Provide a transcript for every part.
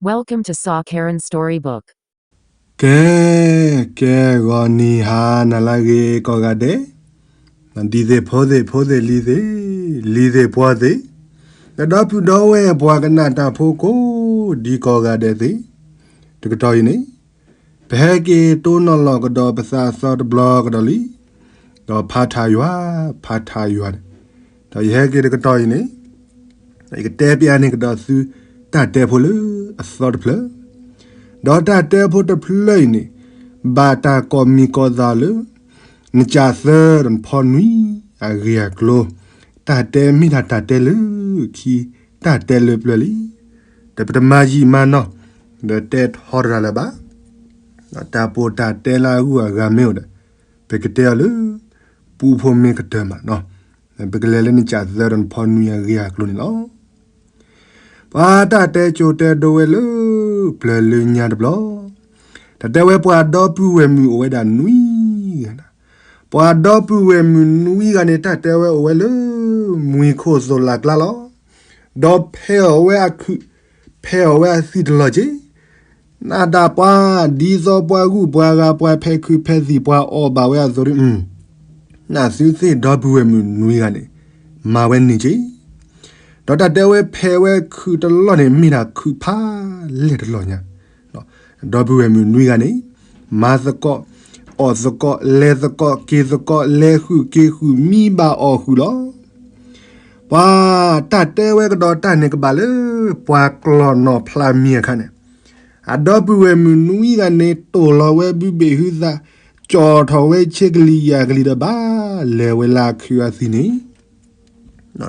Welcome to Sa Karen Storybook. ကဲ, ကဲဂီၤနံၤဟါနၤလၢအဂ့ၤကိးဂၤဒဲး, ဒ်သ့ၣ်ဖိသ့ၣ်ဖိသ့ၣ်လံၤသ့ၣ်, လံၤသ့ၣ်ပှီၤသ့ၣ်, ဒီပုၢ်ဒီဝဲၢ်ပှၤကနၣ်တၢ်ဖိကိးဒံကိးဂၤဒဲးသ့ၣ်, တကတီၢ်အံၤန့ၣ်, ပဟဲက့ၤတိၢ်နီၣ်လီၤကဒီးပသးအသီတဘျီကဒီးလံ, ဒီးဖးထးယွၤ, ဖးထးယွၤန့ၣ်, ဒီးယဟဲက့ၤတကတီၢ်အံၤန့ၣ် ယကတဲပျးန့ၢ်ကဒီးသု တၢ်တဲဖိလၢအသီတဖျၢၣ်, ဒီးတၢ်တဲဖိတဖျၢၣ်အံၤန့ၣ် ဘၣ်တၢ်ကိးမံၤကိးသးလၢ နကၠးသၢဒီးနဖီနွံအဂ့ၢ်အကျိၤ, တၢ်တဲမ့ၢ်ဒၣ်တၢ်တဲလၢခံ တၢ်တဲလၢပျၢၤလံ, ဒီးပတမၤယံာ်မၤနီၢ် ဒီးတဲထီတရၤလၢၤဘၣ်, တၢ်ပီးတၢ်တဲလၢအဂုၤအဂၤမ့ၢ်အိၣ်ဒီး ပကတဲအီၤလၢ ပူဖိမ့ၢ်ကတၢၢ်မးနီၤ, ပကလဲၤလၢနကၠးသၢဒီးနဖီနွံအဂ့ၢ်အကျိၤန့ၣ်လီၤ. ပှၤတၢ်တဲကိၤတဲဒိဝဲလၢ ပျၢၤလၢညါတဘျီ, တၢ်တဲဝဲပှၤဒီပုၢ်ဝဲၢ်မုၣ်အိၣ်ဝဲဒၣ်နွံဂၤ, ပှၤဒီပုၢ်ဝဲၢ်မုၣ်နွံဂၤန့ၣ် တၢ်တဲဝဲအိၣ်ဝဲလၢ မှံၤခိၣ်သိးလးကျါလီၤ. ဒီးဖဲးအီၤဝဲအခုး, ဖဲးအီၤဝဲအသံၣ်တလီၢ်က့ၤ နတၢ်ပှၤ ဒ်သိးပှၤဂုၤပှၤဂၤပှၤဖဲးခုးဖဲးသံၣ်ပှၤအီၣ်ဘၣ်ဝဲအသိးဒီး, နသုသ့ၣ်ဒီပုၢ်ဝဲၢ်မုၣ်နွံဂၤန့ၣ် မၤဝဲန့ၣ်က့ၤ, ဒီးတၢ်တဲဝဲဖဲးဝဲခုးတလီၢ်န့ၣ် မ့ၢ်ဒၣ်ခုးဖးလဲၢ်တလီၢ်ညါ, ဒီပုၢ်ဝဲၢ်မုၣ်နွံဂၤန့ၣ် မၤသကိး, အီၣ်သကိး, လဲၤသကိး, က့ၤသကိး, လဲၤဃုာ်က့ၤဃုာ် မံဘၣ်အီၣ်ဃုာ်လီၤ. ပှၤတၢ်တဲဝဲကဒီးတၢ်န့ၣ်ကဘၣ်လၢ ပှၤကျီၢ်နီၢ်ဖျါမံၤအခါန့ၣ်, အဒီပုၢ်ဝဲၢ်မုၣ်နွံဂၤန့ၣ် တိၢ်လီၤဝဲဘုဘ့ၣ်ဟုသး, ကၠီၣ်ထီၣ်ဝဲဆ့ကလံၤယဲၢ်ကလံၤဒီးဘၣ်လဲၤဝဲလၢခုးအသံၣ်န့ၣ်,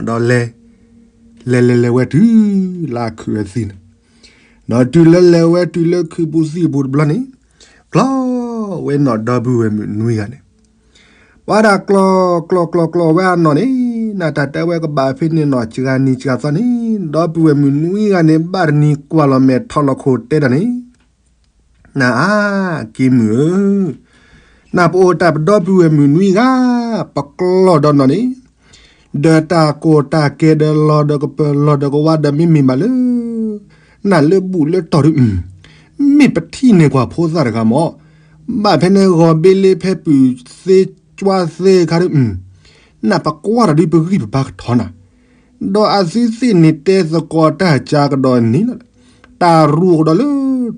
ဒီးလဲၤ, လဲၤလဲၤလဲၤဝဲတုၤလၢခုးအသံၣ်န့ၣ်, ဒီးတုၤလၢလဲၤဝဲတုၤလၢခုးပူၤသံၣ်ပူၤတဘျီန့ၣ်, ကျီၢ်ဝဲနီၢ်ဒီပုၢ်ဝဲၢ်မုၣ်နွံဂၤန့ၣ် ပှၤဒၣ်ကျီၢ်ကျီၢ်ကျီၢ်ကျီၢ်ဝဲအနီၢ်န့ၣ်, နတၢ်တဲဝဲကဘၣ်ဖဲန့ၣ်နီၢ်စှၤနံၤစှၤသီန့ၣ်, ဒီပုၢ်ဝဲၢ်မုၣ်နွံဂၤန့ၣ် ဘၣ်တနံၤကွၢ်လီၤမဲာ်ထီၣ်လီၤခိၣ်တဲဒၣ်န့ၣ်, နအါက့မုၣ်ဧၢ, နပအိၣ်တၢ်ပဒီပုၢ်ဝဲၢ်မုၣ်နွံဂၤ, ပကျီၢ်ဒီးနီၢ်န့ၣ်, ဒီးတၢ်ကိၢ်တၢ်ကဲဒီးလီၤဒီးကပၢၤလီၤဒီးကဝါဒီးမ့မ့ၢ်ဘၣ်လၢ နလၢဘူၣ်လၢတီၢ်ဒုး, မ့ၢ်ပထံၣ်န့ၢ်ကွၢ်ဖိသၣ်တဂၤမး, ဘၣ်ဖဲန့ၣ်ဂီၤဘ့လ့ဖဲပုၢ်သ့ကွၢ်သ့ခါဒုး, နပကွၢ်တၢ်ဒုးပဂံၢ်ပဘါကထီနၤ, ဒီးအသုသ့ၣ်န့ၣ်တဲသကိးတၢ်ကါကဒီးန့ၣ်လီၤ, တၢ်ရူးကဒီးလၢ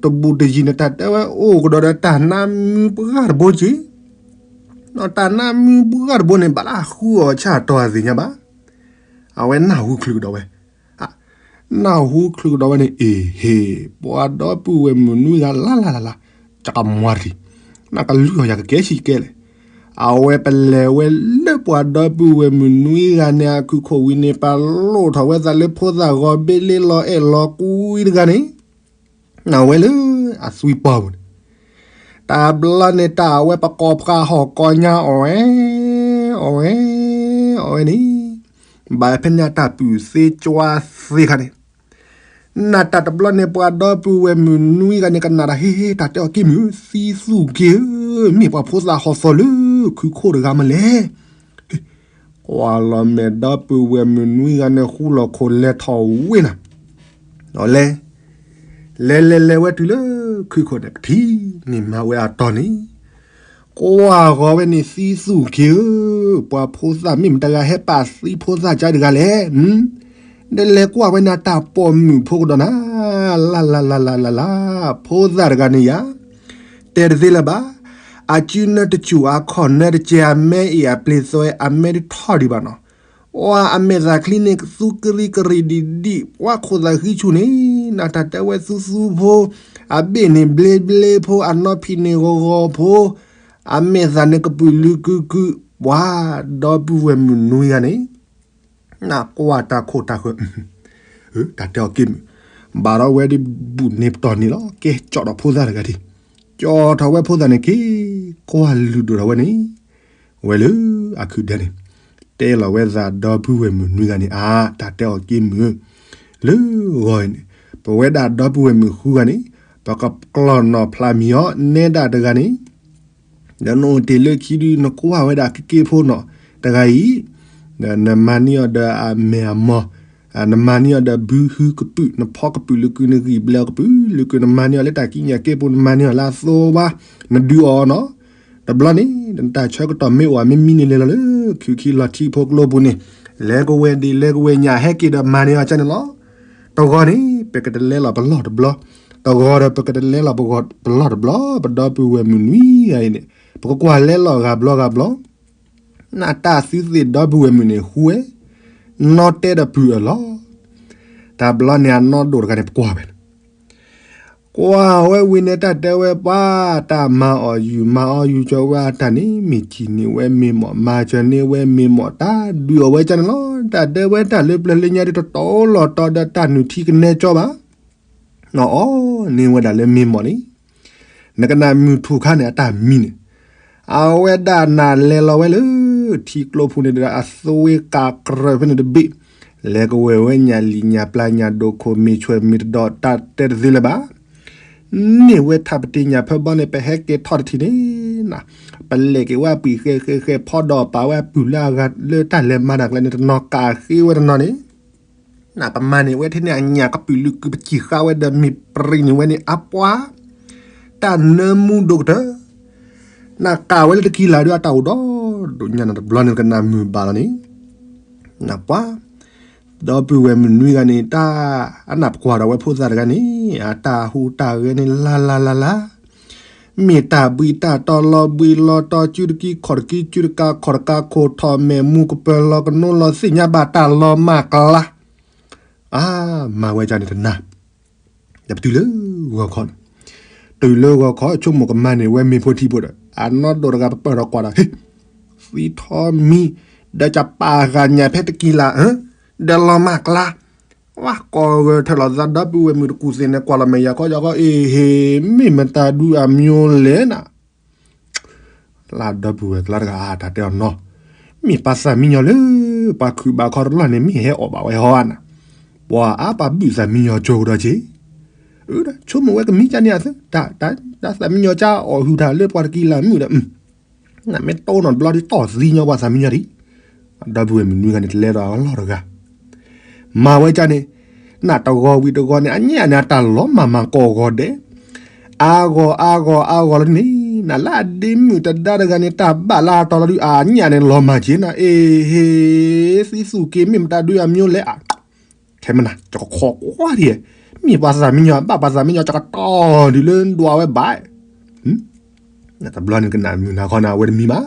တဘူးတယံၤန့ၣ် တၢ်တဲဝဲအိၣ်ကဒီးဒီးတၢ်နါမုၢ်ပှၢ်တဘိက့ၤ ဒီးတၢ်နါမုၢ်ပှၢ်တဘိန့ၣ် ဘၣ်လၢအဃုအီၤဆၣ်တီၤအသ့ၣ်ညါဘၣ်. အဝဲနၢ်ဟူချုးကဒီးဝဲ, နၢ်ဟူချုးကဒီးဝဲန့ၣ် အ့ဟ့ၣ် ပှၤဒီပုၢ်ဝဲၢ်မုၣ်နွံဂၤလၢ်လၢ်လၢ်လၢ်, ကမွၤတံၢ်, နကလုၢ်အီၤယၤကကဲဆံးကဲလဲၣ်. အဝဲပလဲၤဝဲလၢပှၤဒီပုၢ်ဝဲၢ်မုၣ်နွံဂၤန့ၣ်အခုၣ်ခိၣ်ဝံၤန့ၣ် ပလိၣ်ထီၣ်ဝဲသးလၢဖိသၣ်ဂီၤဘ့လ့လီၤအဲၣ်လီၤကွံတဂၤန့ၣ် နဝဲလၢအသွံပီပူၤန့ၣ်, တၢ်ဘျီန့ၣ်တၢ်အဝဲပကိးဖှါဟီၣ်ကီညါအီၣ်ဝဲ, အီၣ်ဝဲ, အီၣ်ဝဲန့ၣ်, ဘၣ်ဖဲန့ၣ်တၢ်ပုၢ်သ့ကွၢ်သ့ခါန့ၣ်, နတၢ်တဘျီန့ၣ် ပှၤဒီပုၢ်ဝဲၢ်မုၣ်နွံဂၤန့ၣ် ကနၣ်တၢ်ဟ့ဟ့ တၢ်တဲအီၤက့မုၣ် သံသူၣ်က့ၤဧၢ, မ့ၢ်ပှၤဖိသၣ်ဟီၣ်သီလၢခုၣ်ခိၣ်တဂၤမးလဲၣ်. ကွၢ်လီၤမဲာ်ဒီပုၢ်ဝဲၢ်မုၣ်နွံဂၤန့ၣ် ဃူလီၤခိၣ်လဲၤထီၣ်ဝ့ၢ်နၤ, ဒီးလဲၤ, လဲၤလဲၤလဲၤဝဲတုၤလၢခုၣ်ခိၣ်န့ၣ် ကထံၣ်န့ၢ်မၤဝဲအတီၢ်န့ၣ်, ကွၢ်ဂီၤဝဲန့ၣ် သံသူၣ်က့ၤဧၢ, ပှၤဖိသၣ်မ့ၢ်မတၤတဂၤဟဲပာ်သံဖိသၣ်ကါတဂၤလဲၣ်. ဒီးလဲၤကွၢ်ဝဲန့ၣ် တၢ်ပိာ်မုၣ်ဖိကဒီးနၤ, လၢ်လၢ်လၢ်လၢ်လၢ်လၢ်, ဖိသၣ်တဂၤန့ၣ်ယၤ တဲတသ့လၢၤဘၣ်. အစုနၢတစူၢ် အခီၣ်နၢတကဲ အမဲအ့ၣ်အပျ့ၤသွဲ အမဲတထီၣ်ဒံးဘၣ်နီၤ. အမဲာ်သၣ်ချံန့ၣ် သူကရံကရံဒံးဒံး ပှၤခိၣ်သၣ်ဃံဆူၣ်န့ၣ် နတၢ်တဲဝဲသူသူဖိ, အဘ့ၣ်န့ၣ်ဘျ့ဘျ့ဖိ, အနီၢ်ဖံးန့ၣ်ဂီၤဂီၤဖိ, အမဲာ်သၣ်န့ၣ်ကပုာ်လုာ်ကုကု, ပှၤဒီပုၢ်ဝဲၢ်မုၣ်နွံဂၤန့ၣ် နကွၢ်တၢ်ခိၣ်တၢ်ဃၢၤ, တၢ်တဲအီၤက့မုၣ်, ဘၣ်ဒီးဝဲဒၣ်ဘူၣ်န့ၣ်ပတီၢ်န့ၣ်လီၤ. ကဲကၠီၣ်ထီၣ်ဖိသၣ်တဂၤဒံး, ကၠီၣ်ထီၣ်ဝဲဖိသၣ်န့ၣ်က့ၤ, ကွၢ်လုၢ်ဒိၣ်ထီၣ်ဝဲန့ၣ်, ဝဲလၢအခုးဒဲန့ၣ်, တဲလီၤဝဲသးဒီပုၢ်ဝဲၢ်မုၣ်နွံဂၤန့ၣ် အါ တၢ်တဲအီၤက့မုၣ်, လၢဂီၤအံၤန့ၣ်, ပဝဲဒၣ်ဒီပုၢ်ဝဲၢ်မုၣ်ဃုဂၤန့ၣ်, ပကကျီၢ်နီၣ်ဖျါမံၤအီၤ နဲဒၣ်တဂၤန့ၣ် ဒီးနအိၣ်တ့ၢ်လၢခံဒုး နကွၢ်ဝဲဒၣ်ကက့ဖိနီၣ်တဂၤအံၤ, ဒီးနမၤန့ၢ်အီၤဒီးအမဲာ်အမီၢ်, နမၤန့ၢ်အီၤဒီးဘုဟုကပုာ်, နဖီကပုာ်လုာ်ကုာ်, နဂံၢ်ဘျဲးအီၤကပုာ်လုာ်ကုာ်, နမၤန့ၢ်အီၤလၢတၢ်ကံးညာ်က့ပူၤ, နမၤန့ၢ်အီၤလၢအသိဘၣ်, နဒုးအီၤနီၤ. တဘျီန့ၣ် နတၢ်ဆၢကတီၢ်မ့ၢ်အိၣ် မ့ၢ်မံန့ၣ် လဲၤလီၤလၢ ခုၣ်ခံလီၤထံဖိကျိပူၤန့ၣ်, လဲၤကဝဲၤဒံး လဲၤကဝဲၤညၣ် ဟဲက့ၤဒီးမၤန့ၢ်အီၤကန့ၣ်လီၤ. တဂီၤန့ၣ် ပကတလဲလီၤပလီၢ်တဘျီ, တဂီၤဒီးပကတလဲလီၤပလီၢ်တဘျီ, ပဒီပုၢ်ဝဲၢ်မုၣ်နွံဂၤအံၤန့ၣ် ပကကွၢ်လဲလီၤဂၤဘျီဂၤဘျီ နတၢ်သုသ့ၣ်ဒီပုၢ်ဝဲၢ်မုၣ်န့ၣ် ဟူဝဲ နီၣ်တဲဒီးပုၢ်အၢၣ်လီၤ. တဘျီန့ၣ် အနီၢ်ဒိၣ်တဂၤန့ၣ် ပကွၢ်ဝဲန့ၣ်, ကွၢ်ဝဲဝံၤန့ၣ် တၢ်တဲဝဲပှၤ, တၢ်မၤအီၣ်ယုၢ်မၤအီၣ်ယုၢ်ကၠီဝဲအတၢ်န့ၣ် မ့ၢ်ထံၣ်န့ၢ်ဝဲမ့ၢ်မီၢ်, မၤစၢၤန့ၢ်ဝဲမ့ၢ်မီၢ်, တၢ်ဒုးအီၣ်ဝဲကန့ၣ်လီၤ. တၢ်တဲဝဲတၢ်လၢပျၢၤလၢညါဒ်တတီၤလီၤတီၤဒီးတၢ်နုၢ်ထံကနဲကၠီဘၣ် အီၣ်န့ၢ်ဝဲဒၣ်လၢမ့ၢ်မီၢ်န့ၣ်, နကနၣ်မုၢ်ထူၣ်ခါန့ၣ် အတၢ်မံန့ၣ်, အဝဲဒၣ်နၤလဲၤလီၤဝဲလၢ ထံကျိဖိန့ၣ်ဒီး အသွ့ကးကြၢးဖဲန့ၣ်တဘ့ၣ်, လဲၤကဝဲၤဝဲညၣ်လံာ်ညၣ်ပျၢ်ညၣ်ဒိၣ်ခိၣ် မ့ၢ်ဆွဲၣ်မ့ၢ်တဒီး တၢ်တဲတသ့လၢၤဘၣ်. န့ၢ်ဝဲထးပတံၤညၣ်ဖၢဘီန့ၣ် ပဟဲက့ၤထီၣ်တထံၣ်န့ၣ်, ပလဲၤက့ၤဝဲအပှံၢ်ဃဲဃဲဃဲ ဖီဒီးပာ်ဝဲအပုၢ်လၢအဂၤလၢတၢ်လဲၤမၤတၢ်ကျဲန့ၣ် တနီၤကးဃ့ဝဲတနီၤန့ၣ် နပမၤန့ၢ်ဝဲထဲန့ၣ်အညၣ်ကပုာ်လုာ်ကုာ် ပစံၣ်ဃာ်ဝဲဒီးမ့ၢ်ပြံန့ၢ်ဝဲန့ၣ် အပှၤ တၢ်နၢမူဒိၣ်ကတၢၢ်, နကးဝဲလၢတကံလၤဒုး အတၢ်အိၣ်ဒီးဒိၣ်ညါ နတဘျီန့ၣ် နကနၣ်မုာ်ဘၣ်လီၤန့ၣ်, နပှၤ ဒီပုၢ်ဝဲၢ်မုၣ်နွံဂၤန့ၣ် တၢ်အနၢ်ပကွၢ်ဒီးဝဲဖိသၣ်တဂၤန့ၣ် အတၢ်ဟူးတၢ်ဂဲၤန့ၣ် လၢ်လၢ်လၢ်လၢ် မ့ၢ်တၢ်ဘှံးတၢ်တီၤလီၤဘှံးလီၤတီၤ စုတကံခီၣ်တကံ စုတကးခီၣ်တကး ခိၣ်ထီၣ်မဲာ်မူကပၢၤလီၤကနိလီၤ သ့ၣ်ညါဘၣ်တၢ်လီၤမၢ်ကျါ, အါ မၤဝဲဒ်န့ၣ်တနၤ, ဒီးပတုၤလၢဂီၤခီန့ၣ်, တုၤလၢဂီၤခီ ဆိကမိၣ်ကမၤန့ၢ်ဝဲမ့ၤဖိထံဖိဒီး အနီၢ်ဒိၣ်တဂၤပပၢၢ်ဒီးကွၢ်ဒီး ဟ့ၣ် သံထီမံၤ, ဒီးကပာ်ဃာ်ညၣ်ဖဲတကံလၤ, ဒီးလီၤမၢ်ကျါ, ဝါ ကိးဂဲၤထၢၣ်လီၤသး ဒီပုၢ်ဝဲၢ်မုၣ်တကူၣ်သ့ၣ်န့ၣ် ကွၢ်လီၤမဲာ်ယၤခီယၤခီ အ့ဟ့ၣ် မ့ၢ်မတၤဒုးအမံၤလဲၣ်နၤ လၢဒီပုၢ်ဝဲၢ်ကျါတဂၤအတၢ်တဲအီၤနီၤ, မ့ၢ်ပှၤသးမံညီၤလၢ ပှၤခုၣ်ဘၣ်ခီတဘျီန့ၣ် မ့ၢ်ဟဲအီၣ်ဘၣ်ဝဲဟီဧါနၤ, ပှၤအါပှၤဘုၣ်သးမံညီၤကၠိကဒီးက့ၤ, ဆိကမိၣ်ဝဲကမံကန့ၣ်အသၢ, တၢ်သးမံညီၤကၠါအီၣ်ဟုၣ်တၢ်လၢပှၤတကံလၤမုၣ်ဒီး နမ့ၢ်တိၢ်နီၢ်တဘျီဒ်တီၢ်သံညီပှၤသးမံညီၤဒံး, ဒီပုၢ်ဝဲၢ်မုၣ်နွံဂၤန့ၣ် တလဲဒီးအလီၢ်တဂၤ မၤဝဲကန့ၣ်, နတဂီၤဝံၤတဂီၤန့ၣ် အညၣ်န့ၣ် အတၢ်လီၤမၢ်မၢ်ကိးဂီၤဒဲး, အါဂီၤအါဂီၤအါဂီၤလီၤန့ၣ်, နလၢအဒ့မုၣ်တဒါတဂၤန့ၣ် တၢ်ဘၣ်လၢအတီၤလီၤဒုး အညၣ်န့ၣ်လီၤမၢ်က့ၤနၤ, အ့ဟ့ၣ် သံသူၣ်က့ၤ မ့ၢ်မတၤဒုးအမံၤလဲၣ်, ခဲမနၤ ကကခီကွၢ်ဒံး, မ့ၢ်ပှၤသးမံညီၤ ဘၣ်ပှၤသးမံညီၤ ကကတီၤဒုးလၢဒွးဝဲဘၣ် တဘျီန့ၣ်ကနၣ်မုၢ်နၤခီန့ၣ် အဝဲတမံဘၣ်,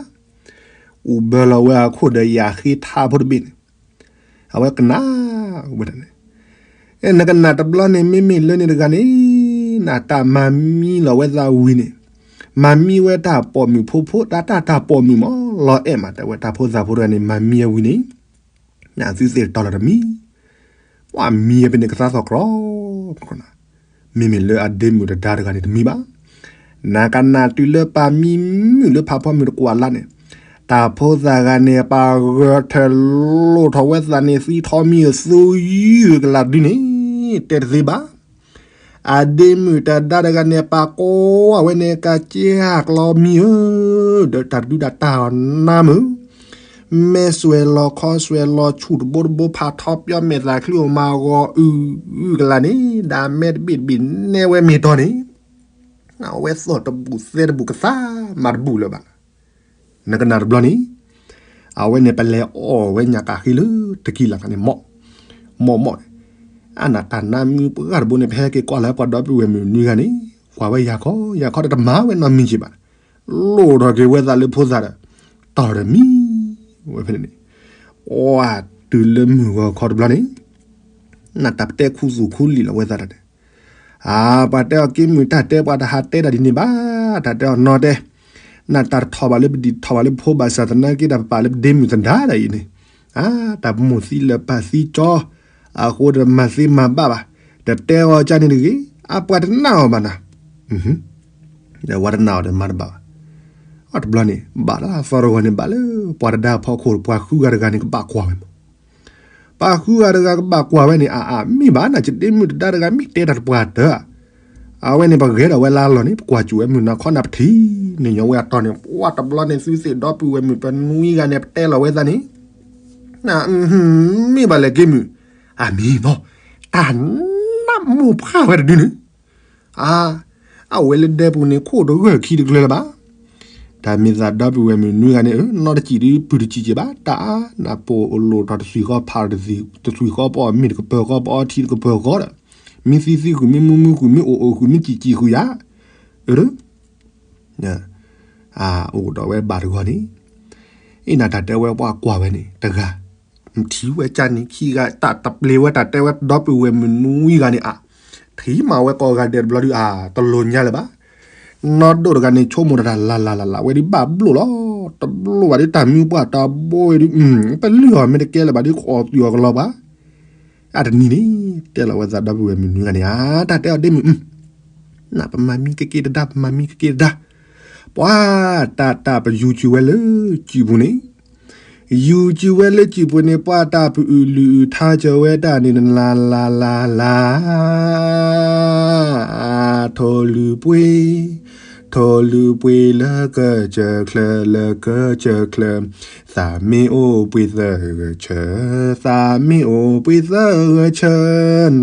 အိၣ်ဘၢလီၤဝဲအခိၣ်ဒီးယၤဃ့ထါဖိတဘ့ၣ်န့ၣ်, အဝဲကနၣ်ဝဲဒၣ်န့ၣ်, အဲ နကနၣ်တဘျီန့ၣ် မ့မ့ၢ်လၢန့ၣ်တဂၤန့ၣ်, နတၢ်မၤမံလီၤဝဲသးဝံၤန့ၣ်, မၤမံဝဲတၢ်ပိာ်မုၣ်ဖိဖိ တၢ်တၢ်တၢ်ပိာ်မုၣ်မး လီၤအဲၣ်မး တဲဝဲတၢ်ဖိသၣ်ဖိတဂၤန့ၣ် မၤမံအဝံၤန့ၣ် နသုသ့ၣ်တတီၤလီၤတမံၤ, ဝဲမံအဖဲန့ၣ်ကသါသီၣ်ကြီ, မ့မ့ၢ်လၢအဒ့မုၣ်တဒါတဂၤန့ၣ်တမံဘၣ်, နကနၣ်တုၤလၢပှၤမံမုၣ်လၢဖးဖီမုၢ်တကွၢ်လၢ်န့ၣ်, တၢ်ဖိသၣ်ဂၤန့ၣ် ပှၤဂဲၤထၢၣ်လိၣ်ထီၣ်ဝဲသးန့ၣ် သံထီမံၤအသိယုၢ်ကလာ်ဒုန့ၣ်, တဲတသ့ဘၣ် အဒ့မုၣ်တဒါတဂၤန့ၣ် ပှၤကိးဝဲန့ၣ် ကစ့ဟးကျီမံၤဧၢ, ဒီးတၢ်ဒုးတၢ်တၢ်အီၤနါမုၢ်, မဲာ်စွဲးလီၤခီစွဲးလီၤဆူၣ်တဘိတဘိ ဖးထီပၠီမဲာ်သၣ်ချံအိၣ်မၤဂီၤအုၣ်အုၣ်ကလာ်န့ၣ်, ဒီးမဲာ်တဘ့ၣ်တဘ့ၣ်နဲဝဲမ့ၢ်တီၤန့ၣ်, အဝဲသီၣ်တဘူၣ်သဲတဘူၣ်ကသါမၤတဘူၣ်လၢၤဘၣ် နကနၣ်တဘျီန့ၣ်, အဝဲန့ၣ်ပလဲၤအီၣ်ဝဲညၣ်ကးဃ့လၢတကံလၤန့ၣ် မီၢ်မီၢ်န့ၣ်, အနၢ်တၢ်နါမုၢ်ပှၢ်တဘိန့ၣ် ပဟဲက့ၤကွၢ်လၢပှၤဒီပုၢ်ဝဲၢ်မုၣ်နွံဂၤန့ၣ်, ကွၢ်ဝဲယၤခီယၤခီဒီးတမၤဝဲနီတမံၤက့ၤဘၣ်, လိၣ်ထီၣ်က့ၤဝဲသးလၢဖိသၣ်ဒီး, တီၢ်ဒီးမံဝဲဖဲန့ၣ်န့ၣ်, အီ တုၤလၢမုၢ်ဂီၤခီတဘျီန့ၣ်, နတၢ်ပတဲခူသူၣ်ခူလံာ်လီၤဝဲသးတၢ်န့ၣ် အါ ပှၤတဲအီၤက့ၤမုၢ် တၢ်တဲပှၤတဟးတဲတၢ်ဒ်န့ၣ်ဘၣ်, တၢ်တဲအီၤနီတဲ, နတၢ်တထီၣ်ဘၣ်လၢပဒံၣ်ထီၣ်ဘၣ်လၢပဖိဘၣ်ဆၣ်သနာ်က့ တၢ်ပပာ်လၢပဒ့မုၣ်သဒါတၢ်အံၤန့ၣ်, အါ တၢ်ပမိၢ်သံလၢာ်ပၢ်သံကၠီ, အဃိဒီးမၤသ့မၤဘၣ်ဘၣ်, တတဲအီၤကန့ၣ်တဂ့ၤ, အပှၤတနာ်အီၤဘၣ်နၤ, ဒီးဝဲတနာ်အီၤဒီးမၤတဘၣ်ဘၣ်, အတဘျီန့ၣ် ဘၣ်လၢအသီတဂီၤန့ၣ် ဘၣ်လၢပှၤတဒါအဖီခိၣ် ပှၤဃုဂၤတဂၤန့ၣ် ကဘၣ်ကွၢ်ဝဲမး ပှၤဃုဂၤတဂၤကဘၣ်ကွၢ်ဝဲန့ၣ် အါအါ မ့ၢ်ဘၣ်နၤ ယဒ့မုၣ်တဒါတဂၤ မ့ၢ်တဲတၢ်တပှၢ်တၢၢ်ဧါ, အဝဲန့ၣ် ပဂဲၤဒီးဝဲလၢအလီၢ်န့ၣ် ပကွၢ်စူၣ်ဝဲမုၢ်နၤခီနၤ ပထံၣ်န့ၢ်ညီဝဲအတီၤန့ၣ် ပှၤတဘျီန့ၣ် သုသ့ၣ်ဒီပုၢ်ဝဲၢ်မုၣ်ပနွံဂၤန့ၣ် ပတဲလီၤဝဲသးန့ၣ်, မ့ၢ်ဘၣ်လဲၣ်က့ၤမုၢ်, အမ့ၢ်မ့ၢ် တၢ်နးမိၢ်ဖးဝဲတဒုန့ၣ်, အါ, အဝဲလၢဒဲပူၤန့ၣ် ခိၣ်တဂၢၢ်ခံတကျၢၤလၢၤဘၣ်. တၢ်မ့ၢ်သးဒီပုၢ်ဝဲၢ်မုၢ်နွံဂၤန့ၣ် အနီတစံးဒု ပုၢ်တစံးက့ဘၣ်, တၢ်နးပိာ်အလိၣ်ထီၣ်တသွံၣ်ဃီဖးတသွံၣ်ဃီပအီၣ် မ့ၢ်တကပၢၤဃီပအီထံတကပၢၤဃီဒီး, မ့ၢ်သံသံဃုာ် မ့ၢ်မူမူဃုာ် မ့ၢ်အိၣ်အိၣ်ဃုာ် မ့ၢ်စံၣ်စံၣ်ဃုာ်ယၤ, အၢ အိၣ်ဒီးဝဲဘၣ်တဂီၢ်န့ၣ်, အ့ၣ်နၤတၢ်တဲဝဲပှၤကွၢ်ဝဲန့ၣ် တဂၤ, ထံၣ်ဝဲကၢ်န့ၣ် ခံဂၤ တၢ်တပျ့ၤဝဲတၢ်တဲဝဲဒီပုၢ်ဝဲၢ်မုၢ်နွံဂၤန့ၣ်အါ, ထံၣ်မးဝဲကိးဂၤဒဲးတဘျီဒုအါ တလိၣ်ညါလၢၤဘၣ်. နီၢ်ဒိၣ်တဂၤန့ၣ် ဆိကမိၣ်တၢ်လၢ်လၢ်လၢ်လၢ် ဝဲဒ်ဘၣ်ဘျိၣ်လီၤ, တဘျိၣ်ဘၣ်ဒ်တၢ်မံပှၢ်တၢ်ဘိဝဲဒု, ပလုၢ်အီၤမ့ၢ်တကဲလၢၤဘၣ်ဒ် ကအီၣ်သူၣ်အီၤကလီၤပှၤ အတနံၤန့ၣ် တဲလီၤဝဲသးဒီပုၢ်ဝဲၢ်မုၢ်နွံဂၤန့ၣ် အါ တၢ်တဲအီၤဒ့မုၢ်, နပမၤမံကက့တဒါ ပမၤမံကက့တဒါ, ပှၤတၢ်တၢ်ပယူၤစုၤဝဲလၢစုပူၤန့ၣ်, ယူၤစုၤဝဲလၢစုပူၤန့ၣ် ပှၤတၢ်ပအုၣ်လုၣ်အုၣ်ထါစၢၤဝဲတၢ်န့ၣ် လၢ်လၢ်လၢ်လၢ် ထိၣ်လုၢ်ပှ့ၤ, ထိၣ်လုၢ်ပှ့ၤလၢကစၢၢ်ချၢ လၢကစၢၢ်ချၢ, သးမ့ၢ်အိၣ်ပှ့ၤသၢဂၢၢ်ဆၢ, သးမ့ၢ်အိၣ်ပှ့ၤသၢဂၢၢ်ဆၢ,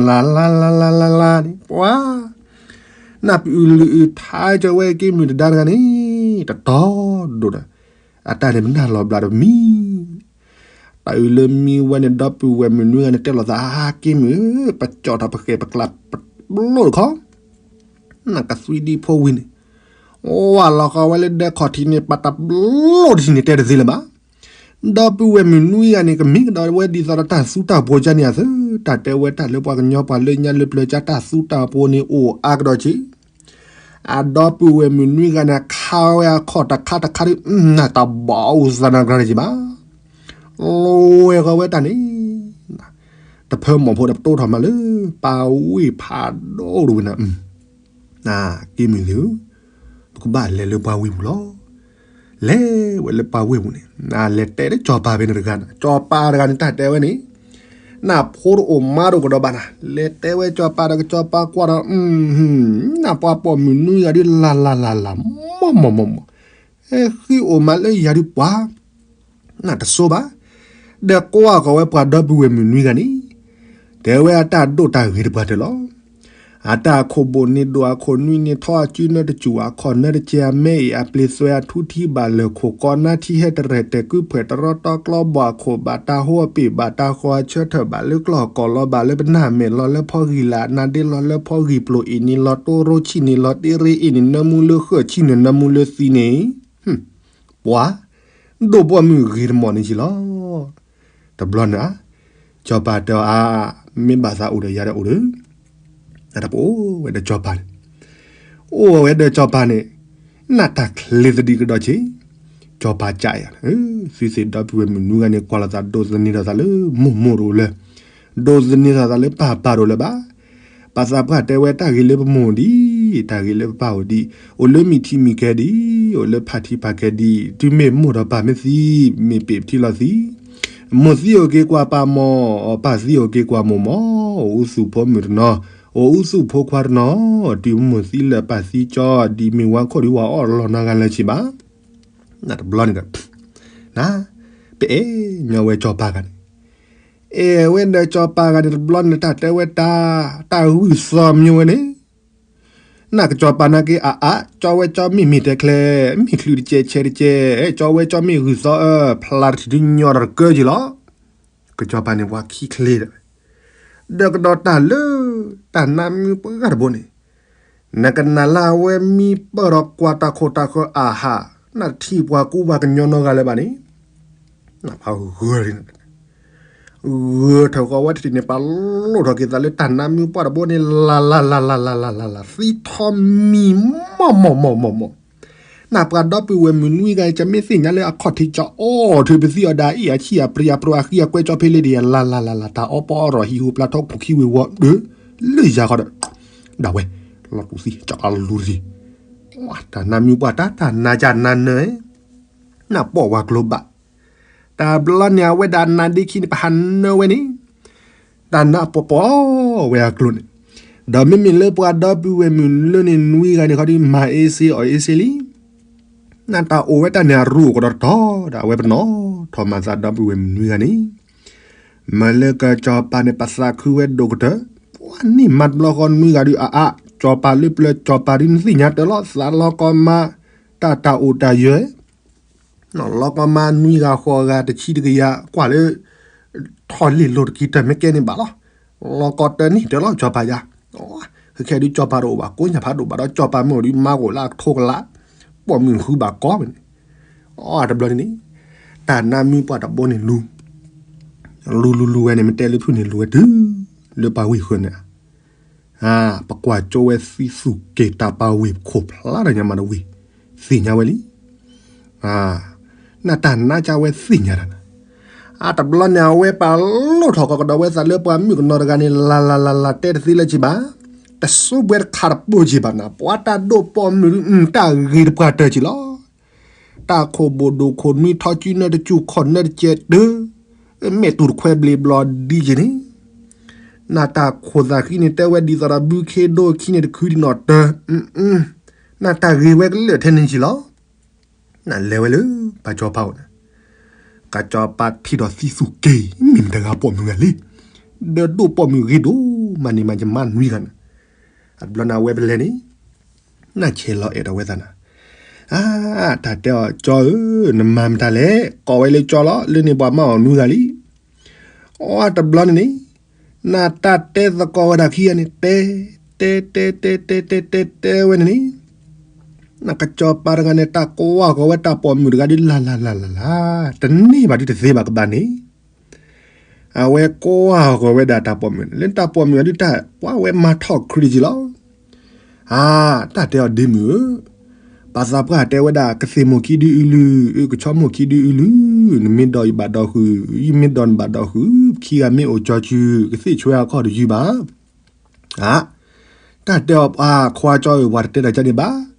လၢ်လၢ်လၢ်လၢ်လၢ်လၢ်န့ၣ် ပှၤ နပအုၣ်လုၢ်အုၣ်ထါစၢၤဝဲက့မုၢ်တဒါတဂၤန့ၣ် တတီဒိၣ်ဒီး အတၢ်န့ၣ်ပနၢ်လီၤဘျးတမံၤ, တၢ်အုၣ်လၢမံဝဲန့ၣ် ဒီပုၢ်ဝဲၢ်မုၢ်နွံဂၤန့ၣ် တဲလိာ်သး အါ က့မုၢ်ဧၢ, ပကၠီၣ်ထီၣ်ပဃဲၤပကျးပဘျိၣ်တခီ, နကသွံဒံဖိဝံၤန့ၣ် ဝၢ်လီၤဃီဝဲလၢဒဲခီၣ်ထံးန့ၣ် ပတၢ်ဘျိၣ်တထံၣ်န့ၣ် တဲတသ့လၢၤဘၣ်. ဒီပုၢ်ဝဲၢ်မုၢ်နွံဂၤန့ၣ် ကမ့ၢ်ကဒီးဝဲဒ်သိးဒီးတၢ်သူတၢ်ပှိၤကၢ်န့ၣ်အသိး, တၢ်တဲဝဲတၢ်လၢပှၤကညီပှၤလၢညါလၢပျၢၤကၢ် တၢ်သူတၢ်ပှိၤန့ၣ်အိၣ်အါကဒီးက့ၤ, အဒီပုၢ်ဝဲၢ်မုၢ်နွံဂၤန့ၣ် ခါဝဲအခီၣ်တခါတခါဒီး နတၢ်ဘၣ်အိၣ်သးနၤကြၢးန့ၣ်က့ၤဘၣ်, လီၤဝဲဃီဝဲတၢ်န့ၣ် တဖၢမီၢ်ဖိဒီးပတိၢ်ထီၣ်မးလၢ ပၢ်ဝ့ၢ်ဖးဒိၣ်တဝ့ၢ်နၤ, က့မုၢ်သ့ၣ်ဧၢ, ပကဘၣ်လဲၤလၢပှၤဝ့ၢ်ပူၤလီၤ. လဲၤဝဲလၢပှၤဝ့ၢ်ပူၤန့ၣ် နလဲၤတဲလၢကၠီၤပၤဖဲန့ၣ်တဂၤန့ၣ် ကၠီၤပၤတဂၤန့ၣ် တၢ်တဲဝဲန့ၣ် နဖိတအိၣ်မါတအိၣ်ကဒီးဘၣ်နၤ, လဲၤတဲဝဲကၠီၤပၤဒီးကၠီၤပၤကွၢ်ဒီး နပှၤပိာ်မုၣ်နွံဂၤဒ်လၢ်လၢ်လၢ်လၢ် မီၢ်မီၢ်မီၢ်မီၢ်, ဟဲဃ့အိၣ်မးလၢယၤဒ်ပှၤ နတဆိဘၣ်, ဒီးကွၢ်ဃီၤဝဲပှၤဒီပုၢ်ဝဲၢ်မုၢ်နွံဂၤန့ၣ်, တဲဝဲအတၢ်ဒိၣ်တၢ်ဂ့ၤတပှၤတၢၢ်လီၤ. အတၢ်အခိၣ်ဘိၣ်န့ၣ်ဒိၣ် အခိၣ်နွံန့ၣ်ထီ အစုနၢတစူၢ် အခီၣ်နၢတကဲ အမဲအံၤအပျ့ၤသွဲအထူထံဘၣ်လၢာ်ခိၣ်ကီနၢထံဟဲတရဲၣ်တဲာ်ကုဖှဲၣ်တရီတီကျီဘီၣ်အခိၣ် ဘၣ်တၢ်ဟိအပ့ၢ် ဘၣ်တၢ်ဃီအဆၢထၢၣ် ဘၣ်လၢကျီၢ်ကီၢ်လီၤ ဘၣ်လၢပနၢ်မဲာ်လီၤလၢဖီဂံၢ်လၢ် နါဒ့လီၤလၢဖီဂံၢ်ပျိၤအ့ၣ်န့ၣ်လီၤ တိရိဆံၣ်န့ၣ်လီၤ တ့ရ့အ့ၣ်န့ၣ် နၢမူလၢဃၢၣ်ဆံၣ်န့ၣ် နၢမူလၢသံန့ၣ် ပှၤ ဒိၣ်ဘီမုၢ်ဂ့ၤတမီၢ်န့ၣ်က့ၤလီၤ. တဘျီန့ၣ်ဧါ, ကၠီၤပၤတဲအီၤ အါ, မ့ၢ်ဘၣ်သးအိၣ်ဒီးယၤဒီးအိၣ်ဒီး, နတပအိၣ်ဝဲဒီးကၠီၤပၤန့ၣ်, အိၣ်ဝဲဒီးကၠီၤပၤန့ၣ်, နတၢ်ချ့သဒံးကဒီးက့ၤ, ကၠီၤပၤကးယၤ, သုသ့ၣ်ဒီပုၢ်ဝဲၢ်မုၣ်နွံဂၤန့ၣ် ကွၢ်လိာ်သးဒိးသန့ၤထီၣ်သးလၢမိၢ်မိၢ်တအိၣ်လၢ ဒိးသန့ၤထီၣ်သးလၢပၢ်ပၢ်တအိၣ်လၢၤဘၣ်. ပသးပှၢ်တဲဝဲတၢ်ဂ့ၤလၢပမိၢ်ဒံး, တၢ်ဂ့ၤလၢပပၢ်အိၣ်ဒံး, အိၣ်လၢမုၢ်ထံမုၢ်ကဲဒံး, အိၣ်လၢဖါထံဖါကဲဒံး, တုၤမ့ၢ်မိၢ်ဒီးပၢ်မ့ၢ်သံ, မ့ၢ်ပ့ၢ်ပထံလီၤသံ, မိၢ်သံအိၣ်က့ၤကွၢ်ပၢ်မီၢ်, ပၢ်သံအိၣ်က့ၤကွၢ်မိၢ်မီၢ်, အိၣ်အူသူၣ်ဖိမုၣ်တနီၤ, အိၣ်အူသူၣ်ဖိခွါတနီၤ, တုၤမိၢ်သံလၢာ်ပၢ်သံကၠီ, ဒ်မ့ၢ်ဝါခိၣ်ဒံးဝဲအီၣ်လီၤနီတဂၤလၢၤဆံးဘၣ်. နတဘျီန့ၣ်ဒီး န ပအဲၣ်ညီဝဲကၠီၤပၤဂၤန့ၣ်, အဲၣ်ဝဲဒီးကၠီၤပၤဂၤန့ၣ်တဘျီန့ၣ် တၢ်တဲဝဲတၢ်, တၢ်ဂုၢ်သီမညိဝဲန့ၣ်, နကၠီၤပၤနာ်က့ အါအါ, ကၠီဝဲကၠီမ့ၢ်မ့ၢ်တဲချဲ, မ့ၢ်ချုးတကဲးဆဲးတကဲး, ကၠီဝဲကၠီမ့ၢ်ဂုၢ်သီအၢ, ဖျါတထံၣ်ဒုးညီဒီးတကၢက့ၤလီၤ. ကၠီၤပၤန့ၣ်ပှၤခံချ့ဒီး, ဒီးကဒီးတၢ်လၢ တၢ်နါမံပှၢ်တဘိန့ၣ် နကနၣ်လၢအဝဲမံပၢၢ်ဒီးကွၢ်တၢ်ခိၣ်တၢ်ဃၢအဟး, နတထံၣ်ပှၤကူပှၤကညီနီတဂၤလၢၤဘၣ်န့ၣ်, နပှၤဂၢၢ်, ဂၢၢ်ထီၣ်ဃီဝဲတထံၣ်န့ၣ် ပာ်လိၣ်ထီၣ်က့ၤသးလၢတၢ်နါမံပှၢ်တဘိန့ၣ် လၢ်လၢ်လၢ်လၢ်လၢ်လၢ်လၢ်လၢ် သံထီၣ်မံၤမီၢ်မီၢ်မီၢ်မီၢ်မီၢ် နပှၤဒီပုၢ်ဝဲၢ်မုၣ်နွံဂၤ ကမ့ၢ်သ့ၣ်ညါလၢအခီၣ်ထံးကၠီအီၣ်ထုးပသံအီၤဒၣ်အံၤ အဆံၣ်အပြံအပြိအဃံအကွဲကၠီဖဲလဲၣ်ဒံး လၢ်လၢ်လၢ်လၢ် တၢ်အီပီအီရီၣ်ဟံၣ်ဟူးပျၢ်ထီခိၣ်ခံဝ့ၤဝီၤ ဒၢး လၢယၤဃီဒီး ဒၣ်ဝဲ လီၤတူၢ်သံ ကၠီကလူတသံ တၢ်နါမံပှၢ်တၢ် တၢ်နါကၢ်နါနၢၤ နပိာ်ဝဲကျိဘၣ် တဘျီန့ၣ် အဝဲဒၣ်နါဒ့ခံန့ၣ် ပဟးနၢဝဲန့ၣ် တၢ်နါပိာ်ပိာ်ဝဲအကျိန့ၣ် ဒီးမ့မ့ၢ်လၢပှၤဒီပုၢ်ဝဲၢ်မုၣ်လၢန့ၣ်နွံဂၤန့ၣ်ခီဒီး မၤအ့စ့အီၣ်အ့စ့လံ နတၢ်အိၣ်ဝဲတၢ်န့ၣ်အရူအိၣ်ကဒီးတတီၤဒီး အဝဲပနီၣ်ထီၣ်မၤသးဒီပုၢ်ဝဲၢ်မုၣ်နွံဂၤန့ၣ် မ့ၢ်လၢကစီၤပၤန့ၣ် ပသးခုဝဲဒိၣ်ကတၢၢ်, ပှၤန့ၢ်မါတဘျီဃီနွံဂၤဒုး အါအါ, စီၤပၤလၢပျၢၤ စီၤပၤဒုးနသ့ၣ်ညါတၢ်လီၤ, သးလီၤကီမါ တၢ်တၢ်အိၣ်တၢ်ယၢၤ, လီၤကီမါနွံဂၤဃိးဂၤတဆံတကယၤ ကွၢ်လၢ ထီၣ်လ့ၣ်လိၤတက့ၤတၢ်မ့ၢ်ကဲန့ၣ်ဘၣ်လီၤ, လီၤကီတၢ်န့ၢ်တၢ်လီၤ စီၤပၤယၤ, ခဲခဲဒုးစီၤပၤတအိၣ်ဘၣ် ကိးညါဖးဒိၣ်ဘၣ်ဒီး စီၤပၤမ့ၢ်အိၣ်ဒုး မါအိၣ်လၢအကထိကလး, ပိာ်မုၣ်ဃုဘၣ်ကီဝဲန့ၣ်, အတဘျီန့ၣ်န့ၣ်, တၢ်နါမုၢ်ပှၢ်တဘိန့ၣ်လူၤ လူၤလူၤလူၤဝဲန့ၣ် မ့ၢ်တဲလၢဖုၣ်န့ၣ်လူၤဝဲတုၤ လၢပှၤဝ့ၢ်ဃၢၤန့ၣ်, ပကွၢ်ကၠိဝဲသံသူၣ်က့ၤတၢ်ပှၤဝ့ၢ်ခိၣ်ဖျါတၢ်ညါမးတဝ့ၢ်, သ့ၣ်ညါဝဲလံ, နတၢ်နါကဝဲသ့ၣ်ညါတၢ်နၤ, အတဘျီန့ၣ် အဝဲပာ်လိၣ်ထီၣ်ကီးကဒီးဝဲသးလၢပှၤမုၣ်ကနီၤတဂၤန့ၣ် လၢ်လၢ်လၢ်လၢ်တဲတသ့လၢၤဘၣ်, တစိဘှဲတခါတပိၢ်က့ၤဘၣ်နၤ ပှၤတၢ်ဒိၣ်ပိာ်မုၣ် တၢ်ဂ့ၤတပှၢ်တၢၢ်က့ၤလီၤ တၢ်ခိၣ်ဘိၣ်ဒိၣ်ခိၣ်နွံထီကၠူနၢတကၠူၢ်ခီၣ်နၢတကဲးတၢ်, မဲာ်တူၢ်တခွဲဘျ့ဘျီဒ်က့ၤန့ၣ်, နတၢ်ခိၣ်သးဃံန့ၣ် တဲဝဲဒ်သိးဒီးဘုခ့ဒိၣ်ခံန့ၣ်တခုဒံးနီၣ်တၢ်, နတၢ်ဂ့ၤဝဲကလၢာ်ထဲန့ၣ်က့ၤလီၤ, နလဲၤဝဲလၢ ပှၤစီၤပၤအိၣ်န့ၣ်, ကစီၤပၤထံၣ်ဒီးသံသူၣ်က့ၤ မ့ၢ်မတဂၤပိာ်မုၣ်ဂၤလံ, ဒီးဒိၣ်ပိာ်မုၣ်ဂ့ၤဒိၣ်မးန့ၣ်မးယမါနွံဂၤန့ၣ်, အတဘျီန့ၣ် အဝဲပလဲၤန့ၣ် နဆဲးလီၤအဲၣ်ဒိးဝဲသးနၤ, အါ, တၢ်တဲအီၤ ကၠီဧၢ, နမၤမတၤလဲၣ်, ကိးဝဲလၢကၠီလီၤ, လၢန့ၣ်ပှၤမါအီၤနွံဂၤလံ, အီတဘျီန့ၣ်န့ၣ်, နတၢ်တဲသကိးဝဲဒၣ်ခံဂၤန့ၣ် တဲ, တဲတဲတဲတဲတဲတဲတဲဝဲန့ၣ်န့ၣ်, နကစီၤပၤတဂၤန့ၣ် တၢ်ကွၢ်ကီးဝဲတၢ်ပိာ်မုၣ်တဂၤဒုး လၢ်လၢ်လၢ်လၢ်လၢ်, တန့ၢ်ဘၣ်ဒုးတသ့ဘၣ်ကဘၣ်န့ၣ် အဝဲကွၢ်ကီးဝဲဒၣ်တၢ်ပိာ်မုၣ်န့ၣ် လၢတၢ်ပိာ်မုၣ်အဒုးတၢ် ပှၤဝဲမၤထီၣ်ခရံာ်တက့ၤလီၤ. အါ, တၢ်တဲအီၤဒ့မုၣ်ဧၢ, ပှၤသးပှၢ်တဲဝဲဒၣ် ကသ့ၣ်မိၢ်ခံဒုအုလုၢ်, ကဆီမိၢ်ခံဒုအုလုၢ်, နမ့ၢ်ဒီးယဘၣ်ဒီးဃုာ်, ယမ့ၢ်ဒီးနဘၣ်ဒီးဃုာ်, ပခံဂၤမ့ၢ်အိၣ်ကၠီစု, ကသ့ၣ်ဆွဲအခီၣ်တယုၢ်ဘၣ် အါ, တၢ်တဲအီၤပှၤခွါကၠီဧၢ ပှၤတတဲတၢ်ကန့ၣ်ဘၣ်.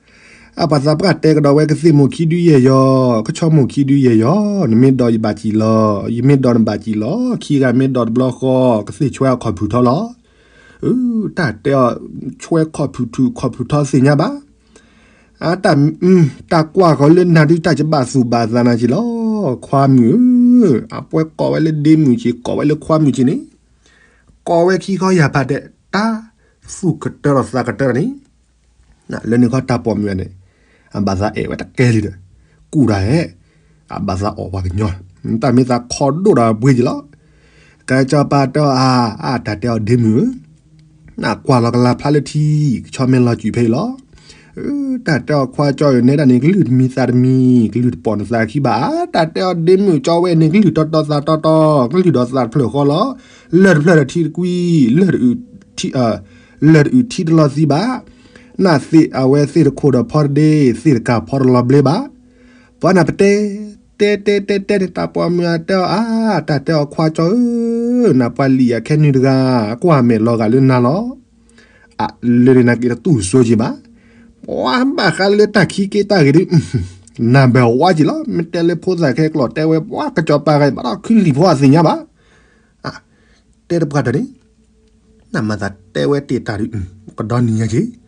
အပှၤသးပှၢ်တဲကဒီးဝဲ ကသ့ၣ်မိၢ်ခံဒုယဲၢ်ယီၤ, ကဆီမိၢ်ခံဒုယဲၢ်ယီၤ, နမ့ၢ်ဒီးယဘၣ်စံၣ်လီၤ, ယမ့ၢ်ဒီးနဘၣ်စံၣ်လီၤ, ခံဂၤမ့ၢ်ဒီးတဘျီဃီ, ကသ့ၣ်ဆွဲအခီၣ်ဖုၣ်ထီလီၤ. အၢ, တၢ်တဲအီၤ, ဆွဲခီၣ်ဖုၣ်ထူၣ် ခီၣ်ဖုၣ်ထီသ့ၣ်ညါဘၣ်. အတၢ်, တၢ်ကွၢ်ဃီၤလၢနၤဒုး တၢ်ကဘၣ်သူၣ်ဘၣ်သးနၤက့ၤလီၤ, ခွါမုၣ်ဧၢ, အပှဲၤကိးဝဲလၢဒ့မုၣ်က့ၤ ကိးဝဲလၢခွါမုၣ်က့ၤန့ၣ် ကိးဝဲခံခီယၢ်ဖးဒဲး တၢ်သူၣ်ကတၢၢ်ဒီးသးကတၢၢ်န့ၣ်, လၢန့ၣ်ခီတၢ်ပိာ်မုၣ်န့ၣ် အဘၣ်သးအဲၣ်ဝဲတကဲလံဒီး ကူၣ်တၢ်ဧဲ, အဘၣ်သးအီၣ်ပှၤကညီ, တၢ်မ့ၢ်သးခီဒိၣ်ဒီးအပှ့ၤက့ၤလီၤ. ကစီၤပၤတဲအီၤ အါ, အါ, တၢ်တဲအီၤဒ့မုၣ်ဧၢ, နကွၢ်လီၤကလၤဖျါလၢထံ, ကဆီမ့ၢ်လီၤစုာ်ဖဲအံၤလီၤ. တၢ်တဲအီၤခွါကၠီဧၢ, နဲဒၣ်န့ၣ် ကလုၢ်တမံၤသးတမံၤ, ကလုၢ်တပိာ်နသးခံဘၣ်ဧါ. တၢ်တဲအီၤဒ့မုၣ်ကၠီဝဲန့ၣ် ကလုၢ်တီတီသးတီတီ, ကလုၢ်ဒီးသးတဖျၢၣ်ဃီလီၤ. လၢၢ်တဖျၢၣ်ဒီးထံတကွံ, လၢၢ်တအုၣ်ထံတလီၤသံဘၣ်. နသ့ၣ်အဝဲသ့ၣ်တခိၣ်ဒီးဖီတဒ့, သ့ၣ်တကၢ်ဖီတလီၤဘျ့ဘၣ်. ပှၤနၢ်ပတဲ, တဲတဲတဲတဲန့ၣ် တၢ်ပိာ်မုၣ်အတဲအီၤ အါ, တၢ်တဲအီၤခွါကၠီဧၢ, နပှၤလံၣ်ယၤခဲနုာ်တဂၤ, ကွၢ်မဲာ်လီၤဂာ်လၢနၤလီၤ. လၢန့ၣ်နက့ၤတတူၢ်စိက့ၤဘၣ်. ပှၤဘၣ်ဃးလၢတၢ်ခံက့တၢ်ဂ့ၤဒုး နၢ်ဘၢဝါက့ၤလီၤ. မ့ၢ်တဲလၢဖိသၣ်ခဲကျိးတဲဝဲ ပှၤကစီၤပၤဂၤအံၤ ဘၣ်ဒီးခုလံၤဖိအသ့ၣ်ညါဘၣ်. တဲတပှၢ်တၢၢ်န့ၣ် နမၤသးတဲဝဲတ့ၢ်တၢ်ဒုး ကဒီနံၤညါက့ၤ.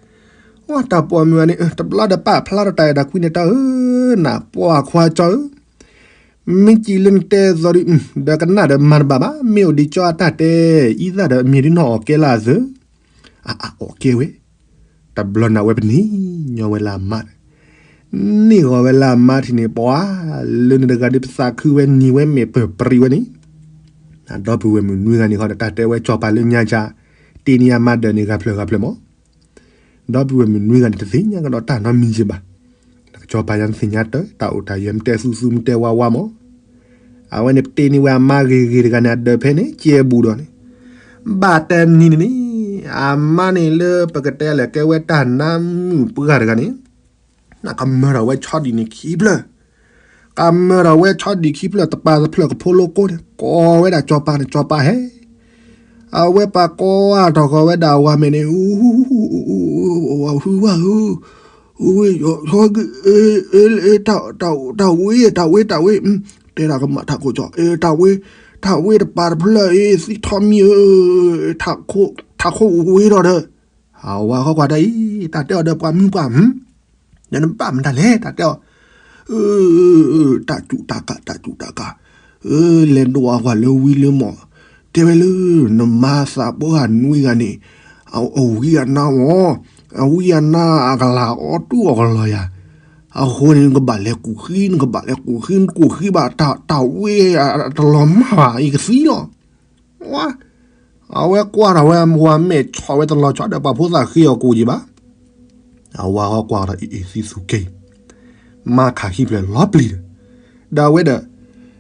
အတၢ်ပိာ်မုၣ်န့ၣ် တဘျီဒီးပာ်ဖျါထီၣ်တၢ်အဲၣ်တၢ်ကွံန့ၣ် တၢ်ဧၢ, နပှၤခွါကၠီဧၢ, မ့ၢ်စံးလၢနတဲသိးဒုး ဒီးကနၣ်ဒီးမၤတဘၣ်ဘၣ်. မ့ၢ်အိၣ်ဒံးကၠီအတၢ်တဲ အံသၣ်ဒီးအမ့ၢ်ဒုးနီၢ်အီၣ်ကဲလၢအသၢ အအီၣ်ကဲဝဲ. တဘျီန့ၣ်ဝဲပန့ၢ်ညီဝဲလၢအမါ, န့ၢ်ဂီၤဝဲလၢအမါထံၣ်န့ၣ် ပှၤလၢန့ၣ်တဂၤဒုး ပသးခုဝဲနံၤဝဲမဲာ်ပၢၢ်ပြံၤဝဲန့ၣ်, ဒီပုၢ်ဝဲၢ်မုၣ်နွံဂၤန့ၣ်ဃီဒီး တၢ်တဲဝဲကၠီၤပၤလၢညါကၢ် တ့န့ၢ်အမါဒၢးန့ၣ် ဂၤဖျၢၣ်ဂၤဖျၢၣ်မး. ဒီပုၢ်ဝဲၢ်မုၣ်နွံဂၤန့ၣ် တသ့ၣ်ညါကဒီးတၢ်နီတမံၤက့ၤဘၣ်. ကစီၤပၤယၤနသ့ၣ်ညါတၢ် တၢ်အိၣ်တၢ်ယၢၤ မ့ၢ်တဲသူသူ မ့ၢ်တဲဝါဝါမး. အဝဲန့ၣ်ပတ့န့ၢ်ဝဲအမါဂ့ၤဂ့ၤတဂၤန့ၣ် အဒၢးဖဲန့ၣ် ကဲဘူးဒီးန့ၣ်, ဘၣ်တနံၤန့ၣ်န့ၣ်, အမါန့ၣ်လၢပကတဲလဲၣ် ကဲဝဲတၢ်နါမုၣ်ပှၢ်တဂၤန့ၣ်, ကမၢထီၣ်ဝဲဆီဒံၣ်န့ၣ်ခံဖျၢၣ်, ကမၢထီၣ်ဝဲဆီဒံၣ်ခံဖျၢၣ် တပၤတဖျၢၣ်ကဖိလိကိန့ၣ် ကိးဝဲဒၣ်ကၠီၤပၤန့ၣ် ကၠီၤပၤဟဲ အဝဲပာ်ကိးအါထီၣ်ဃီၤဝဲဒၣ်အဝၤမဲာ်န့ၣ်, ဝၤဧၢ, ဝၤဧၢ, တၢ်ဝ့, တၢ်ဝ့, တၢ်ဝ့, တၢ်ဝ့, တဲဒၣ်ကမၣ်ထးခိၣ်ကၠီ, တၢ်ဝ့, တၢ်ဝ့တပၤတဖျၢၣ်အံၤ သံထီၣ်မံဧၢ, ထးခိၣ်ဝ့ထီၣ်ဒီး, အဝၤဃီကွၢ်တၢ်အံၤ တၢ်တဲအီၤဒီးပှၤမုၢ်ပှၢ် ဒီးနဘၣ်မတၤလဲၣ် တၢ်တဲအီၤ, တၢ်စူၣ်တၢ်ကး တၢ်စူၣ်တၢ်ကး, လဲၤဒိးအကွၢ်လၢဝံလၢမီၢ်, တဲဝဲလၢ နမါသးပှၢ်နွံဂၤန့ၣ် အဝံအနါမၢ်, အဝံအနါအကလၤအီၣ်တူၢ်အီၣ်ကလီယၤ, အဃိန့ၣ် နကဘၣ်လဲၤကူးဃံ, နကဘၣ်လဲၤကူးဃံ, နကူးဃံဘၣ်တၢ်ဝံအတလီၤမၢ်ဘၣ် ယကသံလီၤ. ဝါ အဝဲကွၢ်ထီၣ်ဝဲ မ့ၢ်မဲာ်ဆီၣ်ဝဲတလီၤဆီဒီးပှၤဖိသၣ်ဃ့အီၤကိးယံၤဘၣ်. အဝၤဃီကွၢ်ထီၣ်အံၤ သံသူက့ၤ, မါခးဟံၣ်ဖျၢၣ်လီၤပျံၤဒီး, ဒီးအဝဲဒီး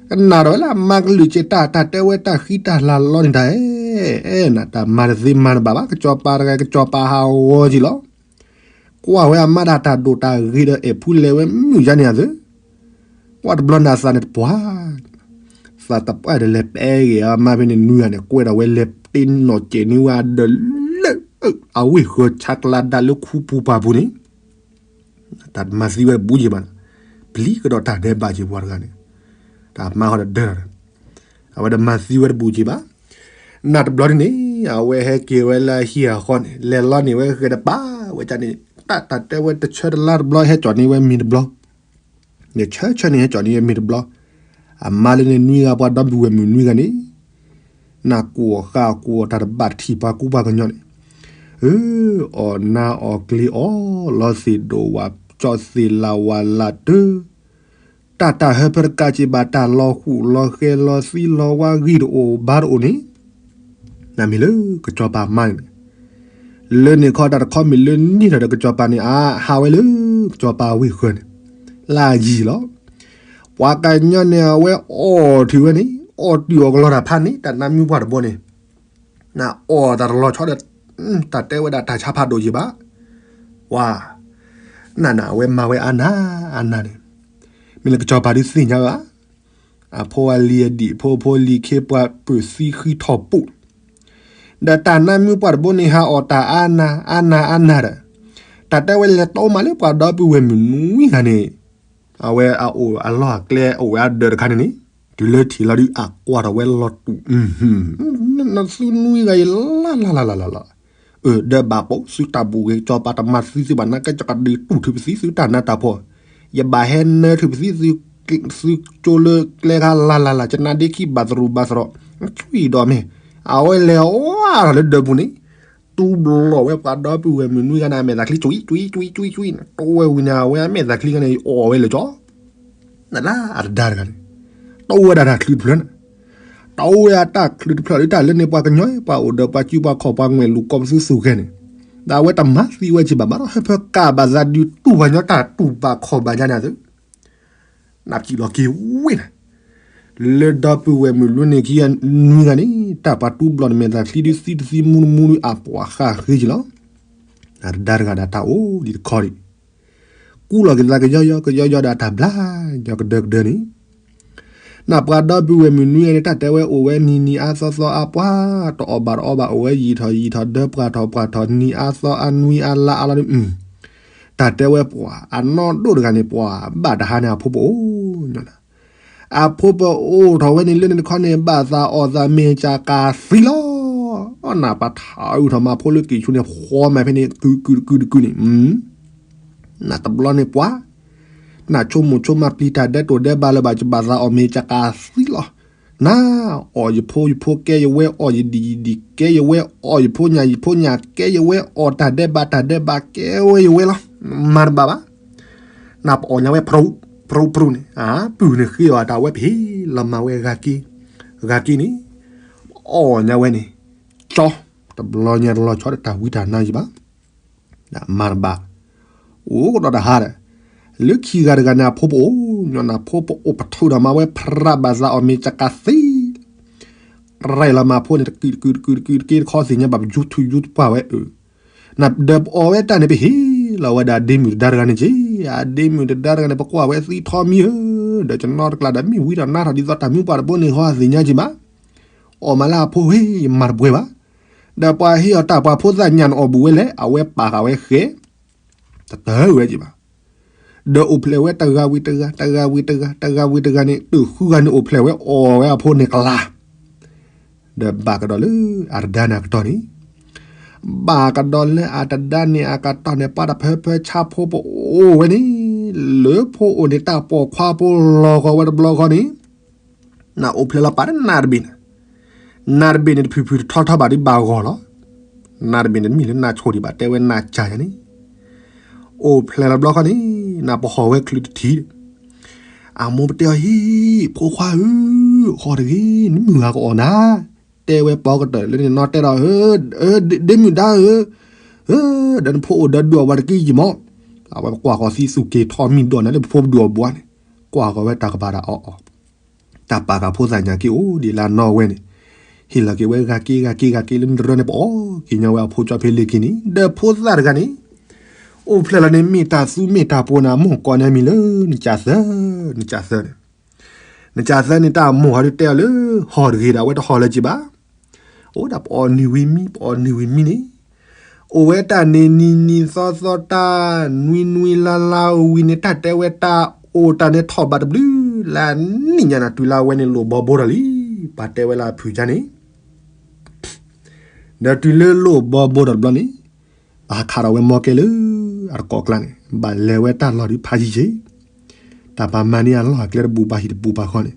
ကနၣ်ဒီးဝဲလၢအမါကလုၢ်က့ၤတၢ် တၢ်တဲဝဲတၢ်ဃံတၢ်လၤလီန့ၣ်တၢ်အဲၣ်, အဲၣ်နၤတၢ်မၤတသ့မၤတဘၣ်ဘၣ် ကစီၤပၤတဂၤ ကစီၤပၤဟးဂီၤက့ၤလီၤ. ကွၢ်ဝဲအမါဒၣ်တၢ်ဒိၣ်တၢ်ဂ့ၤဒီးအဲၣ်ဖူလဲၤဝဲမုၢ်ယါန့ၣ်အသၢ ကွၢ်တဘျီန့ၣ်အသးန့ၣ်တပှၢ်, သးတပှၢ်ဒီးလဲၤပဲဂ့ၤအမါဖဲန့ၣ်နွံဂၤန့ၣ် ကွဲဒီးဝဲလဲၤတ့နီၣ်ကဲးန့ၢ်ဝဲဒီးလၢ အဝ့ၢ်ဃၢၤဆါကျါဒၣ်လၢခူပူၤပာ်ပူၤန့ၣ် တၢ်တမၤသံဝဲတဘူးက့ၤဘၣ်, ပျံၤကဒီးတၢ်ဒဲးဘးက့ၤပှၤတဂၤန့ၣ်, တၢ်မါဃီဒီးဒၢဒီး, အဝဲဒီးမၤသံဝဲတဘူးက့ၤဘၣ်. နၢ်တဘျီန့ၣ် အဝဲဟဲက့ၤဝဲလၢဟံၣ်အဃီန့ၣ် လဲၤလီၤန့ၢ်ဝဲဃဲၤတပၤဝဲဒၣ်န့ၣ်, တၢ်တၢ်တဲဝဲတဆၢတလါတဘျီ ဟဲကၠီၣ်န့ၢ်ဝဲမ့ၤတဘျီ န့ၣ်ဆၢဆၢန့ၣ် ဟဲကၠီၣ်န့ၢ်ဝဲမ့ၤတဘျီ, အမါလၢန့ၣ်နွံဂၤ ပှၤဒီပုၢ်ဝဲၢ်မုၣ်နွံဂၤန့ၣ်, နၢ်ကူၣ်အီၤဃၣ်ကူၣ်အီၤ တၢ်တဘၣ်တထံၣ်ပှၤကူပှၤကညီန့ၣ်, အၢ အီၣ်နါအီၣ်ကျ့အီၣ် လီၤသ့ၣ်ဒိၣ်ဝးကၠီသ့ၣ်လၤဝးလၤတၢ, တၢ်တၢ်ဟၢဖၢတကးက့ၤဘၣ် တၢ်လီၤဃူလီၤဃဲလီၤသံလီၤဝါဂံၢ်တအိၣ်ဘါတအိၣ်န့ၣ်, နမ့ၢ်လၢကစီၤပၤမါန့ၣ် လၢန့ၣ်ခီတၢ်တခီမ့ၢ်လၢနံၣ်ထီၣ်ဒီးကစီၤပၤန့ၣ် အဟးဝဲလၢကစီၤပၤဝ့ၢ်ဃၢၤန့ၣ်, လၢအယံၤလီၤ. ပှၤကညီန့ၣ် အဝဲအီၣ်ထုးဝဲန့ၣ် အီၣ်တုာ်အီၣ်ကလီတၢ်ဖးန့ၣ် တၢ်နါမုၢ်ပှၢ်တဘိန့ၣ်, နအီၣ်တၢ်တလီၤဆီဒီး တၢ်တဲဝဲဒၣ်တၢ်ဆါဖးဒိၣ်က့ၤဘၣ်, ပှၤ နနအဝဲမၤဝဲအါနၤအါနၤန့ၣ်, မ့ၢ်လၢကစီၤပၤဒုးသ့ၣ်ညါဘၣ် အဖိအလံၤအဒံၣ် ဖိဖိလံၤခ့ပှၤပၢၢ်သံဃံထီၣ်ပူၣ်, ဒီးတၢ်နါမုၢ်ပှၢ်တဘိန့ၣ် ဟးအီၣ်တၢ်အါနၤအါနၤအါနၤဒီး, တၢ်တဲဝဲလဲၤတိမးလၢပှၤဒီပုၢ်ဝဲၢ်မုၣ်နွံဂၤန့ၣ်, အဝဲအအိၣ်အလီၢ်အကျဲအိၣ်ဝဲအဒၢးတခါန့ၣ်န့ၣ်, တုၤလၢထံၣ်လီၤဒုးအကွၢ်ထီၣ်ဝဲလီၤတူာ်, နသုနွံဂၤအံၤလၢ်လၢ်လၢ်လၢ်လၢ်လၢ် အၢ ဒီးဘၣ်ပိာ်သုတၢ်ဘူၣ်ဂ့ၤ ကစီၤပၤတမၤသံသုဘၣ် နာ်က့ ယကဒုးတူၢ်ထုးပသံသုတၢ်နါတၢ်ဖှီၣ်, ယဘၣ်ဟဲနၢထုးပသံသု, သုကၠိလၢကျဲခါလၢ်လၢ်လၢ် ယနါဒ့ခံဘၣ်သရူးဘၣ်သရီး, ဆွံဒီးမ့ၢ်, အဝဲလဲၤဝါထီၣ်လၢဒၢးပူၤန့ၣ်, တူၢ်ဘျီၣ်ဝဲပှၤဒီပုၢ်ဝဲၢ်မုၣ်နွံဂၤန့ၣ် အမဲာ်သးချံ ကွံ ကွံ ကွံ ကွံ ကွံန့ၣ်, တိဝဲဝံၤန့ၣ် အဝဲအမဲာ်သးချံဂၤန့ၣ် အီၣ်ဝဲလၢာ်ကၠီ နဒၣ်အတဒါတဂၤန့ၣ်, တအိၣ်ဝဲဒၣ်တၢ်ချုးတဖျၢၣ်န့ၣ်, တအိၣ်ဝဲဒၣ်တၢ်ချုးတဖျၢၣ်လၢတၢ်လၢန့ၣ် ပှၤကညီ ပှၤအိၣ်ဒီးပှၤစုပှၤခီၣ်ပှၤငွဲၣ်လူၤကိးပသူသူၣ်ဂဲၤန့ၣ်, ဒီးအဝဲတမၤသံဝဲက့ၤဘၣ် ဘၣ်ဒီးဟၢဖၢကးဘၣ်သးဒုးတူၢ်ပှၤကညီတၢ်တူၢ်ဘၣ်ခီၣ်ဘၣ်ညါန့ၣ်အသိး နပစံးလီၤက့ၤဝဲန့ၣ်, လၢဒီပုၢ်ဝဲၢ်မုၣ်လွံၢ်န့ၣ်ခံဂၤနွံဂၤန့ၣ် တၢ်ပှၤတူၢ်ဘျီၣ်န့ၣ် မဲာ်သးချံဒုးသံတသံမူတမူဒုးအပှၤဃာ်ဃ့က့ၤလီၤ. အတဒါတဂၤဒီးတၢ်အိၣ်ဒံးတခီဒံး ကူလီၤက့ၤသးကယီယီ ကယီယီဒီးတၢ်ဘျါညီကဒၢကဒၢန့ၣ်, နပှၤဒီပုၢ်ဝဲၢ်မုၣ်နွံဂၤန့ၣ် တၢ်တဲဝဲအိၣ်ဝဲနံၤနံၤအါသီသီအါပှၤ တအီၣ်ဘၣ်တအီဘၣ် အိၣ်ဝဲယံာ်ထီၣ်ယံာ်ထီၣ် ဒၢပှၤထီၣ်ပှၤထီၣ်နံၤအါသီအနွံအါလါအါလီၤန့ၣ်, တၢ်တဲဝဲပှၤအနီၢ်ဒိၣ်တဂၤန့ၣ် ပှၤဘၣ်တဟါန့ၣ် အဖိပအိၣ်ညီနၤ အဖိပအိၣ်ထီၣ်ဝဲန့ၣ် လၢန့ၣ်တခီန့ၣ် ဘၣ်သးအီၣ်သးမ့ၤကကးသံလီၤ. နပှၤထးအုးထီၣ်မၤဖိလၢကံၣ်ဆူန့ၣ် ဃီမးဖဲန့ၣ် ကုာ်ကုာ်တကုာ်တကုာ်န့ၣ်, နတဘျီန့ၣ်ပှၤ နဆိကမိၣ်ဆိကမးပျံၤတၢ်ဒဲးတိၢ်ဒဲးဘးလၢၤဘၣ် ယဘၣ်သးအီၣ်မ့ၤကကးသံလီၤ. နအီၣ်ယဖိယဖိကဲယဝဲ အီၣ်ယဒံၣ်ယဒံၣ်ကဲယဝဲ အီၣ်ယဖိညၣ်ယဖိညၣ်ကဲယဝဲ အီၣ်တၢ်ဒဲးဘးတၢ်ဒဲးဘးကဲဝဲယဝဲလီၤ. မၤတဘၣ်ဘၣ် နပအီၣ်ညါဝဲ ပြူပြူန့ၣ် အပုၢ်န့ၣ်ဃ့အီၤတၢ်ဝဲပဟ့ၣ်လီၤမၤဝဲဂၤက့, ဂၤက့န့ၣ် အီၣ်ညါဝဲန့ၣ် ကၠီ တဘျီညါတလီၤဆီဒီးတၢ်ဝံတၢ်နါယံၤဘၣ်, မၤတဘၣ်, အိၣ်ကဒီးတဟါဒီး, လၢခံဂၤတဂၤန့ၣ် အဖိပအိၣ်ညီနၤ ဖိပအိၣ်ပထုးဒီးမၤဝဲ ဖြးဘၣ်သးအီၣ်မ့ၤကကးသံ ရဲၣ်လီၤမၤဖိန့ၣ် တကုာ်တကုာ်တကုာ်တကုာ်တကုာ်တခီသ့ၣ်ညါဘၣ် ပယူၤထူယူၤတပှၢ်ဝဲအၢ, နဒီးပအီၣ်ဝဲတၢ်န့ၣ် ပဟ့ၣ်လီၤဝဲဒၣ်ဒ့မုၣ်တဒါတဂၤန့ၣ်က့, အဒ့မုၣ်တဒါတဂၤန့ၣ် ပကွၢ်ဝဲသံထီမံၤဧၢ, ဒီးကနီတကျါဒီးမ့ၢ်ဝံထီၣ်နါထီၣ်ဒ်သိးတၢ်မုၢ်ပှၢ်တဘိန့ၣ် ဟီသ့ၣ်ညါက့ဘၣ်, အီၣ်မးလၢအဖိဟ့ၣ်ယမၤတပှဲၤဘၣ်, ဒီးပှၤဟ့ၣ်အီၤတၢ်ပှၤဖိသၣ်ညၣ်န့ၣ်အီၣ်ဘူးဝဲလဲၣ် အဝဲပာ်ဃာ်ဝဲဃဲ တတၢၢ်ဝဲက့ဘၣ် ဒီးအိၣ်ဖျဲၣ်ဝဲတဂၤဝံၤတဂၤ တဂၤဝံၤတဂၤ တဂၤဝံၤတဂၤန့ၣ် တုၤဃုဂၤန့ၣ်အိၣ်ဖျဲၣ်ဝဲအီၣ်ဝဲအဖိန့ၣ်ကလၤ, ဒီးဘၣ်ကဒီးလၢအတဒါန့ၣ်အကတီၢ်န့ၣ်, ဘၣ်ကဒီးလၢအတဒါန့ၣ်အကတီၢ်န့ၣ် ပှၤတဖၢဖၢဆါဖိပအိၣ်ဝဲန့ၣ်, လၢဖိအိၣ်န့ၣ် တၢ်ပိာ်ခွါဖိလီၤဂီၤဝဲတဘျီဃီန့ၣ် နအိၣ်ဖျဲၣ်လီၤပာ်တနၢ်တဘ့ၣ်န့ၣ်, နၢ်တဘ့ၣ်န့ၣ်တဖုဖုတထီထီဘၣ်ဒ်ဘၣ်ဂီၢ်လီၤ. နၢ်တဘ့ၣ်န့ၣ်တမ့ၢ်လၢနၢ်ဆိၣ်ဒံးဘၣ် တဲဝဲနၢ်ကၢ်ယၤန့ၣ်, အိၣ်ဖျဲၣ်လီၤဘျီခီန့ၣ် နၢ်ပဟီၣ်ဝဲချုးတထံး, အမိၢ်ပတဲအီၤဟံၣ် ဖိခွါဧၢ, ဟီၣ်တဂ့ၤ နမုၢ်ဂၤကအီၣ်နၤ, တဲဝဲပီကတၢၢ်လၢန့ၣ်နီၢ်တဲဒီး ဒ့မုၣ်ဒါဧၢ, ဒီးနဖိအိၣ်ဒီးဒုးအီၣ်ဝဲတက့ၢ်ယမီၢ်, အဝဲကွၢ်ဃီၤသံသူၣ်က့ၤထီၣ်မံၤဒီးနၤလၢပဖိပဒုးအီၣ်ဘှါန့ၣ်, ကွၢ်ဃီၤဝဲတၢ်ကပၤတၢ်အီၣ်အီၣ် တၢ်ပာ်ဃာ်ဖိသၣ်ညါက့ၤအိၣ်ဒံးလၢနီၢ်ဝဲန့ၣ်, ဟ့ၣ်လီၤက့ၤဝဲဂၤက့ဂၤက့ဂၤက့လၢနတရၢန့ၣ် ပအီၣ်က့ၤညီဝဲအဖိကၠီဖဲလ့ၤက့ၤန့ၣ်, ဒီးဖိသၣ်တဂၤန့ၣ်, အိၣ်ဖျဲၣ်လီၤန့ၣ် မ့ၢ်တၢ်သူမ့ၢ်တၢ်ပိၤန့ၣ် အမိၢ်ကိးန့ၢ်မံၤလၢ နကၢ်သၢ, နကၢ်သၢန့ၣ်, နကၢ်သၢန့ၣ် တၢ်အမိၢ်ဟီဒုးတဲအီၤလၢ ဟီၣ်တဂ့ၤဒီး အဝဲတဟီၣ်လၢၤက့ၤဘၣ် အိၣ်ဒၣ်ပအီၣ်နံၤဝံၤမံ ပအီၣ်နံၤဝံၤမံန့ၣ်, အိၣ်ဝဲတၢ်န့ၣ်နံၤနံၤသီသီတၢ်နွံနွံလါလါဝံၤန့ၣ် တၢ်တဲဝဲတၢ်အိၣ်တၢ်န့ၣ်ထီၣ်ဘးတဘျုးလၢနံၣ်ညါန့ၣ် တုၤလၢအဝဲန့ၣ်လိၣ်ဘီဘိထီၣ်လံ, ပှၤတဲဝဲလၢအဖုၣ်ကါန့ၣ် ဒီးတုၤလၢလိၣ်ဘီဘိထီၣ်တဘျီန့ၣ်, ပဟးခးထီၣ်ဝဲမီၢ်ကဲလၢ အတကိးကျါန့ၣ် ဘၣ်လဲၤဝဲတၢ်လီၢ်ဒုးဖးယံၤယံၤ, တၢ်ပာ်မၤန့ၢ်အလီၢ်အကျဲတဘူၣ်ဘၣ်ဟံၣ်တဘူၣ်ဘၣ်ဃီန့ၣ်,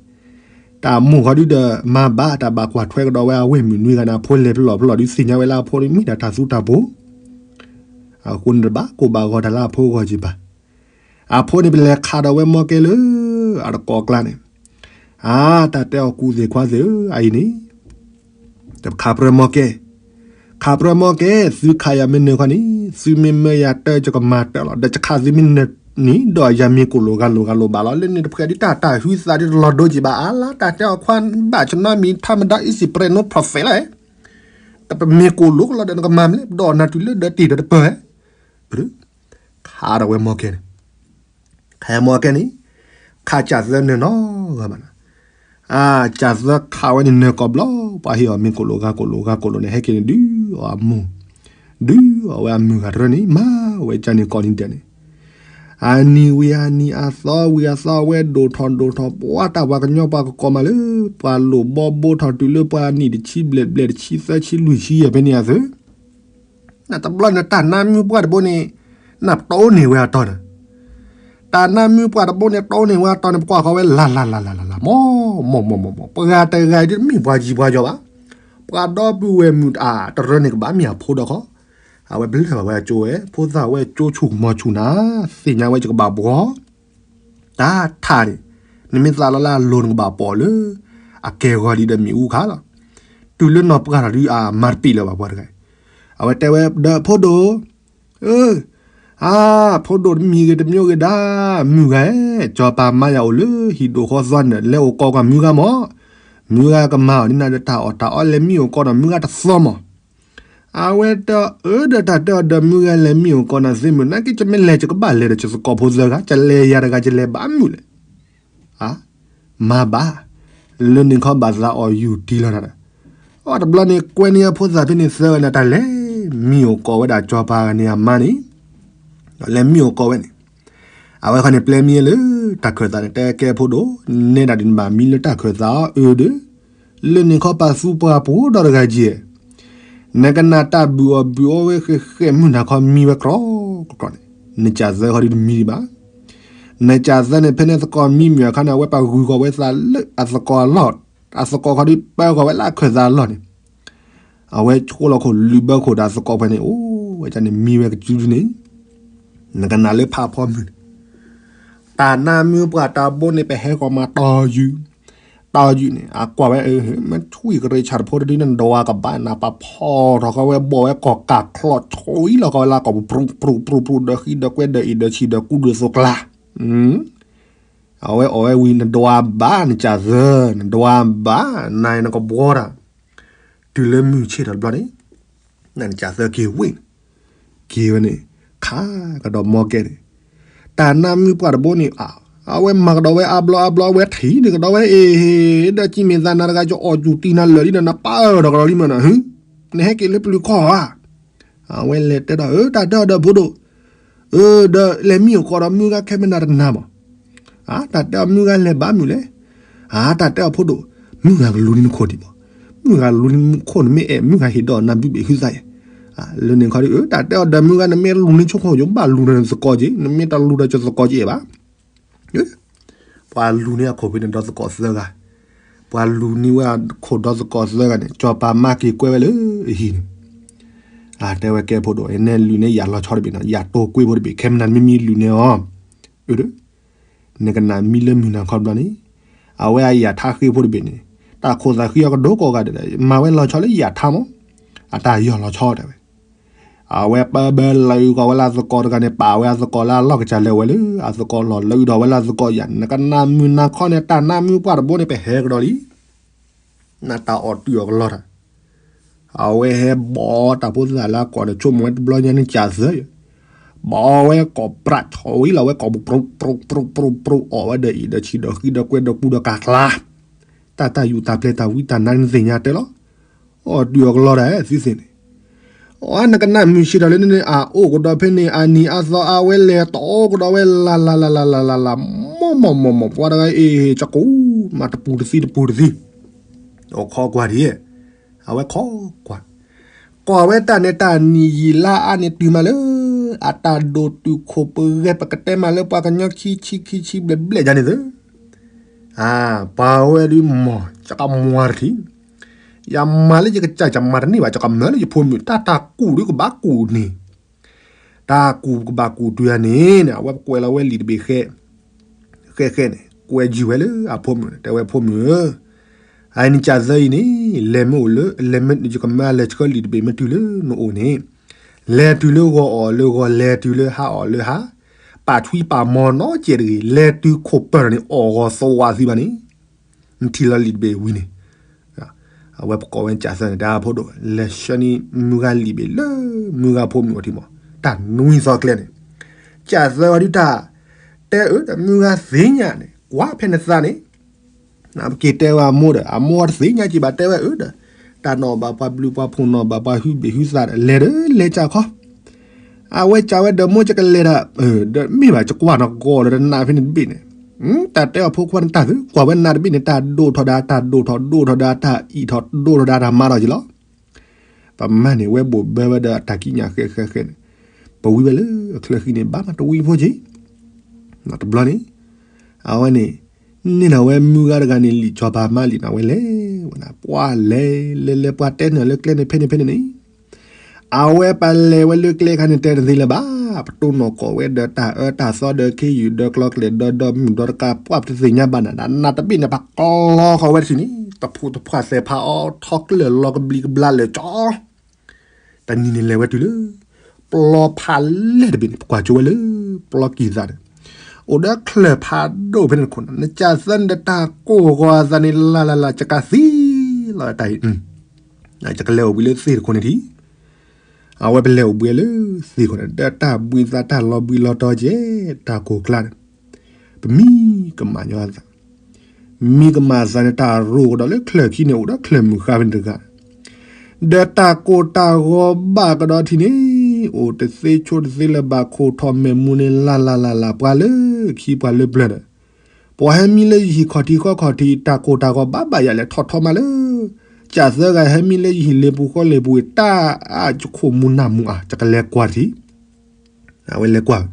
တၢ်အမိၢ်ဃီဒုးဒီးမၤဘၣ် တၢ်ဘၣ်ကွၢ်ထွဲကဒီးဝဲအဝဲၢ်မုၣ်နွံဂၤန့ၣ် အဖိလဲၤဖျိးဖျိးဒုးသ့ၣ်ညါဝဲလၢအဖိန့ၣ် မ့ၢ်ဒၣ်တၢ်သူတၢ်ပိၤ အဃိန့ၣ်တဘၣ်ကိၢ်ဘၣ်ဂီၤတၢ်လၢအဖိဂီၢ်က့ၤဘၣ်. အဖိန့ၣ် ပလဲၤခးဒီးဝဲမီၢ်ကဲလၢ အတကိးကျါန့ၣ်, အါ တၢ်တဲအီၤကူသ့ၣ်ခွါသ့ၣ်ဧၢ, အအံၤန့ၣ် တခးပြၢမီၢ်ကဲ, ခးပြၢမီၢ်ကဲ, သုခးယၤမ့ၢ်နၢၤခီန့ၣ် သုမ့ၢ်မၢယၤတၢ် ယကမၤတၢ်လီၤ. ဒီးယခးသုမ့ၢ်နၢၤန့ၣ် ဒီးယၤမ့ၢ်ကိၣ်လိာ်ဂၤလိာ်ဂၤလိာ်ဘၣ်လီၤ. လၢန့ၣ်တဖှဲးဒုး တၢ်တၢ်ဟုသးဒုးတလီၤဒိက့ၤဘၣ် အါလါ တၢ်တဲအီၤခွါဘၣ် ကျွန်တော်မည် ထမဒါ is bread no profit လီၤ. တပမ့ၢ်ကိၣ်လိာ်ကလီၤဒီးနကမၤမလဲၣ်, ဒီးနၤတုၤလၢဒီးတ့ၢ်ဒီးတပၢၢ်ဧဲ, ခးဒီးဝဲမီၢ်ကဲန့ၣ် ခးမီၢ်ကဲန့ၣ်, ခးကၢ်သၢနၢၤနီတဂၤဘၣ်နီၤ. အါ ကၢ်သၢခးဝဲန့ၣ်နၢၤကိးဘျီ, ပှၤဟ့ၣ်အီၤမ့ၢ်ကိၣ်လိာ်ဂၤကိၣ်လိာ်ဂၤကိၣ်လိာ်န့ၣ် ဟဲက့ၤန့ၣ်ဒုးအီၤအမိၢ်, ဒုးအီၤဝဲအမုၢ်ဂၤတရၢန့ၣ် မၤဝဲကန့ၣ်ကိးနံၤဒဲးန့ၣ်, အနံၤဝံၤအနံၤ အသီဝံၤအသီ အဝဲဒိၣ်ထီၣ်ဒိၣ်ထီၣ် ပှၤတၢ်ပှၤကညီပှၤကကိးမးလၢ ပှၤလိၣ်ဘီဘိထီၣ်တုၤလၢပှၤနံၣ်တဆံဘျဲၣ်ဘျဲၣ်တဆံသၢဆံလွံၢ်ဆံယဲၢ်ဖဲန့ၣ်အသိး နတဘျီန့ၣ်တၢ်နါမုၢ်ပှၢ်တဘိန့ၣ်, နပတီၢ်န့ၢ်ဝဲအတီၢ်ဒီး, တၢ်နါမုၢ်ပှၢ်တဘိန့ၣ် တီၢ်န့ၢ်ဝဲအတီၢ်န့ၣ် ပကွၢ်ဃီၤဝဲလၢ်လၢ်လၢ်လၢ်လၢ်လၢ် မီၢ်မီၢ်မီၢ်မီၢ်မီၢ်, ပှၤတဂၤအံၤဒ်တမ့ၢ်ပှၤယံၤပှၤယီၤဘၣ်, ပှၤဒီပုၢ်ဝဲၢ်မုၣ်တၢ်တရၢန့ၣ်ကဘၣ်မ့ၢ်အဖိဒီးဃီ, အဝဲဘျၢဘၣ်ဝဲအကၠိဝဲ, ဖိသၣ်ဝဲကၠိဆူၣ်မီၤဆူၣ်နၤ, သ့ၣ်ညါဝဲယကဘၣ်ဘှီ တၢ်ထးန့ၣ်, နမ့ၢ်သးလီၤလၢအလိၤနကဘၣ်ပိာ်လၢ အကဲဂီၤဒံးဒီးမ့ၣ်အူခါလီၤ. တုၤလၢနီၢ်ပှၢ်ထီၣ်ဒုးအမၤတပ့ၢ်လၢၤဘၣ်ပှၤတဂၤ, အဝဲတဲဝဲဒီးဖိဒိၣ်, အၢ, အါ, ဖိဒိၣ်တမံၤဂ့ၤတမံၤဂ့ၤဒၣ်, မုၢ်ဂၤ, စီၤပၤမါယၤအိၣ်လၢဟံၣ်ဒိၣ်ဃီသွါန့ၣ် လဲၤအိၣ်ကိးကွၢ်မုၢ်ဂၤမီၢ်, မုၢ်ဂၤကမၤအီၤဒ်နၤဒီးတၢ်အီၣ်တၢ်အီလဲၤမံအိၣ်ကိးဒီးမုၢ်ဂၤတသီမီၢ် အဝဲတအၢဒီးတၢ်တဲအီၤဒီးမုၢ်ဂၤလဲၤမံအိၣ်ကိးနၤသ့မုၢ် နာ်က့ ယမ့ၢ်လဲၤယကဘၣ်လဲၤဒီးယသကိးဖိသၢဂၤ ယလဲၤယၤတဂၤယလဲၤဘၣ်မုၢ်လဲၣ်. အါ, မၤဘၣ်, လၢန့ၣ်ခီဘၣ်သးအီၣ်ယူၢ်တံၢ်လီၤတၢ်ဒီး, အတဘျီန့ၣ် ကွဲန့ၢ်အဖိသၣ်ဖဲန့ၣ်သၢဂၤန့ၣ် တၢ်လဲၤမံအိၣ်ကိးဝဲဒၣ်စီၤပၤဂၤန့ၣ်အမါန့ၣ်, ဒီးလဲၤမံအိၣ်ကိးဝဲန့ၣ် အဝဲခီန့ၣ် ပျဲမံလၢတၢ်ခၢၣ်သးန့ၣ် တဲကဲဖိဒိၣ်, နဲဒၣ်ဒ်နဘၣ်မံလၢတၢ်ခၢၣ်သးအီၤအၢဒီး, လၢန့ၣ်ခီပာ်သူပှၤပှိၤဒီတဂၤယဲၢ်, နကနၣ်တၢ်ဘုၣ်အီၣ်ဘုၣ်အီဝဲဃဲးဃဲးမုၢ်နၤခီမံဝဲကြီကြီန့ၣ်, နကၢ်သၢခီဒုးတမံဒံးဘၣ်. နကၢ်သၢန့ၣ် ဖဲန့ၣ်သကိးမံမုၢ်အခါန့ၣ် အဝဲပှၤဂုၤဃီၤဝဲသးလၢအသကိးအလီၢ်, အသကိးခီဒုးပၢဃီၤဝဲလၢအခၢၣ်သးအလီၢ်န့ၣ် အဝဲဆိလီၤခိၣ်လုၢ်ဘၢခိၣ်ဒီးအသကိးဖဲန့ၣ် အိၣ်ဝဲဒၣ်န့ၣ်မံဝဲကစုဒုန့ၣ်, နကနၣ်လၢဖးဖီမုၢ်န့ၣ်, တၢ်နါမုၢ်ပှၢ်တၢ်ဘိန့ၣ် ပဟဲကီးမၤတီယုၢ်, တီယုၢ်န့ၣ် အကွၢ်ဝဲ မ့ၢ်ထွံၣ်ကရ့ၣ်ဆၣ်တဖိတဒုန့ၣ် နဒွးကဘၣ် နပာ်ဖီၣ်ထီၣ်ဃီဝဲဘီၣ်ဝဲကီၢ်ကးချီၣ် ဆှံလီၤဃီဝဲလၢကီၢ်ပူၤ ပြူၤပြူၤပြူၤပြူၤ ဒီးဃံဒီးကွဲဒီးအ့ၣ်ဒီးဆံးဒီးကူဒီးသိကျါ အဝဲအီၣ်ဝဲဝံၤ နဒွးဘၣ်နကၢ်သၢ, နဒွးဘၣ် နၤနကဘှီတၢ်, တုၤလၢမုၢ်ဆ့ၣ်ထီၣ်တဘျီန့ၣ်, နကၢ်သၢက့ၤဝ့ၢ်န့ၣ်, က့ၤဝဲန့ၣ်, ခးကဒီးမီကဲန့ၣ်, တၢ်နါမုၢ်ပှၢ်တဘိန့ၣ်, အဝဲမၤကဒီးဝဲအါဘျီအါဘျီ အဝဲထံၣ်န့ၣ်ကဒီးဝဲ အ့ၣ်, ဒီးကံမ့ၢ်သးနၤတဂၤ ယအီၣ်ယူၢ်တံၢ်နၤလၢာ်လံဒီး နပာ်အၢၣ်ထီၣ်ကဒီးလံမးနၤ, နဟဲက့ၤလၢပျုၤခီၣ်ဧါ. အဝဲလဲၤတဲဒီး အၢ တၢ်တဲအီၤဒီးဖိဒိၣ်, အၢ ဒီးလဲၤမံအိၣ်ကီးဒီးမုၢ်ဂၤခဲမနၤတနၤမး, အါ တၢ်တဲအီၤမုၢ်ဂၤလဲၤဘၣ်မုၢ်လဲၣ်, အါ တၢ်တဲအီၤဖိဒိၣ်, မုၢ်ဂၤကလူၤန့ၢ်နခိၣ်ဒံးမး, မုၢ်ဂၤလူၤန့ၢ်နခိၣ် နမ့ၢ်အဲၣ်မုၢ်ဂၤဟ့ၣ်ဒီးနၤဘုဘ့ၣ်ဟုသးယဲၢ်, လၢန့ၣ်ခီဒီး တၢ်တဲအီၤဒီးမုၢ်ဂၤ နမ့ၢ်လူၤန့ၢ်ဆိခိၣ် ယဘၣ်လူၤဒီးနသကိးက့ၤ, နမ့ၢ်တလူၤဒီးယသကိးက့ၤဘၣ်. ပှၤလူၤန့ၢ်အခိၣ်ဖဲန့ၣ်ဒီးသကိးသၢဂၤ, ပှၤလူၤန့ၢ်ဝဲအခိၣ်ဒီသကိးသၢဂၤန့ၣ် ကၠီၤပၤမါက့ၤကွဲဝဲလၢအဟံၣ်န့ၣ်, တဲဝဲကဲဖိဒိၣ် နလုၢ်န့ၢ်ယၤလီၤဆီတဘ့ၣ်နီၤ, ယၤတိာ်ကွံာ်ဖိတဘ့ၣ် ခဲမနၤမ့မ့ၢ်လုၢ်န့ၢ်အီၤ, အၢ နကနၣ်မံလၢမုၢ်နၤခီတဘျီန့ၣ်, အဝဲအယၢ်ထါဃ့ဖိတဘ့ၣ်န့ၣ်, တၢ်ခိၣ်သးဃံအီၤကဒိကီးဂၤဒဲး, မၤဝဲလီၤဆီလၢယၢ်ထါမး, အတၢ်ယီၢ်လီၤဆီတဲဝဲ အဝဲပဘၢလၢအုၣ်ကီးဝဲလၢအသကိးတဂၤန့ၣ် ပာ်ဝဲအသကိးလၢအလီၢ်ကစၢ်လၢဝဲလၢ အသကိးလီၤလၢအုၣ်ဒီးဝဲလၢအသကိးယၤန့ၣ် နကနၣ်မုၢ်နၤခီန့ၣ် တၢ်နါမုၢ်ပှၢ်တဘိန့ၣ် ပဟဲကဒီးလံ. နတၢ်အီၣ်တုၤအီၤကလီတၢ်, အဝဲဟဲဘီးတၢ်ဖိသၣ်လၢအကိာ်န့ၣ် ဆိကမိၣ်ဝဲတဘျီညါန့ၣ် ကၠၢ်သၢယဲၢ်, ဘီးဝဲကိးပြးဆီဝံၤလီၤဝဲကိးပူၤ ပြူပြူပြူပြူ အီၣ်ဝဲဒီးအံၤဒီးဆံးဒီးဃံဒီးကွဲဒီးပူဒီးကၤကျါ, တၢ်တၢ်ယူၢ်တၢ်ပျဲတၢ်ဝံတၢ်နါန့ၣ်သ့ၣ်ညါတဲလီၤ. အီၣ်တုၤအီၤကလီတၢ်သုသ့ၣ်န့ၣ်, အနကနၣ်မုၢ်ဆ့ၣ်ထီၣ်လၢန့ၣ်န့ၣ် အအိၣ်ကဒီးဖဲန့ၣ် အနံၤအသီအဝဲလဲၤတအိၣ်ကဒီးဝဲလၢ်လၢ်လၢ်လၢ်လၢ်လၢ်လၢ် မိၢ်မိၢ်မိၢ်မိၢ် ပှၤတဂၤအံၤ ကကူ မၤတပူၤတသံတပူၤတသံ, အိၣ်ခိးကွၢ်ဒံး, အဝဲခိးကွၢ်, ကွၢ်ဝဲတၢ်န့ၣ် တၢ်နံၣ်ယံာ်လါအါန့ၣ်တုၤမးလၢ အတၢ်ဒိၣ်တုာ်ခိၣ်ပဂဲၤ ပကတဲမးလၢပှၤကညီခံဆံခံဆံဘျဲၣ်ဘျဲၣ်ဒ်န့ၣ်သ့, ပှၤဝဲဒုးမီၢ် ယကမၤတထံၣ်, ယမၤလၢယကစၢ်ယမၤတန့ၢ်ဘၣ် ယကမၤလၢယဖိမုၣ် တၢ်တၢ်ကူၣ်ဒုးကဘၣ်ကူၣ်န့ၣ်, တၢ်ကူၣ်ကဘၣ်ကူၣ်တုၤဧါန့ၣ်န့ၣ် အဝဲကွဲးလီၤဝဲလံာ်တဘ့ၣ်ဃဲ ဃဲဃဲန့ၣ် ကွဲးယုၢ်ဝဲလၢအဖိမုၣ်န့ၣ် တဲဝဲဖိမုၣ်ဧၢ, အနံၣ်ကၢ်သၢအံၤန့ၣ် လဲၤမ့ၢ်အိၣ်လၢ လဲၤမ့ၢ် ယကမၤလဲၤဆှၢလံာ်တဘ့ၣ်မ့ၢ်တုၤလၢနအိၣ်န့ၣ်, လဲၤတုၤလၢဂီၤအီၣ်လၢဂီၤ လဲၤတုၤလၢဟါအီၣ်လၢဟါ, ပာ်ထွံပာ်မီၤနီတစဲးတဂ့ၤ, လဲၤတုၤခိၣ်ပၢၢ်န့ၣ် အီၣ်ဂီၤသဝးသံဘၣ်န့ၣ် နထံၣ်လီၤလံာ်တဘ့ၣ်ဝံၤန့ၣ်, အဝဲပကိးဝဲကၢ်သၢန့ၣ် တဲအဖိဒိၣ် လဲၤဆှၢန့ၢ်မုၢ်ဂၤလံာ်ဘ့ၣ်လၢမုၢ်ဂၤဖိမုၣ်အထံမီၤ, တၢ်နွံသီကျဲန့ၣ်, ကၢ်သၢဝဲဒုးတၢ် တဲအၢဒီးမုၢ်ဂၤသ့ၣ်ညါန့ၣ် ကွၢ်ဖဲနသးန့ၣ်, ပက့ၤတဲဝဲအမိၢ်ဒီး အမိၢ်တသ့ၣ်ညါက့ၤဘၣ်တဲဝဲအၢဒီး, တၢ်နီၣ်ဘၣ်ပှၤဘျုးပှၤဖှိၣ်နီၣ်ဘၣ်ပှၤဟုဘ့ၣ်ဟုသးဒီး လဲၤဒီးလဲၤကၢ်ခီ အဝဲကၢ်ဝဲဒီးမိၢ်ကကလဲၤဒီး, ဒီးမ့ၢ်ဘၣ်ကကွၢ်နီၣ်ဂီၤလၢတနးဖဲန့ၣ်တဘ့ၣ်န့ၣ်, တၢ်တဲအီၤဖိခွါန့ၣ်တၢ်သု ကွၢ်ဝဲနးတဘ့ၣ်န့ၣ် တၢ်ဒိၣ်ထီၣ်ဒၣ် တၢ်ဒိၣ်ထီၣ်ဒိၣ်ထီၣ်ဒၣ် တၢ်အံၣ်ထီၣ်ဒိၣ်ထီၣ်ဒၣ် တၢ်မၤထီၣ်က့ၤလီၤ. ပမါန့ၣ်ဝဲဘိၣ်ဘၢဝဲဒီးအတၢ်ကံးညာ်ဃဲဃဲဃဲန့ၣ်, ပဝံဝဲလၢအချၢဃံန့ၣ် ဘၣ်မးတဝံဖိက့ၤ, တဘျီန့ၣ်, အဝဲန့ၣ်, န့ၢ်နၤဝဲမုၢ်ဂၤတဂၤန့ၣ် လံာ်စီၤပၤမါလံာ်န့ၣ် အဝဲလဲၤဝဲဒၣ် ပှၤလဲၤလဲၤလဲၤ ပှၤတဲန့ၢ်လၢကျဲန့ၣ် ဖဲန့ၣ်ဖဲန့ၣ်န့ၣ်, အဝဲပလဲၤဝဲလၢကျဲခါန့ၣ် တဲတသ့လၢၤဘၣ်, ပတိၢ်နီၣ်ကိးဝဲဒီးတၢ်အၢတၢ်သီဒီးခ့ယုၢ်ဒီးကျီကျဲဒီးဒီမုၢ်ဒီတကး ပှၤပတသ့ၣ်ညါဘၣ်နၤ နးတဘ့ၣ်န့ၣ် ပကျီဃီၤဝဲတထံၣ်န့ၣ် တဖုတဖှၣ်သဲးဖးအီထီကျၢၢ်လီၤကဘျံးကဘျၣ်လၢာ်ကၠီ တနံၤန့ၣ်လဲၤဝဲတုၤလၢ ပျီဖးလဲၢ်တဘ့ၣ်န့ၣ် ပကွၢ်ကၠိဝဲလၢ ပျီကံၤသးန့ၣ်, အိၣ်ဒီးချၢၣ်ဖးဒိၣ်ဖဲန့ၣ်တခိၣ်န့ၣ် နကၢ်သၢနတၢ်ကိၢ်ဂီၤအသးန့ၣ် လၢ်လၢ်လၢ် ယကသံလီၤတၢ်အံၤ, ယကလဲၤအိၣ်ဘှံးလၢသ့ၣ်တခိၣ်န့ၣ်ထံၣ်, အဝဲပလဲၤအိၣ်ဘှံးလၢသ့ၣ်တခိၣ်န့ၣ် ဒီးတၢ်ဘှံးသးတၢ်လီၤဘှံးလီၤတီၤကဲ တၢ်ကိၢ်ကျါန့ၣ် ပမံကမၣ်ညီအသး, မံကမၣ်သးန့ၣ် တၢ်ရိၣ်ကဒီးလၢချၢၣ်ခံန့ၣ် အိၣ်ဒီးချၢၣ်မုၢ်ဃါဖဲန့ၣ်တဂၤ, ဒီးတၢ်ကိၢ်တၢ်ဂီၤဘၣ်ကဒီးထံၣ်န့ၣ် အိၣ်တသ့ဆိတသ့လၢၤဘၣ် ခိၣ်ထီၣ်မဲာ်မူန့ၣ် လၢ်လၢ်လၢ်လၢ် ပှၤလၢခံပှၤလၢပျၢၤဒီး, ပှၤဟဲမံလၢယဟံၣ်ခီၣ်ထံးဃီခီၣ်ထံး တၢ်ကိၢ်တၢ်ဂီၤဘၣ်ဘၣ်ယၤလဲၣ် ထီၣ်ထီမးလၢ ကၢ်သၢဂၤဟဲမံလၢယဟံၣ်လ့ၤပူၤဃီလ့ၤပူၤ တၢ်အါယခိၣ်မူနၢ်မူအါ ယကလဲၤကွၢ်ထံၣ်, အဝဲလဲၤကွၢ်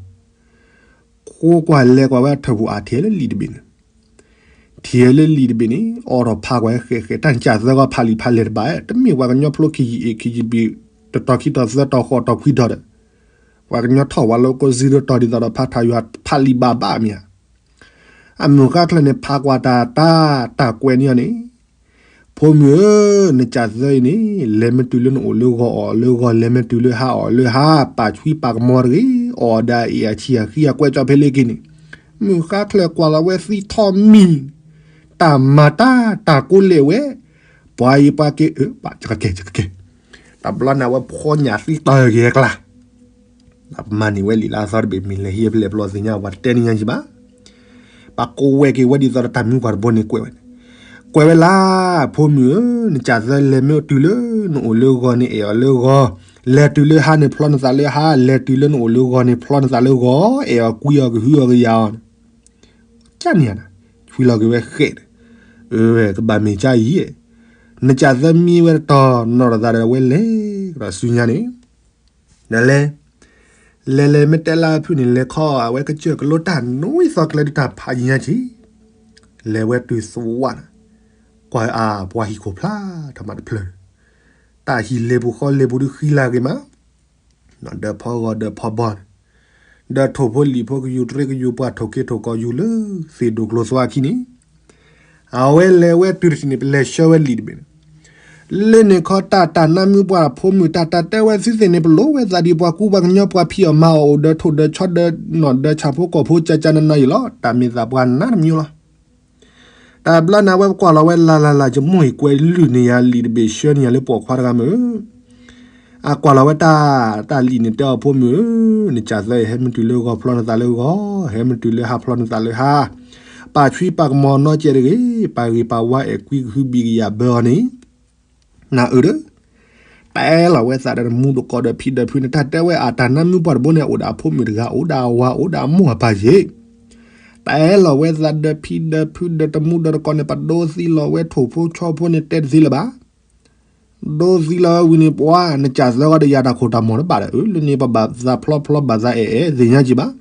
ဃိကွၢ်လဲၤကွၢ်ဝဲအထၢၣ်ပူၤအါ ထံၣ်လၢလံာ်တဘ့ၣ်န့ၣ်, ထံၣ်လၢလံာ်တဘ့ၣ်န့ၣ် အိးထီၣ်ဖးကွၢ်ဃဲးဃဲး တၢ်ကၢ်သၢဂီၤဖးလံာ်ဖးလဲၢ်တဘၣ် တမ့ၢ်ပှၤကညီဖျိခံယံာ်အ့ၣ်ခံယံာ်ဘံၣ် တတီၤခံတီၤသၢတီၤဃိးတီၤခွံတီၤဒီး, ပှၤကညီထီၣ်ဝဲလၢကိးစုတီၤဒ်သိးဒီးဖးထးယွၤဖးလံာ်ဘၣ်ဘၣ်မ့ၢ်ဧါ အမုၢ်ဃါချၢန့ၣ် ဖးကွၢ်တၢ်တၢ် တၢ်ကွဲးန့ၢ်အီၤန့ၣ်, ဖိမုၣ်ဧၢ, နကၢ်သၢအံၤန့ၣ် လဲၤမ့ၢ်တုၤလၢနအိၣ်လၢဂီၤအီၣ်လၢဂီၤ လဲၤမ့ၢ်တုၤလၢဟါအီၣ်လၢဟါ ပာ်ဆွံပာ်ကမီၤတဂ့ၤ, အီၣ်ဒၣ်အ့ၣ်အဆံၣ်အဃံအကွဲးကၠီဖဲလၢက့ၤန့ၣ်, မုၢ်ဃါချၢကွၢ်လီၤဝဲသံထီၣ်မံၤ, တၢ်မၤတၢ်တၢ်ကိးလဲၣ်ဝဲ, ပှၤအံၤပှၤက့ၤအၢ ပကကဲ ယကကဲ, တဘျီန့ၣ်အဝဲဖီညၣ်သံတၢ်ဂ့ၤအကျါ ပမၤန့ၢ်ဝဲလံာ်လၢအသီတဘ့ၣ် မ့ၢ်လဲၤဟံးဖဲလဲၣ်ပျီသ့ၣ်ညါ ပှၤတတဲန့ၢ်ညါယံၤဘၣ်. ပှၤကိးဝဲက့ၤဝဲဒ်သိးဒီးတၢ်မူပှၤတဘိန့ၣ်ကွဲးဝဲန့ၣ်, ကွဲးဝဲလၢ ဖိမုၣ်ဧၢ, နကၢ်သၢလဲၤမ့ၢ်တုၤလၢနအိၣ်လၢဂီၤန့ၣ် အဲၣ်အီၤလၢဂီၤ, လဲၤတုၤလၢဟါန့ၣ်ဖျီနသးလၢဟါ, လဲၤတုၤလၢနအိၣ်လၢဂီၤန့ၣ် ဖျီနသးလၢဂီၤ, အဲၣ်အီၤကွံအီၤကဟုအီၤကယာ်အီၤန့ၣ် ကၢ်န့ၣ်ဧါ, ဆွံလီၤက့ၤဝဲဃဲးဒီး, အၢ ကဘၣ်မ့ၢ်ကၢ်အံၤ, နကၢ်သၢမံဝဲတတီၤ နီၢ်တသးဒီးဝဲလဲၤကဒီးဆူညါန့ၣ်, နလဲၤ, လဲၤလဲၤမ့ၢ်တဲလၢအဖုၣ်န့ၣ် လဲၤခီအဝဲကစၢၢ်ကလိတၢ်နွံသီကျဲဒုးတၢ်ဖးယံၤညါဆံး, လဲၤဝဲတုၤသဝးနၤ, ခိ ပှၤအါ ပှၤဟံၣ်ခိၣ်ဖျါထီၣ်မးတဖျၢၣ်, တၢ်ဟံၣ်လ့ပူၤဃီလ့ပူၤဒုးဃံလၤဂ့ၤမး, ဒီးဖီဂီၤဒီးဖီဘီန့ၣ်, ဒီးထိၣ်ဖိလံၣ်ဖိကယူၤတရ့ကယူၤပှၤထိၣ်က့ၤထိၣ်ကီၢ်ယူၤလၢသ့ၣ်ဒိၣ်ကျိၤသွါခံန့ၣ်, အဝဲလဲၤဝဲတုၤတထံၣ်န့ၣ် ပလဲၤဆှၢဝဲလံာ်တဘ့ၣ်န့ၣ်, လၢန့ၣ်ခီတၢ်တၢ်နါမုၢ်ပှၢ်ဖိမုၣ် တၢ်တၢ်တဲဝဲသုသ့ၣ်န့ၣ် ပလိၣ်ဝဲသးဒ်ပှၤကူပှၤကညီပှၤဖံးအီၣ်မၤအီၣ်အိၣ်ဒီးထိၣ်ဒီးဆီဒီးနီၣ်ဒီးဆၣ်ဖိကီၢ်ဖိကၠၢကၠၢနးနးအံၤလီၤ. တၢ်မ့ၢ်သးပှၤနါတမံၤလီၤ. တၢ်ဘျီန့ၣ်အဝဲကွၢ်လီၤဝဲလၢ်လၢ်လၢ် ယမိၢ်အံၤကွဲးလုၢ်န့ၢ်ယၤလံာ်တဘ့ၣ်ဆှၢန့ၢ်ယၤလၢပိာ်ခွါတဂၤမ့ၢ်ဧၢ, အကွၢ်လီၤဝဲတၢ် တၢ်လံာ်န့ၣ်တဲအီၤဖိမုၣ်ဧၢ, နကၢ်သၢအံၤဟဲမ့ၢ်တုၤလၢဂီၤဖျီနသးလၢဂီၤ, ဟဲမ့ၢ်တုၤလၢဟါဖျီနသးလၢဟါ, ပာ်ဆှံပာ်ကမီၤနီတစဲးတဂ့ၤ, ပာ်ဂ့ၤပာ်ဝါအဲၣ်ကွံကဟုဘံၣ်ကယာ်ဘၢအီၤန့ၣ် နၢ်အုးဒီး တအဲၣ်လီၤဝဲသးဒီးတမူတကိးဒီးဖံဒီးဖုန့ၣ် တၢ်တဲဝဲအတၢ်နါမုၢ်ပှၢ်တဘိန့ၣ် အိၣ်ဒီးအဖိမုၣ်တဂၤ အိၣ်ဒီးအဝၤ အိၣ်ဒီးအမိၢ်အပၢ်ယ့ၣ်, တအဲၣ်လီၤဝဲသးဒီးဖံဒီးဖုဒီးတမူဒီးတကိးန့ၣ် ပဒိးသံလီၤဝဲထိၣ်ဖိဆီဖိန့ၣ် တဲတသ့လၢၤဘၣ်. ဒိးသံလီၤဝဲဝံၤန့ၣ် ပှၤနကၢ်သၢဂီၤဒီးယၤတၢ်ခိၣ်တၢ်မီၢ်တဘၣ်ဒီး အၢ လၢန့ၣ်ပဘၣ်သးဖျီဖျီဘၣ်သးအဲၣ်အဲၣ်သ့ၣ်ညါက့ၤဘၣ်,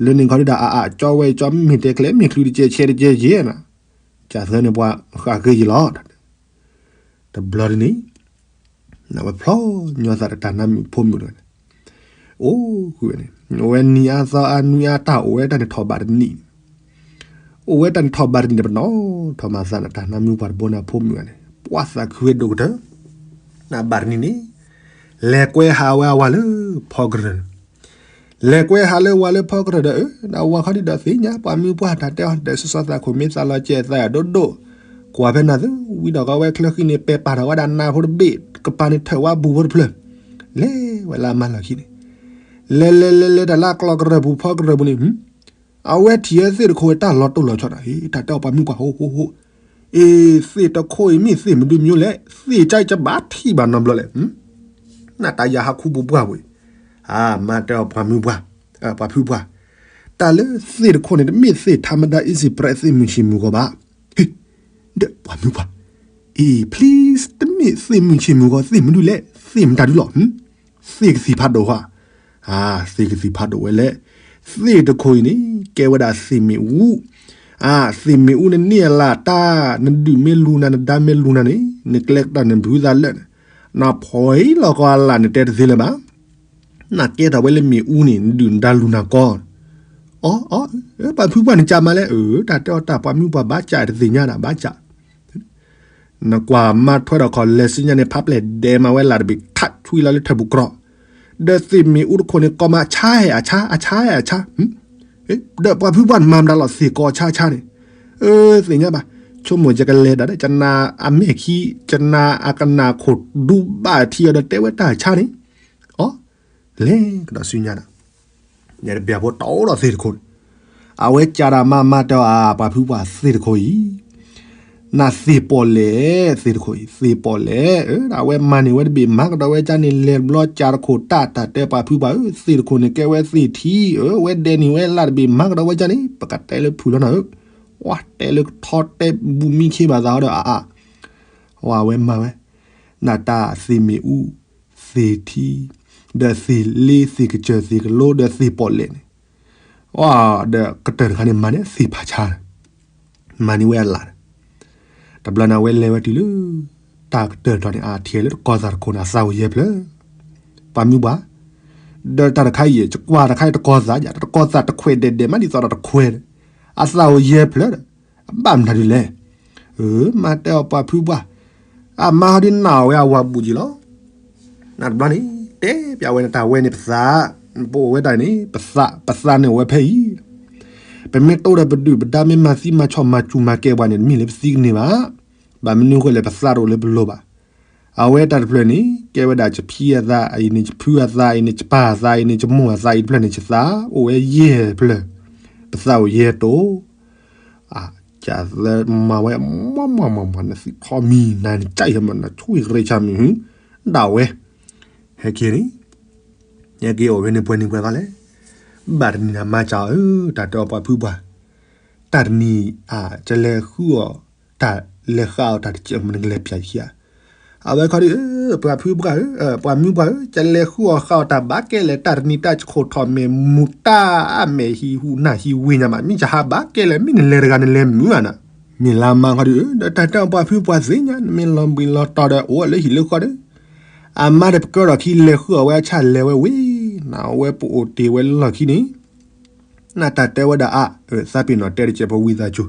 လၢန့ၣ်ခီဒုဒီးအအကၠီဝဲကၠီမ့ၢ်တဲကျဲမ့ၢ်ချုးတကဲးဆဲးတကဲးယ့ၣ်နၤ, ကၢ်သၢန့ၣ်ပှၤဃးဃ့ယ့ၣ်လီၤ. တဘျီဒ်န့ၣ် အဝဲဖျီညီသးဒီးတၢ်နါမုၣ်ဖိမုၣ်တဂၤန့ၣ်, အိၣ်ဃုာ်ဝဲန့ၣ် အဝဲနံၤအါသီအါနွံအါတၢ်အိၣ်ဝဲတၢ်န့ၣ်ထီၣ်ဘးတနံၣ်, အိၣ်ဝဲတၢ်န့ၣ်ထီၣ်ဘးတနံၣ်န့ၣ် ပနီၣ်ထီၣ်မၤသးန့ၣ် တၢ်နါမုၢ်ပှၢ်တဘိန့ၣ်အဖိမုၣ်တဂၤန့ၣ် ပှၤသးခုဝဲဒိၣ်ကတၢၢ်, နဘးတနံၣ်န့ၣ် လဲၤကွဲဟးဝဲအဝၤလၢဖီကရၢၢ် လဲၤကွဲဟးလၢဝၤလၢဖီကရၢၢ်ဒီး အဝၤခီဒုဒီးသ့ၣ်ညါ ပှၤမုၢ်ပှၢ်တၢ်တဲအီၤဒီး စီစီသးခိၣ်မ့ၢ်သးလီၤကဲသးဒိၣ်ဒိၣ်, ကွၢ်ဖဲနၤသု ဝံၤဒီးကီးဝဲချၢဃံန့ၣ် ပဲာ်ပာ်ထီၣ်ဝဲဒၣ်နါဖိတဘ့ၣ် ကပၤန့ၣ်ထၢၣ်ဝဲဘူးဖိတဖျၢၣ်, လဲၤဝဲလၢအမါလီၢ်ခံန့ၣ်, လဲၤလဲၤလဲၤလဲၤတၢ်လၢအကျီၢ်ကရၢၢ်ပူၤဖီကရၢၢ်ပူၤန့ၣ် အဝဲထံၣ်ဝဲသ့ၣ်တခိၣ်တၢ်လီၤတိၢ်လီၤဆီဒီး တၢ်တဲအီၤပှၤမုၢ်ပှၢ်ဟိဟိဟိ, အ့ သ့ၣ်တခိၣ်အံၤမ့ၢ်သ့ၣ်မနုၤမံၤလဲၣ်, သ့ၣ်ကါအံၤကဘၣ်ထံၣ်ဘၣ်နီတဘျီလဲၣ်, နတၢ်ယၤဟးခူပူၤပှၢ်ဝဲ, အမါတဲအီၤပှၤမုၢ်ပှၢ်, ပှၤဖုပှၢ်, တၢ်လၢသ့ၣ်တခိၣ်န့ၣ် တမ့ၢ်သ့ၣ်ထါမဒါ easy bread သ့ၣ်မုၢ်ဆ့ၣ်မုၢ်ဂီၤဘၣ်, ဒီးပှၤမုၢ်ပှၢ်, အ့ please တမ့ၢ်သ့ၣ်မုၢ်ဆ့ၣ်မုၢ်ဂီၤ သ့ၣ်မနုၤလဲၣ်, သ့ၣ်မတၤဒုလီၤ သ့ၣ်ကသံၣ်ဖးဒိၣ်ဧါ, အါ သ့ၣ်ကသံၣ်ဖးဒိၣ်ဝဲလဲၣ်, သ့ၣ်တခိၣ်အံၤန့ၣ် ကဲဝဲဒၣ်သ့ၣ်မ့ၣ်အူ, အါ သ့ၣ်မ့ၣ်အူန့ၣ်န့ၢ်အလၢ်တၢ်, နဒုၣ်မ့ၢ်လူၤနၤ နဒါမ့ၢ်လူၤနၤန့ၣ် နကျဲကတၢၢ်နဘုသးလၢာ်န့ၣ်, နဖှီၣ်လီၤကီးအလၢ်န့ၣ်တဲတသ့လၢၤဘၣ်, နကဲထီၣ်ဝဲလၢမ့ၣ်အူန့ၣ် နဒုၣ်နဒါလူၤနၤကီ, အီ အီ ပှၤဖုပှၢ်န့ၣ်ကးမးလဲၣ်, အၢ တၢ်တဲအီၤတၢ်ပှၤမုၢ်ပှၢ်ဘၣ်ကးတသ့ၣ်ညါဒၣ်ဘၣ်ကး နကွၢ်မါထွဲဒီးခီၣ်လဲၤဆူညါန့ၣ် ဖးပျဲၢ်ဒဲးမးဝဲလၢ်တဘ့ၣ် ခးဆွံလီၤလၢထၢၣ်ပူၤကြီ, ဒီးသ့ၣ်မ့ၣ်အူတခိၣ်န့ၣ် ကီမးအဆါဟဲအဆါ အဆါဟဲအဆါ, ဒီးပှၤဖုပှၢ်န့ၣ်မၤမတၤလီၤ သ့ၣ်ကီအဆါဆါန့ၣ်, အၢ သ့ၣ်ညါဘၣ်, ဆိကမိၣ်ယကလဲၤဒီး ကနၣ်အမဲာ်ခံ ကနၣ်အကနၣ်ခိၣ်ဒူဘၣ်ထံအီၤဒီးတဲဝဲတၢ်ဆါန့ၣ်, အီ လဲၤကဒီးဆူညါဒီး ယတဘၣ်ဖိတီဒီးသ့ၣ်တခိၣ်န့ၣ်, အဝဲကးဒၣ်မါမါတဲအီၤ အါ ပှၤဖုပှၢ်သ့ၣ်တခိၣ်အံၤ, နသ့ၣ်ပီၣ်လဲၣ် သ့ၣ်တခိၣ်အံၤ သ့ၣ်ပီၣ်လဲၣ်, အဝဲမၤန့ၢ်ဝဲတဘ့ၣ် မၤကဒီးဝဲကန့ၣ် လဲၤဘျီကးတခိၣ်တၢ် တၢ်တဲပှၤဖုပှၢ်ဧၢ သ့ၣ်တခိၣ်န့ၣ် ကဲဝဲသ့ၣ်ထံဧၢ ဝဲဒဲးန့ၢ်ဝဲလၢ်တဘ့ၣ် မၤကဒီးဝဲကန့ၣ် ပကတဲလၢဖုၣ်လီၤနၤဧၢ, ဝဲတဲလၢကထီတဲဘူးမံခ့ဘၣ်သးဒီးအါအါ ဝဲမၤဝဲ, နတၢ်သ့ၣ်မ့ၣ်အူ, သ့ၣ်ထံ, ဒီးသ့ၣ်လ့ သ့ၣ်ကစၢၢ် သ့ၣ်ကလိ ဒီးသ့ၣ်ပီၣ်လဲၣ်န့ၣ်, ဒီးကတၢၢ်တခါန့ၣ် မၤန့ၢ်သ့ၣ်ဖးဆါ, မၤန့ၢ်ဝဲအလၢ်, တဘျီန့ၣ် အဝဲလဲၤဝဲတုၤလၢ တၢ်ကတၢၢ်တဘျီန့ၣ် အထံၣ်လၢတကီၢ်သးတခိၣ်န့ၣ် အသးအိၣ်ယဲၢ်ဖျၢၣ်, ပှၤမုၢ်ပှၢ်, ဒီးတၢ်တခါအံၤ ယကွၢ်တခါအံၤတကီၢ်သးယါ တကီၢ်သးတခွဲးဒဲးဒဲး မးဒ်သိးဒီးတခွဲးဒီး, အသးအိၣ်ယဲၢ်ဖျၢၣ်ဒီး, အဘၣ်မနုၤဒ်လဲၣ်, အၢ မၤတဲအီၤပှၤဖုပှၢ်, အမါဟီဒုးနာ်အီၤဝဲအဝၤဘူးက့ၤလီၤ. နတဘျီန့ၣ် တဲပျးဝဲန့ၣ် တၢ်ဝဲန့ၣ်ပသး, ပအိၣ်ဝဲဒၣ်န့ၣ် ပသး, ပသးန့ၣ်အိၣ်ဝဲဖဲအံၤ, ပမ့ၢ်တိဒီးပဒုၣ်ပဒါမ့ၢ်မၤသံမၤဆီၣ်မၤစူၤမၤကဲပှၤန့ၣ် တမ့ၢ်လၢပသံကန့ၢ်ဘၣ်, ဘၣ်မနုၤအဃိလဲၣ် ပသးတအိၣ်လၢပလိၤဘၣ်. အဝဲတၢ်တဖျၢၣ်န့ၣ် ကဲဝဲဒၣ်ယဖံအသးအံၤန့ၣ် ယဖုအသးအံၤန့ၣ် ယပၢ်အသးအံၤန့ၣ် ယမိၢ်အသးအံၤတဖျၢၣ်န့ၣ် ယသးအိၣ်ဝဲယဲၢ်ဖျၢၣ်, ပသးအိၣ်ယဲၢ်တိၢ် အကသၢမၤဝဲ မၤမၤမၤမၤ နသံခီမံၤ နၤနကၢ်ယဲၢ်မၤ နဆွံရ့ၣ်ဆါမံၤ ဒၣ်ဝဲ, ဟဲက့ၤန့ၣ်, ဟဲက့ၤအိၣ်ဝဲန့ၣ်ပှဲၤနံၤပှဲၤသီလဲၣ်, ဘၣ်တနံၤန့ၣ် မါကၢ်အီၤ တၢ်တဲအီၤပှၤဖုပှၢ်, တၢ်တနံၤအံၤ ကလဲၤဃုအီၣ်တၢ်လဲၤဃုအီၣ်တၢ်တကဲးမနုၤကလဲၤပျးခံဧါ, အဝဲခီဒုး ပှၤဖုပှၢ်ဧၢ, ပှၤမုၢ်ပှၢ်ဧၢ, ကလဲၤဃုအီၣ်ဃုအီၣ်တၢ်ဘၣ်ကဲလဲၣ် တၢ်တနံၤတၢ်ဆၢခိၣ်ထီၣ်မဲာ်မူၤတၢ်အမဲာ်ဟံၣ်ဟူးနၢ်ဟံၣ်ဝ့ၢ်ညါမး မ့ၢ်ကဟးဘၣ်ကဲလဲၣ် မ့ၢ်နလဲၤတဂၤနလဲၤမုာ်ဧါနၤ မ့ၢ်လၢအမါခီဒုး ဒီးတၢ်တဲအီၤပှၤဖုပှၤသ့ၣ်ညါ နမ့ၢ်လီၤဘှံးလီၤတီၤဒီးအိၣ်ဝဲလၢဟံၣ်လၢဃီဒီး အမါဒီးပကၢထီၣ်ခံလဲၤဃုအီၣ်ဝဲအဆၣ်လဲၤဝဲဝံၤ နဝဲပအိၣ်တ့ၢ်ဝဲလီၢ်ခံန့ၣ် နတၢ်တဲဝဲဒၣ်အါ သးပ့ၤနီၣ်တဲတကဲးဖိဝံသးစူၤ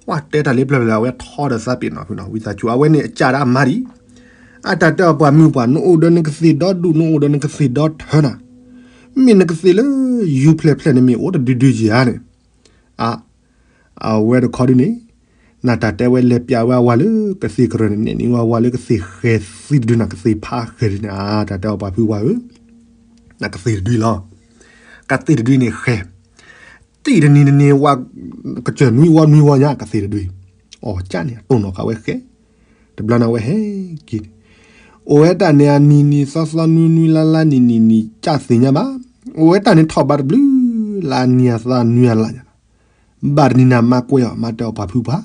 ကွၢ်တဲတၢ်လၢပျၢၤပျၢၤ အဝဲထီဒီးသးပ့ၤနီၣ်ဖုနီၤ ဝံသးစူၤ အဝဲန့ၣ်အကးဒၣ်အမါဒံး အတၢ်တဲအီၤပှၤမုၣ်ပှၢ် နအိၣ်ဒီးနကသ့ၣ်ဒီဒူၣ် နအိၣ်ဒီးနကသ့ၣ်ဒီထၢနၤ မ့ၢ်နကသ့ၣ်လၢယူၤဖျဲၣ်ဖျဲၣ်န့ၣ်မ့ၢ်အိၣ်တဒုဒုယၤန့ၣ် အ အဝဲတခီဒုန့ၣ် နတၢ်တဲဝဲလဲၤပျးဝဲအဝၤလၢကသ့ၣ်ကရၢၢ်န့ၣ် နဲၣ်န့ၢ်ဝဲအဝၤလၢကသ့ၣ်ဃဲၤသံတဒု နကသ့ၣ်ဖးဃဲၤဒုန့ၣ် အတၢ်တဲအီၤပှၤဖုပှၢ်ဧၢ နကသ့ၣ်တဒုလီၤ ကသ့ၣ်တဒုန့ၣ်ဃဲၤ တံၢ်တနံၤတနံၤဝဲ ကစၢၢ်နွံဝီနွံဝီညါ ကသ့ၣ်တဒု အီၣ်ကၢ်န့ၣ် အတိၢ်နီၣ်ဃာ်ဝဲဃဲၤ တဘျီန့ၣ်ဝဲဟဲက့ၤန့ၣ် အိၣ်ဝဲတၢ်န့ၣ် အနံၤနံၤသီသီနွံနွံလါလါနံၤနံၤနံၤ ကၢ်သ့ၣ်ညါဘၣ် အိၣ်ဝဲတၢ်န့ၣ်ထီၣ်ဘးတဘျုး လၢအနံၤအသီနွံအလါညါ ဘၣ်တနံၤန့ၣ် မါကွဲအီၤ မါတဲအီၤပှၤဖုပှၢ်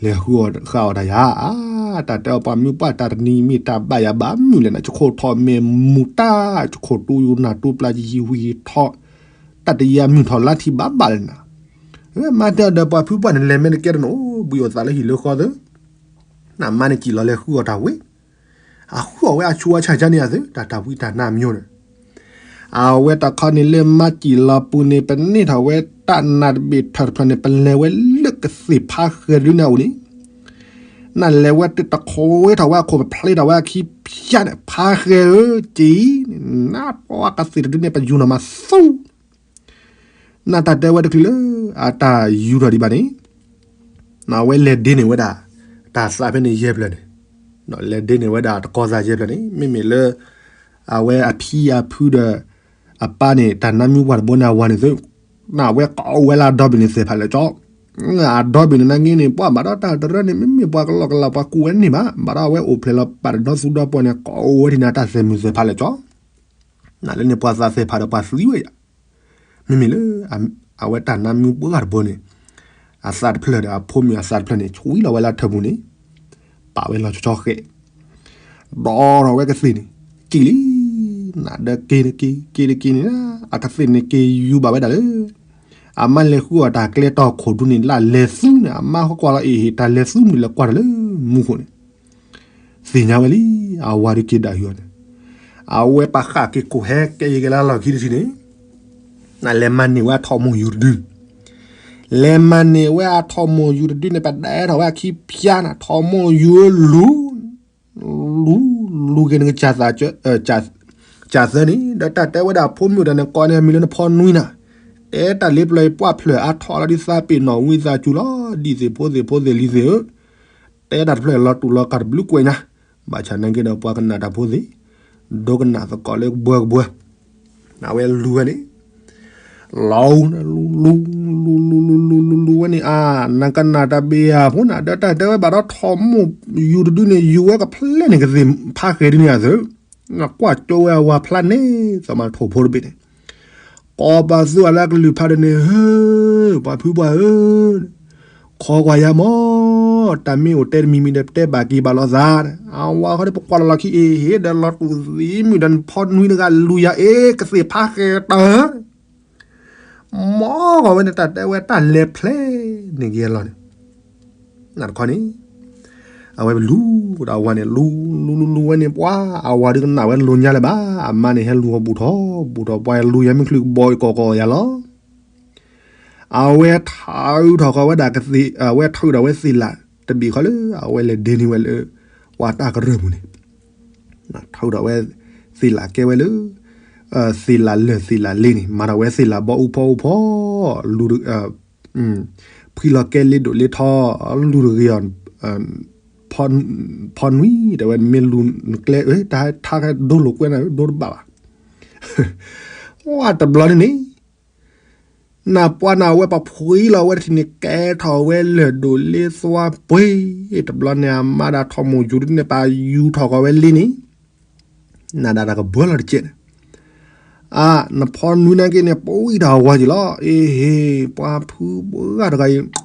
လဲၤဃုအီၣ်ဃာ်အီၣ်တၢ်ယၤ အါ တၢ်တဲအီၤပှၤမုၣ်ပှၢ် တၢ်တနံၤမ့ၢ်တၢ်ဘၣ်ယၤဘၣ်မုာ်လဲၣ်န့ၣ် ဆခိၣ်ထီၣ်မဲာ်မူၤတၢ် ဆခိၣ်တူယိၤနၢ်တူပျၢ်ယဟံၣ်ဝံၤထီၣ် တၢ်တယံာ်မုၢ်ထီၣ်လါထံၣ်ဘၣ်ဘၣ်လဲၣ်န့ၣ် မါတဲအီၤဒီးပှၤဖုပှၢ်န့ၣ် လဲၤမ့ၢ်တကဲတနီၤ ဘှံးအီၣ်သးလၢဟံၣ်လၢဃီသၢ နမါန့ၣ်စံၣ်လီၤလဲၤဃုအီၣ်တၢ်ဝံၤ အဃုအီၣ်ဝဲအဆူးအဆၣ်ကၢ်န့ၣ်အသု တၢ်တၢ်ဝံတၢ်နါမၠိန့ၣ် အဝဲတခီန့ၣ်လၢမါစံၣ်လီၤပူၤန့ၣ် ပန့ၢ်ထီၣ်ဝဲတၢ်နးတဘ့ၣ်ထၢၣ်တဖျၢၣ်န့ၣ် ပလဲၤဝဲလၢကသ့ၣ်ဖးဃဲၤတဒုန့ၣ်အအိၣ်န့ၣ် နလဲၤဝဲတခွ့ထီၣ်ဝဲအခိၣ် ပဖျ့ထီၣ်ဝဲအခံဖၠါန့ၣ် ဖးဃဲၤဧၢ က့ၤ နပှၤကသ့ၣ်တဒုန့ၣ် ပယူၤနီၢ်မးသူ နတၢ်တဲဝဲတချုးလၢ အတၢ်ယူၤထီၣ်ဒံးဘၣ်န့ၣ် နဝဲလဲၤဒ့န့ၢ်ဝဲဒၣ် တၢ်သးဖဲန့ၣ်ယဲၢ်ဖျၢၣ်န့ၣ် လဲၤဒ့န့ၢ်ဝဲဒၣ်တကီသးယဲၢ်ဖျၢၣ်န့ၣ် မ့မ့ၢ်လၢ အဝဲအဖံအဖုဒီး အပၢ်န့ၣ် တၢ်နါမံပှၢ်တဘိန့ၣ် အဝၤန့ၣ်သု နဝဲကိးဝဲလၢအဒီဘ့ၣ်န့ၣ်သ့ၣ်ဖးလဲၣ်ကၠီ အဒီဘ့ၣ်န့ၣ်နာ်က့န့ၣ် ပှၤဘၣ်ဒီးတၢ်တရၢန့ၣ် မ့မ့ၢ်ပှၤကလီကလီ ပှၤကူၣ်ဝဲန့ၣ်ဘၣ် ဘၣ်ဒီးအဝဲအိၣ်ဖျဲၣ်လီၤပာ်တဒီသူဒီပှၢ်န့ၣ် ကိးဝဲဒၣ်န့ၣ် အတၢ်သဲၣ်မုၢ်သဲၣ်ဖးလဲၣ်ကၠီ နလၢန့ၣ်ပှၤသးသဲၣ်ဖးဒီးပှၤသံဝဲယၤ မ့မ့ၢ်လၢ အဝဲတၢ်နါမံပှၢ်တဘိန့ၣ် အသးတဖျၢၣ်ဒီးအဖိမုၣ်အသးတဖျၢၣ်န့ၣ် ဆွံလီၤဝဲလၢထၢၣ်ပူၤန့ၣ် ပာ်ဝဲလီၤဆီဆီဃဲး ဒီးထီၣ်ဝဲကသ့ၣ်န့ၣ် က့ၤလံ နဒီးက့ၤတက့ၤ က့ၤတက့ၤန့ၣ် အကသ့ၣ်န့ၣ်က့ၤယူၤဘၣ်ဝဲဒၣ်လၢ အမါလဲၤဃုအီၣ်တၢ်ကျဲတီၢ်ခိၣ်ဒူန့ၣ် လၢလဲၤသူန့ၣ် အမါဟီကွၢ်လီၤအ့ၣ်ဟ့ၣ် တၢ်လဲၤသူမုၢ်လဲၤကွၢ်တၢ်လၢမူခိၣ်န့ၣ် သ့ၣ်ညါဝဲလံ အဝၤဒုးက့ၤဒၣ်ယွၤန့ၣ် အဝဲပာ်ဃာ်က့ၤခိၣ်ဟဲကဲယံၤကဲလၢလီၢ်ခံတထံၣ်န့ၣ် နလဲၤမၤန့ၢ်ဝဲအထိၣ်မိၢ်ယူၤတဒု လဲၤမၤန့ၢ်ဝဲအထိၣ်မိၢ်ယူၤတဒုန့ၣ် ပဒဲထီၣ်ဝဲအခံဖၠါန့ၣ် ထိၣ်မိၢ်ယူၤလူၤ လူၤ လူၤက့ၤနကစၢ်သး ကၢ်သၢန့ၣ် ဒီးတၢ်တဲဝဲဒၣ်ဖိမုၣ်တၢ်န့ၣ် ကိးန့ၢ်အမံၤလၢနဖီနွံနၤ တဲတၢ်လ့ပျီအံၤ ပှၢ်ဖျၢၣ်အါထီၣ်လီၤဒ်သးပ့ၤနီၣ်ဝံသးစူၤလီၤ ဒ်သ့ၣ်ဖိသ့ၣ်ဖိသ့ၣ်လံၤသ့ၣ်ဧၢ တဲတၢ်တဖျၢၣ်လီၤတူာ်လီၤကာ်တဘျုးကွဲးညါ ဘၣ်ဆၣ်နာ်က့ဒီးပှၤကနၣ်တၢ်ဖိသ့ၣ် ဒိကနၣ်သကိးလၢကဘှၢကဘှၢ အဝဲလူၤဝဲန့ၣ် လီၤ လူၤ လူၤ လူၤ လူၤ လူၤ လူၤ လူၤ လူၤဝဲန့ၣ် အါ နကနၣ်တၢ်ဘၣ်ဧါဖိန့ၣ် ဒီးတၢ်တဲဝဲဘၣ်ဒီးထိၣ်မိၢ်ယူၤတဒုန့ၣ် ယူၤဝဲကဖျဲန့ၣ်ကသ့ၣ်ဖးဃဲၤဒ်န့ၣ်အသၢ နကွၢ်ကၠိဝဲအဝၤဖျါန့ၣ် သးမၤထိၣ်ဖိတဘ့ၣ်န့ၣ် ကိးပာ်သုအီၤလၢအကလုၢ်ဖးဒိၣ်န့ၣ် ဟၢ ပှၤဖုပှၢ်ဧၢ ခိးကွၢ်ယၤမၢ် တၢ်မ့ၢ်အိၣ်တဲတမံၤမံၤဒီး ပတဲဘၣ်က့ၤဘၣ်လိာ်သး အဝၤဃီဒီးပကွၢ်လီၤလီၤခံအ့ၣ်ဟ့ၣ်ဒီးလီၤတူာ်သံမုၢ်ဒီးနဖီနွံတဂၤလူၤယၤအ့ၣ် ကသ့ၣ်ဖးဃဲၤတၢ် မၢ်ဂီၤဝဲန့ၣ် တၢ်တဲဝဲတၢ်လဲၤဖျဲန့ၣ်က့ၤအလီၢ်န့ၣ် နတခီန့ၣ် အဝဲပလူၤဒီးအဝၤန့ၣ် လူၤ လူၤ လူၤ လူၤဝဲန့ၣ် ပှၤအဝၤဒုးကနၣ်ဝဲလိာ်ညါလၢၤဘၣ် အမါန့ၣ်ဟဲလူၤအီၤဘူးထီၣ် ဘူးထီၣ် ပှၤလူၤယၤမ့ၢ်ချုးကဘီအံၤကီၢ်ကီၢ်ယၤလီၤ အဝဲထုးထီၣ်ဃီၤဝဲဒၣ်ကသ့ၣ် အဝဲထုးထီၣ်ဝဲသ့ၣ်လၣ်တဘ့ၣ်ဃီလၢ အဝဲလဲၤဒ့န့ၢ်ဝဲလၢ ပှၤတၢ်ကရၢၢ်ပူၤန့ၣ် ထုးထီၣ်ဝဲ သ့ၣ်လၣ်ကဲဝဲလၢ သ့ၣ်လၣ်လၢၢ်သ့ၣ်လၣ်လ့န့ၣ် မၤထီၣ်ဝဲသ့ၣ်လၣ်ဘီအူဖီအူဖီ လူၤ ဖှံလီၤကဲလ့ဒိၣ်လ့ထီ လူၤတဂ့ၤအီၤ ဖီနွံ တဲဝဲ နမ့ၢ်လူၤနကျဲ တၢ်ထါခဲဒိလိာ်ကွဲနၤ ဒိတဘၣ်ဘၣ် ဝဲတဘျီန့ၣ်န့ၣ် နပှၤနဝဲပဖှံလီၤဝဲတထံၣ်န့ၣ် ကဲထီၣ်ဝဲလၢၢ်ဒိၣ်လ့သွါပှ့ၤ တဘျီန့ၣ် အမါဒီးထိၣ်မိၢ်ယူၤတဒုန့ၣ် ပာ်ယူၤထီၣ်ဃီၤဝဲလ့န့ၣ် နဒၣ်တၢ်ကဘၢလီၤတကဲးန့ၣ် အါ နဖီနွံနာ်က့န့ၣ် ပဝံၣ်တၢ်ဝၤက့ၤလီၤ အ့ဟ့ၣ် ပှၤဖုပှၢ်တဂၤအံၤ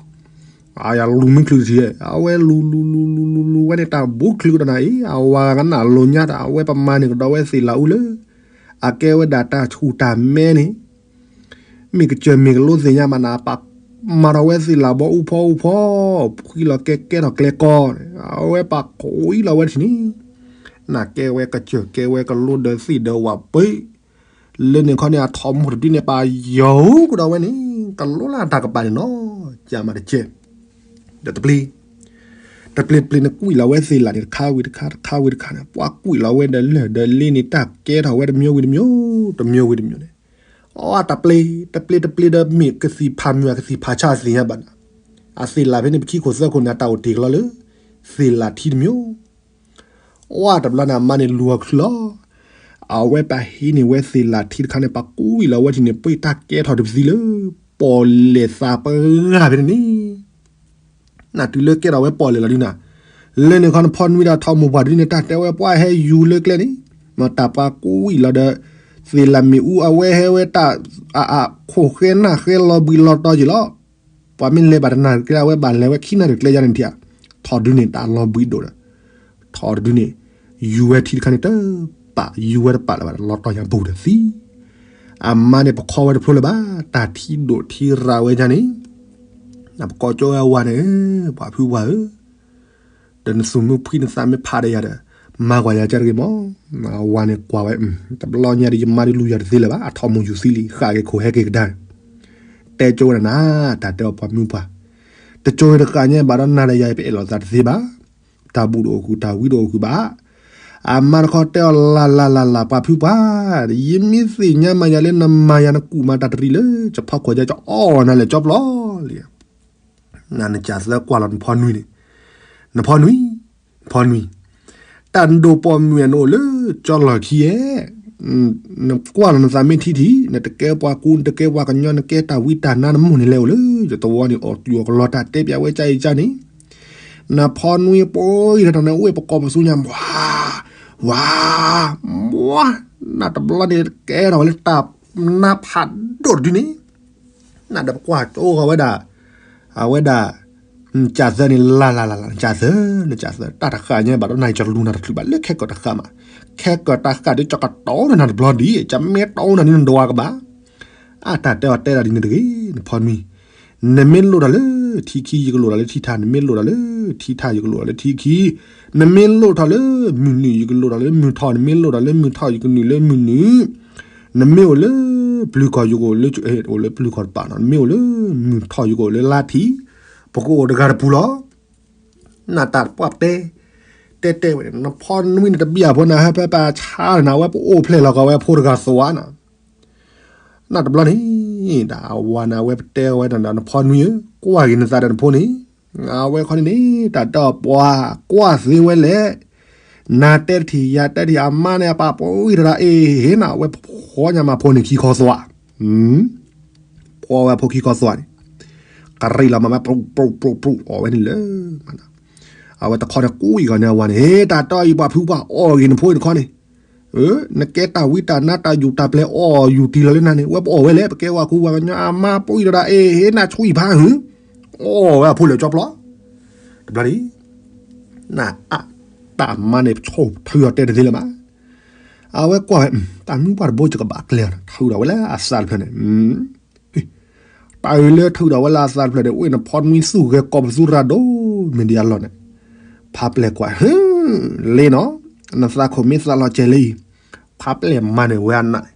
အယလူၤမ့ၢ်ချုးတထံၣ် အဝဲလူၤလူၤလူၤလူၤလူၤလူၤဝဲန့ၣ် တၢ်ဘူးချုးကဒီးနၤအံၤ အဝၤကနၣ်လိာ်ညါဒီး အဝဲပမၤန့ၢ်ကဒီးဝဲသ့ၣ်လၣ်အူလၢ အကဲဝဲဒၣ်တၢ်ဆူၣ်တၢ်မဲန့ၣ် မ့ၢ်ကစၢၢ်မ့ၢ်ကလိသ့ၣ်ညါမးနၤ ပမၤထီၣ်ဝဲသ့ၣ်လၣ်ဘီအူဖီအူဖီ အီၣ်ဖှံလီၤကဲကဲထီၣ်ကျဲကီန့ၣ် အဝဲပာ်ကွံာ်လီၤဝဲတထံၣ်န့ၣ် နကဲဝဲကစၢၢ်ကဲဝဲကလိဒီးသ့ၣ်ဒီးဝၣ်ပှ့ၤ လၢန့ၣ်ခီန့ၣ် အထိၣ်မူတဒုန့ၣ် ပာ်ယီၤကဒီးဝဲန့ၣ် ကလိလၢတၢ်ကပၤန့ၣ်နီၤ ကမၤတကဲ ဒီးတပျ့ၤ တပျ့ၤတပျ့ၤန့ၣ် ကွံာ်လီၤဝဲသ့ၣ်လၣ်န့ၣ် တခါဝံၤတခါ တခါဝံၤတခါန့ၣ် ပှၤကွံာ်လီၤဝဲဒီးလၢၢ်ဒီးလ့န့ၣ် တၢ်ကဲထီၣ်ဝဲတမံၤဝံၤတမံၤ တမံၤဝံၤတမံၤန့ၣ် အီ တပျ့ၤ တပျ့ၤတပျ့ၤဒီးမ့ၢ်ကသံၣ်ဖးမုၢ်အကသံၣ်ဖးဆါသ့ၣ်ညါဘၣ်န့ၣ် အသ့ၣ်လၣ်ဖဲန့ၣ် ပခံခိၣ်သၢခိၣ်န့ၣ် အတၢ်အိၣ်တ့ၢ်ကလီလၢ သ့ၣ်လၣ်ထံတမံၤ အီ တဘျီန့ၣ် အမါန့ၣ်လူၤအီၤချုလီၤ အဝဲပဟံးန့ၢ်ဝဲသ့ၣ်လၣ်ထံတခါန့ၣ် ပှၤကွံာ်လီၤဝဲထံၣ်န့ၣ် ပှ့ၤတၢ်ကဲထီၣ်တပသံလၢ ပီၣ်လဲၣ်သးပှၢ်ဂၤဖဲန့ၣ်န့ၣ် နတုၤလၢကဲထီၣ်ဝဲပီၣ်လဲၣ်လီၤဒုနၤ လၢန့ၣ်ခီန့ၣ် ဖီနွံဒီးထိၣ်မူပှၢ်တဒုန့ၣ် တၢ်တဲဝဲပှၤဟဲယူၤလၢကျဲန့ၣ် မ့ၢ်တၢ်ပှၤကွံာ်လီၤဒီး သ့ၣ်လၣ်မ့ၣ်အူအဝဲဟဲဝဲတၢ် အခိၣ်ဃဲနၢ်ဃဲလီၤဘှံးလီၤတီၤက့ၤလီၤ ပှၤမ့ၢ်လဲၤဘၣ်တနၢ်တကျဲ အဝဲဘၣ်လဲၤဝဲခံနၢ်တကျဲယါန့ၣ်ထံၣ်ဧါ ထိၣ်တဒုန့ၣ် တၢ်လီၤဘှံးဒိၣ်ဒီး ထိၣ်တဒုန့ၣ် ယူၤဝဲထံတခါန့ၣ်တပာ် ယူၤဝဲတပာ်လၢၤဘၣ်ဒီး လီၤတီၤညါဘူးဒီးသံ အမါန့ၣ် ပခီဝဲတဖျိလၢၤဘၣ် တၢ်ထံဒိၣ်ထံရၤဝဲယါန့ၣ် နပကိးကၠီဝဲအဝၤန့ၣ် ပှၤဖုပှၢ်ဧၢ ဒီးနသူၣ်မုၢ်ဖှံနသးမ့ၢ်ဖးဒီးယၤဒီး မၤကွၢ်ယၤကဲတဂ့ၤမး အဝၤန့ၣ်ကွၢ်ဝဲ တဘျီညါဒီး ယမါဒုးလူၤယၤတသ့လၢၤဘၣ် အထိၣ်မူယူၤသံလံ ဃၣ်က့ၤခိၣ်ဟဲက့ၤကဒါ တဲကၠိဝဲဒၣ်နၤ တၢ်တဲအီၤပှၤမုၢ်ပှၢ် တကၠိတဃၣ်ညါဘၣ်ဒီးနၤဒီးယၤ ပအဲၣ်လိာ်သးတသ့ဘၣ် တၢ်ဘူၣ်တအိၣ်ဃုာ် တၢ်ဝံတအိၣ်ဃုာ်ဘၣ် အမါတခီတဲအီၤလၢ်လၢ်လၢ်လၢ် ပှၤဖုပှၢ် ယမ့ၢ်သ့ၣ်ညါမၤယၤလၢနမၤယၤနကူၣ်မၤတၢ်တရံးလၢ ကဖီခိၣ်ယါ ကအီၣ်နၤလဲၣ်ကၠီပျီလံ နနကၢ်သၢကွၢ်လီၤနဖီနွံန့ၣ် နဖီနွံ နဖီနွံ တၢ်နဒိၣ်ပိာ်မုၣ်နအိၣ်လၢကၠီလီၢ်ခံဧါ နကွၢ်လီၤနသးမ့ၢ်ထံထံ နတကဲပှၤကူ နတကဲပှၤကညီ နကဲတၢ်ဝံတၢ်နါ နမိၢ်န့ၣ်လဲၤအိၣ်လၢ ယသဝီန့ၣ် အီၣ်တူၢ်အီၣ်ကလီတၢ် တဲပၠးဝဲကၠါအံၤကၠါန့ၣ် နဖီနွံပှဲၤထီၣ်န့ၣ် အိၣ်ပကိာ်ပသူညါ ဝါ ဝါ မွါ နတဘျီန့ၣ် ကဲထီၣ်ဝဲလၢတၢ်နါဖးဒိၣ်တဒုန့ၣ် နဒီးပကွၢ်ကၠိဃီၤဝဲဒၣ် အဝဲဒၣ် နကၢ်သၢန့ၣ် လၢ်လၢ်လၢ်လၢ် နကၢ်သၢ နကၢ်သၢ တၢ်တဃၣ်ညါဘၣ်ဒီး နၤကၠီလူၤနၤတချုးဘၣ် လၢခဲကၢၣ်တဃၣ်မး ခဲကၢၣ်တဃၣ်ဒီး ကၠီကတီနၤတဘျီဒံး ကၠီမ့ၢ်တီနၤန့ၣ် နဒွးကဘၣ် အတၢ်တဲအီၤတဲဒၣ်ဒ်န့ၣ်တဂ့ၤ နဖီနွံ နမ့ၢ်လိၣ်ထီၣ်လၢထံခံ ယကလိၣ်ထီၣ်လၢထံထၣ် နမ့ၢ်လိၣ်ထီၣ်လၢထံထၣ် ယကလိၣ်ထီၣ်လၢထံခံ နမ့ၢ်လိၣ်ထီၣ်လၢမုၢ်နုာ် ယကလိၣ်ထီၣ်လၢမုၢ်ထီၣ် နမ့ၢ်လိၣ်ထီၣ်လၢမုၢ်ထီၣ် ယကနုာ်လၢမုၢ်နုာ် နမ့ၢ်အိၣ်လၢပျုၤခီၣ် ယကအိၣ်လၢ အိၣ်လၢပျုၤခီၣ်တပၤနီၤ နမ့ၢ်အိၣ်လၢမုၢ်ထီၣ် ယကအိၣ်လၢလါထံ ပကအိၣ်တဂၤတပူၤလီၤ နတၢ်ပှၢ်တဲ တဲတဲဝဲန့ၣ် နဖီနွံန့ၣ်တဘံၣ်အဖိန့ၣ် ဟဲဖဲပှၤဆါန့ၣ် အဝဲပအိၣ်ဖျဲၣ်လီၤကီးဝဲအဖိတဂၤသွါနီၤ နတဘျီန့ၣ် ဒီးအဝၤန့ၣ် အဝဲပတဲဝဲဒၣ် နဖီနွံဧၢ ကွၢ်က့ၤနသးဒီးနဖိန့ၣ် အဝဲခီန့ၣ်န့ၣ် တၢ်တဲအီၤပှၤကွၢ်သ့ဝဲလဲၣ် နၤတဲတထံၣ် ယၤတဲတထံၣ် အမါန့ၣ် အပာ်ပှဲၤထီၣ်ဒၣ် အ့ၣ် ဟ့ၣ်နၤ အဝဲဖီညါမၤဖိန့ၣ်ခံခီသွါ ဖီဝဲဖိခံခီသွါန့ၣ် ကရံၣ်လီၤမၤမး ပြူၣ်ပြူၣ်ပြူၣ်ပြူၣ် အီၣ်ဝဲန့ၣ်လၢ အဝဲတခီန့ၣ် ကွံာ်ဂီၤန့ၣ်အဝၤန့ၣ် တၢ်တဲအီၤအံၤ ပှၤဖုပှၢ် အီၣ်ဂ့ၤနဖိအံၤတခီန့ၣ် နကဲတၢ်ဝံတၢ်နါ တၢ်ယူၢ်တၢ်ပျဲၤ အီၣ်ယူၢ်တံၢ်လီၤလၢနၤန့ၣ် ဝဲပအီၣ်ဝဲလဲၣ် ပကဲဝၤကူဝၤကညီ အမါပှဲၤထီၣ်ဒၣ် အ့ၣ် ဟ့ၣ်နၤ ဆူၣ်အံၤဖးဟု အီၣ်ဝဲအဖိလၢကၠီပျီ တဘျီန့ၣ် နအ တၢ်မါန့ၣ် ပဆိၣ်ထုးအီၤတဲတသ့လၢၤဘၣ် အဝဲကွၢ်ဝဲ တၢ်မုၢ်ပှၢ်တဘိ ယကဘၣ်ကျဲၤအီၤ ထုးထီၣ်ဝဲလၢအသးတဖျၢၣ်န့ၣ် တၢ်အုးလၢထုးထီၣ်ဝဲလၢအသးတဖျၢၣ်န့ၣ် အိၣ်နဖီနွံသူၣ်ဂဲၤကီးပသူရၤဒိၣ် မ့ၢ်ဒ်အလီၢ်န့ၣ် ဖးပျဲၢ်ကွၢ် ဟ့ၣ် လ့နီၤ နသးခိၣ်မ့ၢ်သးလီၤကဲၤလၢအံၤ ဖးပျဲၢ်မၤန့ၢ်ဝဲအနးန့ၣ်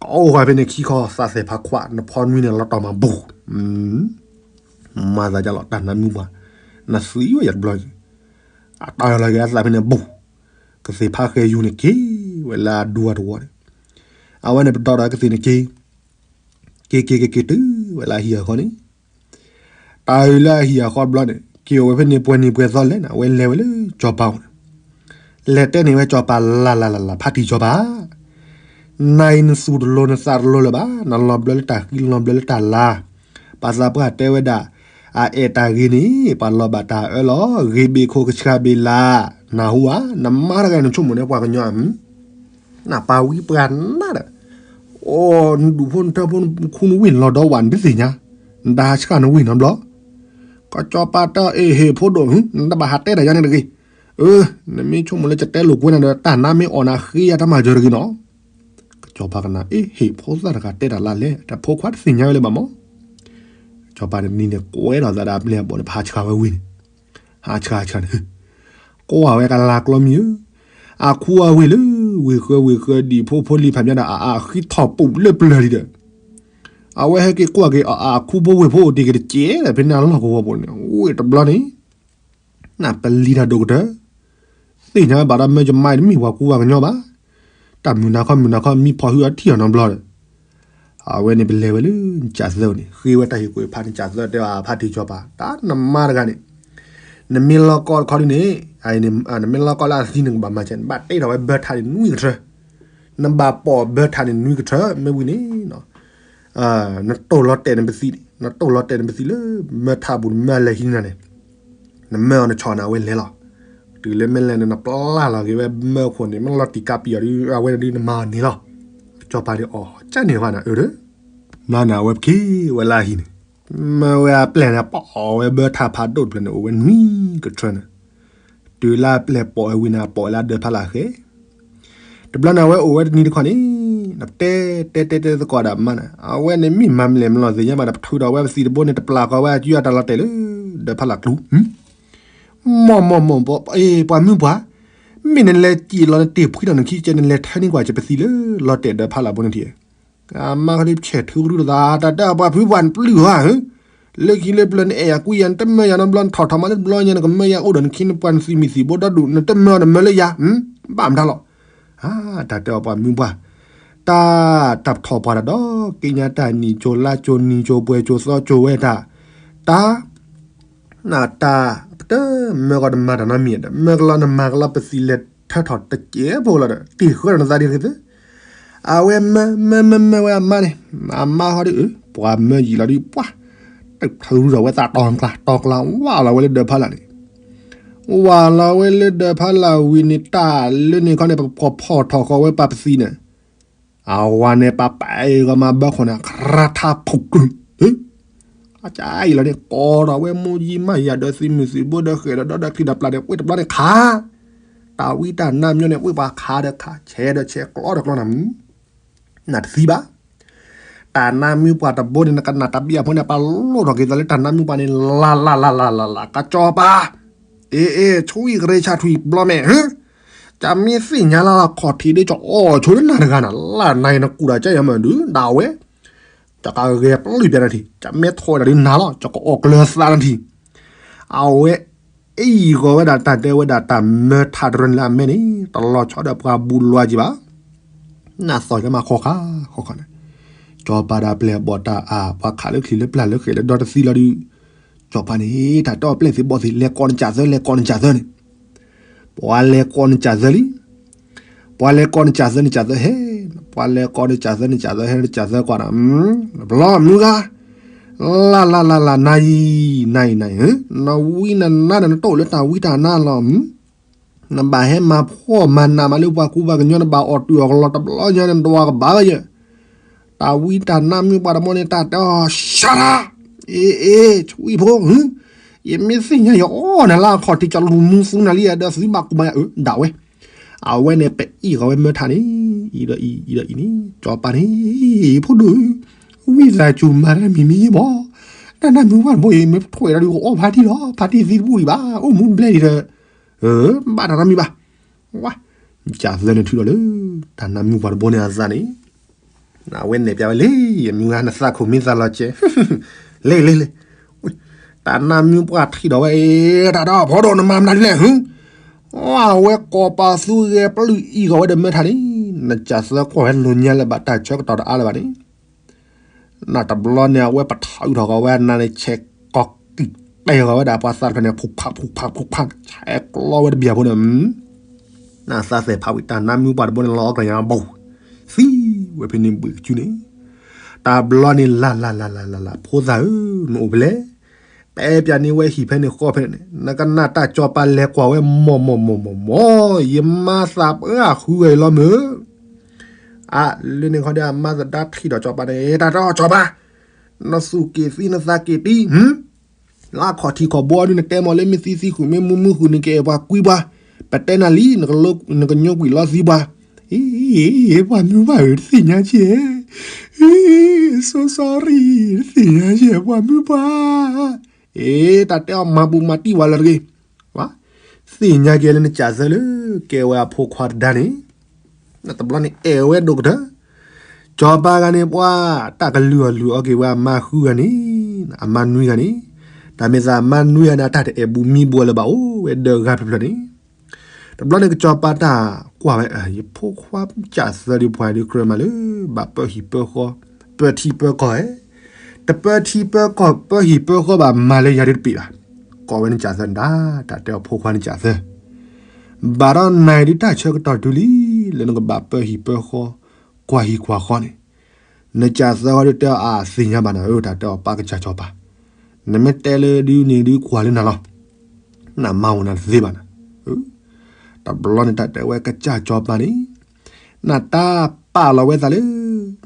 ကအိၣ်ဃီဖဲန့ၣ်ခံခီ သးသဲၣ်ဖးခွး နဖီနွံန့ၣ် လီၤတီၢ်မၤဘူး မၤသးဒ်လီၤ တၢ်နါမုၢ်ပှၢ် နသံဝဲယၤတဘျီ အတီၢ်လီၤက့ၤအသးဖဲန့ၣ်ဘူး ကသ့ၣ်ဖးဃဲၤယူၤန့ၣ်က့ၤဝဲလၢအဒူအတဝီန့ၣ် အဝဲန့ၣ်ပတီၢ်ဒီးကသ့ၣ်န့ၣ်က့ၤ က့ၤက့ၤက့ၤက့ၤတုၤဝဲလၢအဟံၣ်အဃီန့ၣ် တၢ်အုးလၢအဟံၣ်အဃီတဘျီန့ၣ် က့ၤအိၣ်ဝဲဖဲန့ၣ်ပှဲၤနံၤပှဲၤသီလဲၣ်န့ၣ် အဝဲလဲၤဝဲလၢကၠီၤပၤအိၣ်န့ၣ် လဲၤတဲန့ၢ်ဝဲကၠီၤပၤလၢ်လၢ်လၢ်လၢ် ဖါတံၢ်ကၠီၤပၤ နၤအံၤနသူၣ်တလိၤနသးတလိၤလၢၤဘၣ် နလီၤဘျၢလၢတၢ်ဃံလီၤဘျၢလၢတၢ်လါ ပှၤသးပှၢ်တဲဝဲဒၣ် အအဲၣ်တၢ်ဂ့ၤန့ၣ် ပှၤလီၤဘၣ်တၢ်အၢလီၤ ဂ့ၤဘ့ၣ်ခိၣ်ကဆှၣ်ဘ့ၣ်လါ နၢ်ဟူဧါ နမါတဂၤနဆိကမိၣ်န့ၣ်ပှၤကညီ နပာ်ဝံပှၤနါဒီး အိ နဒူၣ်ဖိနထၢဖိနခူနဝံၣ်လီၤဒီးဝဲနတသ့ၣ်ညါ နတၢ်ဟးဆှၣ်နဝံၣ်နီတဘျီ ကၠီၤပၤတဲအ့ၣ်ဟ့ၣ်ဖိဒိၣ် နတဘၣ်ဟးတဲတၢ်ယါန့ၣ်တဂ့ၤ အၢ နမ့ၢ်ဆိကမိၣ်လၢကတဲလိာ်ကွဲနၤဒီး တၢ်နါမ့ၢ်အီၣ်နၤဃ့ယၤတၢ်မၤစၢၤတဂ့ၤနီၤ ကၠီၤပၤကနၣ် အ့ၣ်ဟ့ၣ်ဖိသၣ်တဂၤတဲတၢ်လၢလဲၣ် တၢ်ဖိခွါတသ့ၣ်ညါဝဲလၢၤဘၣ်မး စီၤပၤတနံၤန့ၣ် ကွဲထီၣ်သးဒီးအပျဲၢ်အဘီၣ်န့ၣ် ဖးဆှးဝဲဝံၤန့ၣ်, ဟးဆှးဆှးန့ၣ်, ကွၢ်ဝဲကလါကျီမံၤဧၢ, အခူအဝ့ၢ်လၢ ဝ့ၢ်ဃၢဝ့ၢ်ဃၢ ဒံၣ်ဖိဖိလံၤဖးမၠါဒီး အအါအဃံထီၣ်ပူၤလၢပျၢၤလံဒီး, အဝဲဟဲက့ၤကွၢ်က့ၤအအါအခူဖိဝ့ၢ်ဖိအိၣ်တ့ၢ်က့ၤတစဲးဒီး ဖဲန့ၣ်အလီၢ်ကဝီၤပူၤန့ၣ် ဝ့ၢ်တဘျီန့ၣ် နပလံၤတၢ်ဒိၣ်ကတၢၢ်, သ့ၣ်ညါဘၣ်ဒီးမၢယမါအံၤတမ့ၢ်ပှၤကူပှၤကညီဘၣ်, တၢ်မုာ်နၤခီမုာ်နၤခီ မံဖီၣ်ဟုအထံၣ်အီၤနီတဘျီဒီး, အဝဲန့ၣ်ပလဲၤဝဲလၢနစၢ်သၢန့ၣ် ဃ့ဝဲတၢ်ဟ့ၣ်ကူၣ်ဖးန့ၣ် စၢ်သၢတဲအဖါတံၢ်စီၤပၤ တၢ်နမါတဂၤန့ၣ်, နမ့ၢ်လီၢ်ကီတခီဒုန့ၣ်, နမ့ၢ်လီၢ်ကီလၢအသံန့ၣ် နကဘၣ်မၤစဲး နဘၣ်တ့ထီၣ်ဝဲဘၢထးန့ၣ်နွံကထၢ, နဘၣ်ပိာ်ဘၢထးန့ၣ်နွံကထၢ မ့ၢ်ဝံၤန့ၣ် နတိၢ်လီၤတဲာ်နပသံ, နတိၢ်လီၤတဲာ်နပသံလၢ မၢထးပူၤ နမၢလဲၤဟံးနၤန့ၣ်, နမၢအီၤနဆီၣ်န့ၣ် အဝဲလဲၤလီၤ. တုၤလၢမ့ၢ်လဲၤန့ၣ် နပျၢ်လီၤက့ၤဝဲမၢခိၣ်န့ၣ် မ့ၢ်လီၤတံၢ်ကးပံာ်အီၤဒီး အဝဲန့ၣ်ဒုးနမၤအီၤန့ၣ်လီၤ. စီၤပၤဒုးအီၣ်ကၢန့ၣ်ဝဲနၤအၢဒီး, မၤန့ၣ် အဝဲပခ့ဝဲလၢအဟံၣ်န့ၣ်, မၢဝဲအပျဲၢ်န့ၣ် ပိာ်ဝဲဘၢထးဖးဒိၣ်တဖျၢၣ်န့ၣ် အိၣ်ဝဲနွံကထၢန့ၣ်, တုၤလၢအပျဲၢ်ပိာ်ဝဲဝံၤန့ၣ် အပိာ်ဝဲလၢအဒၢးဖးလၢ်ဃဲ တဘျီန့ၣ် အဝဲအိၣ်ဝဲတနံၤတခီန့ၣ်, နတဲတဲတဲတဲသကိးဒီးမါန့ၣ် အဝဲန့ၣ်မ့ၢ်မၤမလဲၣ်မလီၤသ့ၣ်ညါဘၣ်ဒီး ပထုးဒီးဝဲပသံတဘိန့ၣ် တပျၢ်ဃီဝဲအစုအတၢ်လီၤတဲာ်လၢ ဒၢးဖးလၢ်ကျူ, မ်မ်မ် ပှၤမုၢ်ပှၢ်, မ့ၢ်နလဲၤစံၣ်လီၤနတ့ၢ်ဖှံထီၣ်နခံကဲ နလဲၤထၢန့ၢ်ကွၢ်က့ၤပသံလၢ လီၤတဲာ်ဒၢးဖးလၢ်ဘိန့ၣ်ထံး, အမါဃီဒုးဆဲးထုကရူၢ်သး တၢ်တဲအပှၤဖုပှၢ်နပျုၢ်ဧါ, လၢခံလၢပျၢၤနအဲၣ်ယၤကွံယၤ နတမၢယၤနီတဘျီ နထီၣ်ထီၣ်မးလၢတဘျီညါ နကမၢယၤအိၣ်ဒီးနခ့နပှၤနသံၣ်မံၤသံၣ်ဘိဒီဒူၣ် နတမၢအီၤနမၢလၢယၤ, ဘၣ်မတၤလီၤ. တၢ်တဲအပှၤမုၢ်ပှၢ်, တၢ် တၢ်ပထီၣ်ပှၤတၢ်ဒီး က့ညါတၢ်နံၣ်ကၠိလါကၠိနံၤကၠိပှဲၤကၠိသီကၠိဝဲတၢ်, တၢ် နတၢ် ပတမၢကီးတမၤတၢ်နီတမံၤဒီး မၢကလီနမၤကလီပသံလဲၤထၢထီၣ်တစဲးဖိလီၤဒီး တ့ၢ်ဃၢဒီးနသးဒ်န့ၣ်သု, အဝဲမၢမၢမၢမၢဝဲအမါန့ၣ်, အမါဃီဒုး ပှၤမၢယံာ်လီၤဒုး ပှၤ တထုးထီၣ်ဝဲသးတီၤကျါ တီၤကျါ ဝးလီၤဝဲလၢဒၢးဖးလၢ်န့ၣ်, ဝးလီၤဝဲလၢဒၢးဖးလၢ်ဝံၤန့ၣ် တၢ်လၢန့ၣ်ခီန့ၣ် ပဖီၣ်ထီၣ်ဃီၤဝဲပှၤပသံန့ၣ်, အဝၤန့ၣ် ပပာ်အံၤဂီၤမးဘၢခိၣ်န့ၣ် ခရါထါဖူးကျုၤ, အကါအံၤလီၤန့ၣ် ကိးထီၣ်ဝဲမိၢ်ယံၤမးယၤဒီးသံမုၢ်သံဘိဒီးဃဲၣ်ဒီးဒီဒီချံဒီးပျၢ်န့ၣ် ဝ့ၢ်တဘျီန့ၣ်ခါ, တၢ်ဝံတၢ်နါမံၤန့ၣ် ဝ့ၢ်ပှၤခါဒီးခါ ဆဲးဒီးဆဲး ကျီဒီးကျီနၤမုၢ် နတသံဘၣ်. တၢ်နါမံၤပှၤတဘိန့ၣ် နကနၣ်တၢ်ဘံၣ်အဖိန့ၣ် ပလိၣ်ထီၣ်က့ၤသးလၢတၢ်နါမံၤပှၤန့ၣ် လၢ်လၢ်လၢ်လၢ်လၢ်လၢ် ကစီၤပၤ, အ့ အ့ ဆူအံၤကရ့ဆၢထွံၣ်ဘျီမဲာ်, ကမ့ၢ်သ့ၣ်ညါလၢအခီၣ်ထံးဒ် ကအီၣ်ဆိလၢနၤတဂၤနၤ လၢ်နၤအံၤနကူၣ်တၢ်ကဲယၤမးဒုး ဒၣ်ဝဲ, ကကဂဲၤပျုၢ်ပြးနထံၣ် ကမ့ၢ်ထီၣ်ဝဲဒၣ်ဒ်နၤလီၤ ကကအီၣ်ကျၢၤသးနထံၣ်, အဝဲ အံၤဂီၤဝဲဒၣ်တၢ်တဲဝဲဒၣ်တၢ်မၢထးတရၢန့ၣ်လၢအမဲန့ၣ် တလီၤဆီဒီးပှၤဘူးလွါကံဘၣ်. နသီၣ်ကမးခီခါ ခီခါန့ၣ် စီၤပၤဒီးပျဲၢ်ဘီၣ်တၢ်အါ ပှၤခးလၢချံလၢပျၢ်လၢဃဲၣ်လၢဒီတသံလီၤဒုး, စီၤပၤန့ၣ် တၢ်တဲအီၤပျဲၢ်သ့ၣ်ဘီၣ်သ့ၣ် လဲၤကိးနစၢ်သၢ လဲၤကိးနစၢ်သၢန့ၣ်, ပှၤလဲၤကိးနစၢ်သၢလံ ပှၤလဲၤကိးနစၢ်သၢ နစၢ်သၢဟဲ, ပှၤလဲၤကိးနစၢ်သၢ နစၢ်သၢဟဲ နစၢ်သၢကွၢ်ဒီး, ဘျီမုၢ်ဂၤ, လၢ်လၢ်လၢ်လၢ်လၢ် နၤအံၤ, နၤအံၤ နၤအံၤ, နဝံနနါဒီး နတအိၣ်လၢတၢ်ဝံတၢ်နါလီၤ, နဘၣ်ဟဲမၤဖှီၣ်မၤနးမးလၢပှၤကူပှၤကညီ နဘၣ်အီၣ်တုၤအီၣ်ကလီတဘျီညါ နတဝၤကဘၣ်ဘၣ်ယဲၢ် တၢ်ဝံတၢ်နါမုၢ်ပှၤတဘိန့ၣ် တၢ်တဲအီၤ ရှါရၣ်, အ့ အ့ ဆူအံၤဖိ, ယမ့ၢ်သ့ၣ်ညါ ယအီၣ်နၤလၢအခီၣ်ထံး ကလူၤမူသူနၤလံ ဒီးသုဘၣ်ကူမၤယၤအၢ ဒၣ်ဝဲ, အဝဲန့ၣ် ပအံၣ်ဃီၤဝဲမၢထးန့ၣ်, အံၤဒီးအံၤ အံၤဒီးအံၤန့ၣ် စီၤပၤန့ၣ်, ဖိဒိၣ်, ဝံသးစူၤမၤတၢ်မံၤမံၤဘၣ်, တၢ်နါမုၢ်ပှၤတဘိအံၤ မ့ၢ်ထွဲဒီး ကအီၣ်ဖါတံၢ်လီၤ ဖါတံၢ်သံတဘူၣ်ဒံးဘၣ် အိၣ်မူဘျဲၣ်ဒံးဒီး ဘၣ်တၢ်နီတမံၤဘၣ်, ဝါ, ကၢ်သၢန့ၣ်ထုးထီၣ်လၢ တၢ်နါမုၢ်ပှၤတဘိန့ၣ်အသးန့ၣ်, အဝဲနဲၣ်ပျးဝဲလံ, ယမုၢ်ဂၤနသးခိၣ်မ့ၢ်သးလီၤကဲ, လဲၤလဲၤလဲၤ, တၢ်နါမုၢ်ပှၤထံၣ်ဒီးဝဲ, တၢ်ဒီးဖီဒိၣ်နမၤမနုၤလဲၣ်, အဝဲကိးပသူဂဲၤပျုၢ်အံၤဂီၤဝဲဒီးမၢထးန့ၣ်, နကၢ်သၢကွၢ်ဝဲလိာ်ညါလၢၤဘၣ် တၢ်ဆၢကတီၢ်တအါလၢၤဘၣ်န့ၣ် နတဘျီန့ၣ် အဝဲပထးအုးထီၣ်ကီးဝဲအနါန့ၣ် ဆဲးကီးကံၣ်တဲာ်ကီးဝဲဒၣ်ပှၤသးတဖျၢၣ်န့ၣ် ဖူးဖးဖူးဖးဖူးဖး ဆဲးကျီဝဲတဘျီဖိန့ၣ်, နသးသဲၣ်ဖးဝံၤ တၢ်နါမုၢ်ပှၤတဘိန့ၣ် လီၤအီၣ်ကျၢၤညါဘိၣ်, သံဝဲဖဲန့ၣ်ဘှံးကစုန့ၣ်, တဘျီန့ၣ် လၢ်လၢ်လၢ်လၢ်လၢ်လၢ် ဖိသၣ်ဧၢ, နအိၣ်ဖဲလဲၣ် ပအဲၣ်ပၠးန့ၢ်ဝဲဟံၣ်ဖဲန့ၣ်ဃီဖဲန့ၣ်, နကနၣ်တၢ်စီၤပၤလဲၤကွၢ်ဝဲ မီၢ်မီၢ်မီၢ်မီၢ်မီၢ်, ယမါသးပှၢ်ဃုဂၤအံၤလီၤမုၢ်, အါ လၢန့ၣ်ခီဒီး အမါသဒါထံၣ်ဒီးစီၤပၤန့ၣ် တၢ်တီစီၤပၤ, နသူၣ်က့ၤသံနသးက့ၤတံၢ်, လၢအခီၣ်ထံးခီၣ်ဘိအဒုန့ၣ် တဲမီၢ်လၢမ့ၢ်သံသံဃုာ် မ့ၢ်မူမုၢ်ဃုာ်န့ၣ် ကအဲၣ်ပှၤကွံပှၤ, ပတဲနၤလံ နကညိကွံာ်လီၤသံပှၤ, အံၤ ပှၤမုၢ်ပှၢ်ဧၢ တသ့ၣ်ညါကဲ So sorry, သ့ၣ်ညါယဲၢ်ပှၤမုၣ်ပှၢ်, အ့ တၢ်တဲအီၤမၤဘူးမၤတံၢ်ဝဲလၢတဂ့ၤ, သ့ၣ်ညါက့ၤလၢနကးသၢလၢ ကဲဝဲအဖိခွါတဒါန့ၣ်, တဘျီန့ၣ်အဲၣ်ဝဲဒိၣ်ကတၢၢ်, ကၠီၤပၤဂၤန့ၣ် ပှၤတၢ်ကလုၢ်အီၣ်လုၢ်အီက့ၤဝဲအမါဃုဂၤန့ၣ်, အမါနွံဂၤန့ၣ်, တၢ်မ့ၢ်သးအမါနွံဂၤန့ၣ် အတၢ်တအဲၣ်ဘူးမံဘူးလၢၤဘၣ် အိၣ်ဝဲဒၢးဂၤဖျၢၣ်ဖျၢၣ်န့ၣ် တဘျီန့ၣ်ကစီၤပၤတၢ်ကွၢ်ဝဲ ယဖိခွါကးသၢဒုးပှၤဒုးကြၢးမးလၢ ဘၣ်ပၢဟံၣ်ပၢဃီ, ပၢထံပၢကီၢ်ဧဲ, တပၢထံပၢကီၢ်ပၢဟံၣ်ပၢဃီဘၣ်မၤလၢယၤဒုးတပ့ၤဘၣ်, ကိးဝဲနကးသၢန့ၣ်ဒၣ်, တၢ်တဲအီၤဖိခွါနကးသၢ, ဘၣ်ဒီးနၤဒုးတၢ်ဆၢကတီၢ်တုၤလံ, လၢနကဘၣ်ပၢဟံၣ်ပၢဃီ, ကွၢ်ဟံၣ်ကွၢ်ဃီန့ၣ် နကးသၢဃီဒုးတဲအီၤအသ့ၣ်ညါဘၣ်နၤဧၢ, တၢ်တဲအီၤပၢ်ကစၢ်ကၠီၤပၤ, နမ့ၢ်တဲလၢဒုးန့ၣ်ဒုးကွၢ်လၢနၤလီၤ, နမၤအိၣ်နၤတသ့ဘၣ်နၤ, တဘျီန့ၣ်တၢ်တဲဝဲကစၢ်ကၠီၤပၤန့ၣ်, နတၢ်ပာ်လီၤဝဲသးလၢ,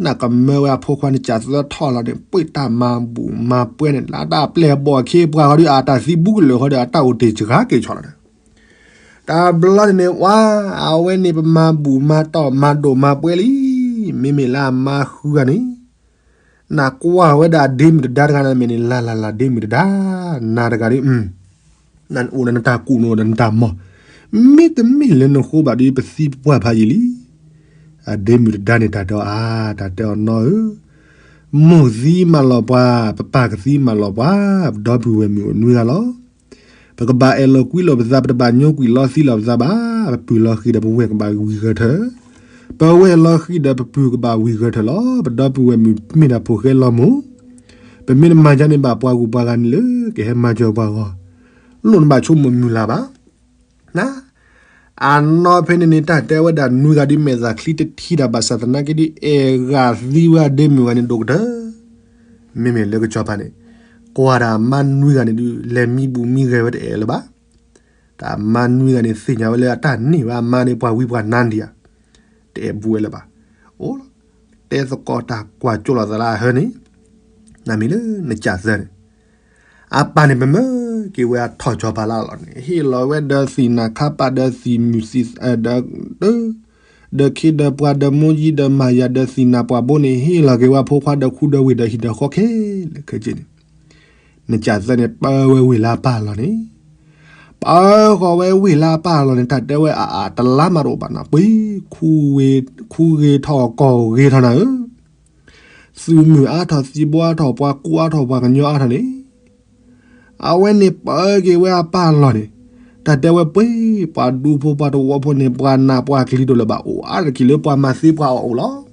နကမၢဝဲအဖိခွါနကးသၢထီၣ်လီၤန့ၣ် ပှ့ၤတၢ်မၤဘူၣ်မၤပှဲၤန့ၣ် လၢတၢ်ပျဲၢ်ဘီၣ်ခ့ပှၤဃီဒုး အတၢ်သံဘူးကလၢာ်ဃီဒီး အတၢ်အိၣ်တ့ၢ်စှၤက့ၤဆီလီၤန့ၣ် တဘျီန့ၣ်န့ၣ် ဝါ, အဝဲန့ၣ်ပမၤဘူၣ်မၤတီၢ်မၤဒိၣ်မၤပှဲၤလံ, မ့မ့ၢ်လၢအမါဃုဂၤန့ၣ်, နကွၢ်ဝဲဒၣ်ဒ့မုၢ်တဒါတဂၤန့ၣ်မ့ၢ်န့ၣ် လၢ်လၢ်လၢ်ဒ့မုၢ်တဒါ, နၤတဂၤဒ်, နအိၣ်ဒီးနတၢ်ကူၣ်နအိၣ်ဒီးနတၢ်မီၢ်, မ့တမ့ၢ်လၢနဃိဘၣ်ဒီးပသံပှၢ်ဖးယံာ်လံ, အဒ့မုၢ်တဒါန့ၣ် တၢ်တဲအီၤအါ, တၢ်တဲအီၤနီၢ်ဧၢ, မိၢ်သံမၤလီၤပှၤ, ပပၢ်ကသံမၤလီၤပှၤ, ပဒီပုၢ်ဝဲၢ်မုၣ်အိၣ်နွံဂၤလီၤ. ပကဘၣ်အဲၣ်လီၤကွံလိာ်ပသး, ပတဘၣ်ညိကွံာ်လီသံလိာ်ပသးဘၣ်, ပပုၢ်လီၤဃံၤဒီးပဝဲၢ်ကဘၣ်ဝံၤဂၢၢ်ထၢၣ်, ပဝဲၢ်လီၤဃံၤဒီးပပုၢ်ကဘၣ်ဝံၤဂၢၢ်ထၢၣ်လီၤ. ပဒီပုၢ်ဝဲၢ်မုၣ်မ့ၢ်ဒၣ်ဖိဃဲလီၤမိၢ်, ပမ့ၢ်တမၤယၤန့ၣ်ဘၣ်ပှၤဂုၤပှၤဂၤန့ၣ်လၢ ကဟဲမၤစၢၤပှၤဂီၢ်, လိၣ်နဘၣ်ဆိကမိၣ်မုၢ်လၢ်ဘၣ် န အနီၢ်ဖဲန့ၣ်န့ၣ် တၢ်တဲဝဲဒၣ်နွံဂၤဒ်မဲာ်သၣ်ချံတထံၣ်တၢ်ဘၣ်ဆၣ်သနာ်က့ဒ် အဲၣ်ဂၤသံဝဲအဒ့မုၢ်ဂၤန့ၣ်ဒိၣ်ကတၢၢ်, မ့မ့ၢ်လၢကစီၤပၤန့ၣ်, ကွၢ်ဒၣ်အမါနွံဂၤန့ၣ်ဒုး လဲၤမံဘူၣ်မံဂဲၤဝဲတအဲၣ်လၢၤဘၣ်. တၢ်မါနွံဂၤန့ၣ် သ့ၣ်ညါဝဲလၢအတၢ်န့ၢ်ဝဲအမါန့ၣ် ပှၤဝံပှၤနါဒံးဧါ, တအဲၣ်ဘူၣ်ဝဲလၢၤဘၣ်. အိၣ်လီၤ, တဲသကိးတၢ်ကွၢ်ကၠိလိာ်သးလၢအဟၢန့ၣ်, နမ့ၢ်လၢနကးသၢန့ၣ် အပၢ်န့ၣ်ပမၢက့ၤဝဲအထီၣ်ကၠီၤပၤလၢအလီၢ်န့ၣ် ဟ့ၣ်လီၤဝဲဒီးသံၣ်နၤခါပာ်ဒီးသံၣ်မုၢ်သံၣ် ဒီး ဒီးခ့ဒီးပှၤဒီးမိၢ်ယံဒီးမၤယၤဒီးသံၣ်နၤပှၤဘိန့ၣ် ဟ့ၣ်လီၤက့ၤဝဲအဖိခွါဒီးခူဒီးဝ့ၢ်ဒီးဟံၣ်ဒီးဃီခဲလၢာ်ခဲဆ့န့ၣ်, နကးသၢန့ၣ် ပၢဝဲဝ့ၢ်လၢအပၢ်အလီၢ်န့ၣ်, ပၢဃီၤဝဲဝ့ၢ်လၢအပၢ်အလီၢ်န့ၣ် တၢ်တဲဝဲအအတလါမးတအိၣ်ဘၣ်နၤ ပှ့ၤ, ခူဂ့ၤထီၣ်ကီၢ်ဂ့ၤထီၣ်နၤဧၢ သုးမုၢ်အါထီၣ်သံဘိအါထီၣ် ပှၤကူအါထီၣ်ပှၤကညီအါထီၣ်န့ၣ်, အဝဲန့ၣ်ပၢက့ၤဝဲအပၢ်အလီၢ်န့ၣ်, တၢ်တဲဝဲပှ့ၤ, ပှၤဒူဖိပှၤတဝီဖိန့ၣ် ပှၤနာ်ပှၤကလံၤဒိၣ်လၢၤဘၣ် အိၣ်အါတက့ၢ်လၢပှၤမၤသ့ပှၤအီၣ်အိၣ်လီၤ.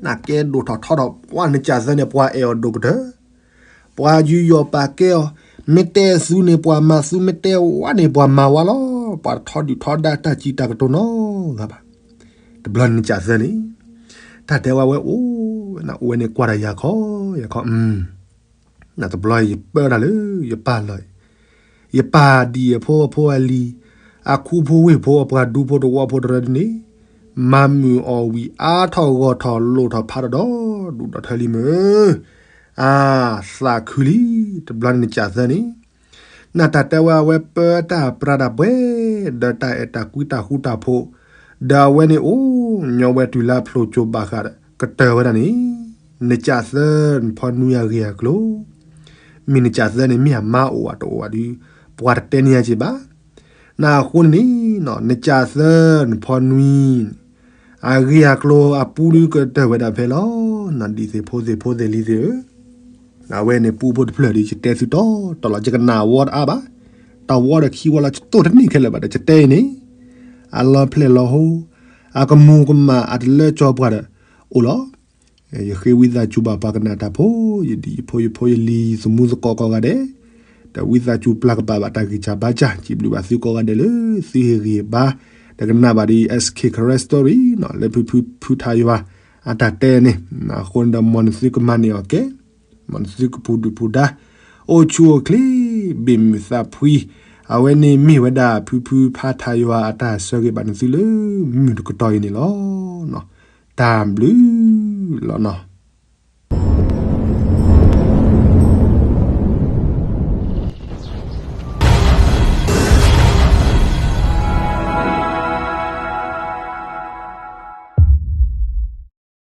နကဲဒိၣ်ထီၣ်ထီထီၣ် ပှၤနကးသၢန့ၣ် ပှၤအဲၣ်အီၤဒိၣ်ကတၢၢ် ပှၤယူးယီၣ်ပာ်ကဲအီၤ, မ့ၢ်တဲသုန့ၣ်ပှၤမၤသု မ့ၢ်တဲဝဲန့ၣ်ပှၤမၤဝဲလီၤ. ပှၤတထီဒုၣ်ထီဒါတၢ်စံးတၢ်ကတိၤနီတဂၤဘၣ်. တဘျီန့ၣ်နကးသၢန့ၣ်, တၢ်တဲဝဲဝဲအိၣ်, နအိၣ်ဝဲန့ၣ်ကွၢ်တၢ်ယၤခီ, ယၤခီ, နတဘျီယပၢတၢ်လၢ ယပၢ်လီၤ, ယပၢ်ဒံၣ်အဖိအဖိအလံၤ, အခူဖိဝ့ၢ်ဖိအပှၤဒူဖိတဝီဖိတရၢဒ်န့ၣ်, မၤမုာ်အီၣ်ဝံၣ်အါထီၣ်ဂီၢ်ထီၣ်လိၣ်ထီၣ်ဖးထီၣ်ဒီးဒူၣ်ဒီးထၢလံမ့ၢ်ဧၢ, အသးခုလံ. တဘျီန့ၣ်နကးသၢန့ၣ်, နတၢ်တဲဝဲအဝဲပၢတၢ်ပြးတၢ်ပှဲၤ, ဒီးတၢ်အဲၣ်တၢ်ကွံတၢ်ဃူတၢ်ဖိး, ဒီးအဝဲန့ၣ်အိၣ်ညီဝဲတုၤလၢအဖျိၣ်ကၠိဘၣ်ဃးကတၢၢ်ဝဲဒၣ်န့ၣ်, နကးသၢနဖီနွံအဂ့ၢ်အကျိၤ မ့ၢ်နကးသၢန့ၣ် မ့ၢ်အမါအိၣ်အတအိၣ်ဘၣ်ဒီး ပှၤတတဲန့ၢ်ယၤက့ၤဘၣ်. နအဃိန့ၣ်န့ၣ်, နကးသၢနဖီနွံန့ၣ်, အဂ့ၢ်အကျိၤအပူၤဒုးကတၢၢ်ဝဲဒၣ်ဖဲလီၤ. နဒံၣ်သ့ၣ်ဖိသ့ၣ်ဖိသ့ၣ်လံၤသ့ၣ်ဧၢ, အဝဲန့ၣ်ပူဖိတဖျၢၣ်ဒီး ယတဲသုတီတီလီၤ ယကနၣ်ဝီတအါဘၣ်. တၢ်ဝီဒီးခံဝီလီၤ ယတိၢ်တန့ၢ်ခဲလၢာ်ဘၣ်ဒီး ယတဲအံၤန့ၣ် အလီၤဖျဲၣ်လီၤဟိ, အကမူၤကမၣ်အတလၢကၠီပှၤဒီး အိၣ်လီၤ. ယဃ့ဝံသးစူၤဘၣ်ပှၤကနၣ်တၢ်ဖိ, ယဒံၣ်ယဖိယဖိယလံၤ ယသမူသကိးကိးဂၤဒဲး, ဒီးဝံသးစူၤပျၢ်ကပာ်ဘၣ်တၢ်ဂံၢ်စၢ်ဘါစၢ် စံးဘျုးဘၣ်သုကိးဂၤဒဲးလၢ သုဟ့ၣ်ဂံၢ်ဘါ, ဒီးကနၣ်ဘၣ်ဒ် S K Karen Story လၢဖုဖုဖုထးယွၤ အတၢ်တဲန့ၣ်, အဃိန့ၣ်ဒီးမ်နသုကမၤန့ၢ်အီၤကဲ မ်နသုကပူၤဒုၣ်ပူၤဒါ, အိၣ်ဆူၣ်အိၣ်ချ့, ဘ့ၣ်မုၢ်သးဖှံ, အဝဲန့ၣ်မ့ၢ်ဝဲဒၣ်ဖုဖုဖးထးယွၤအတၢ်ဆၢဂ့ၤဘၣ်နသုလၢမုၢ်တကတီၢ်အံၤန့ၣ်လီၤ. တၢ်ဘျုးလီၤနီၤ.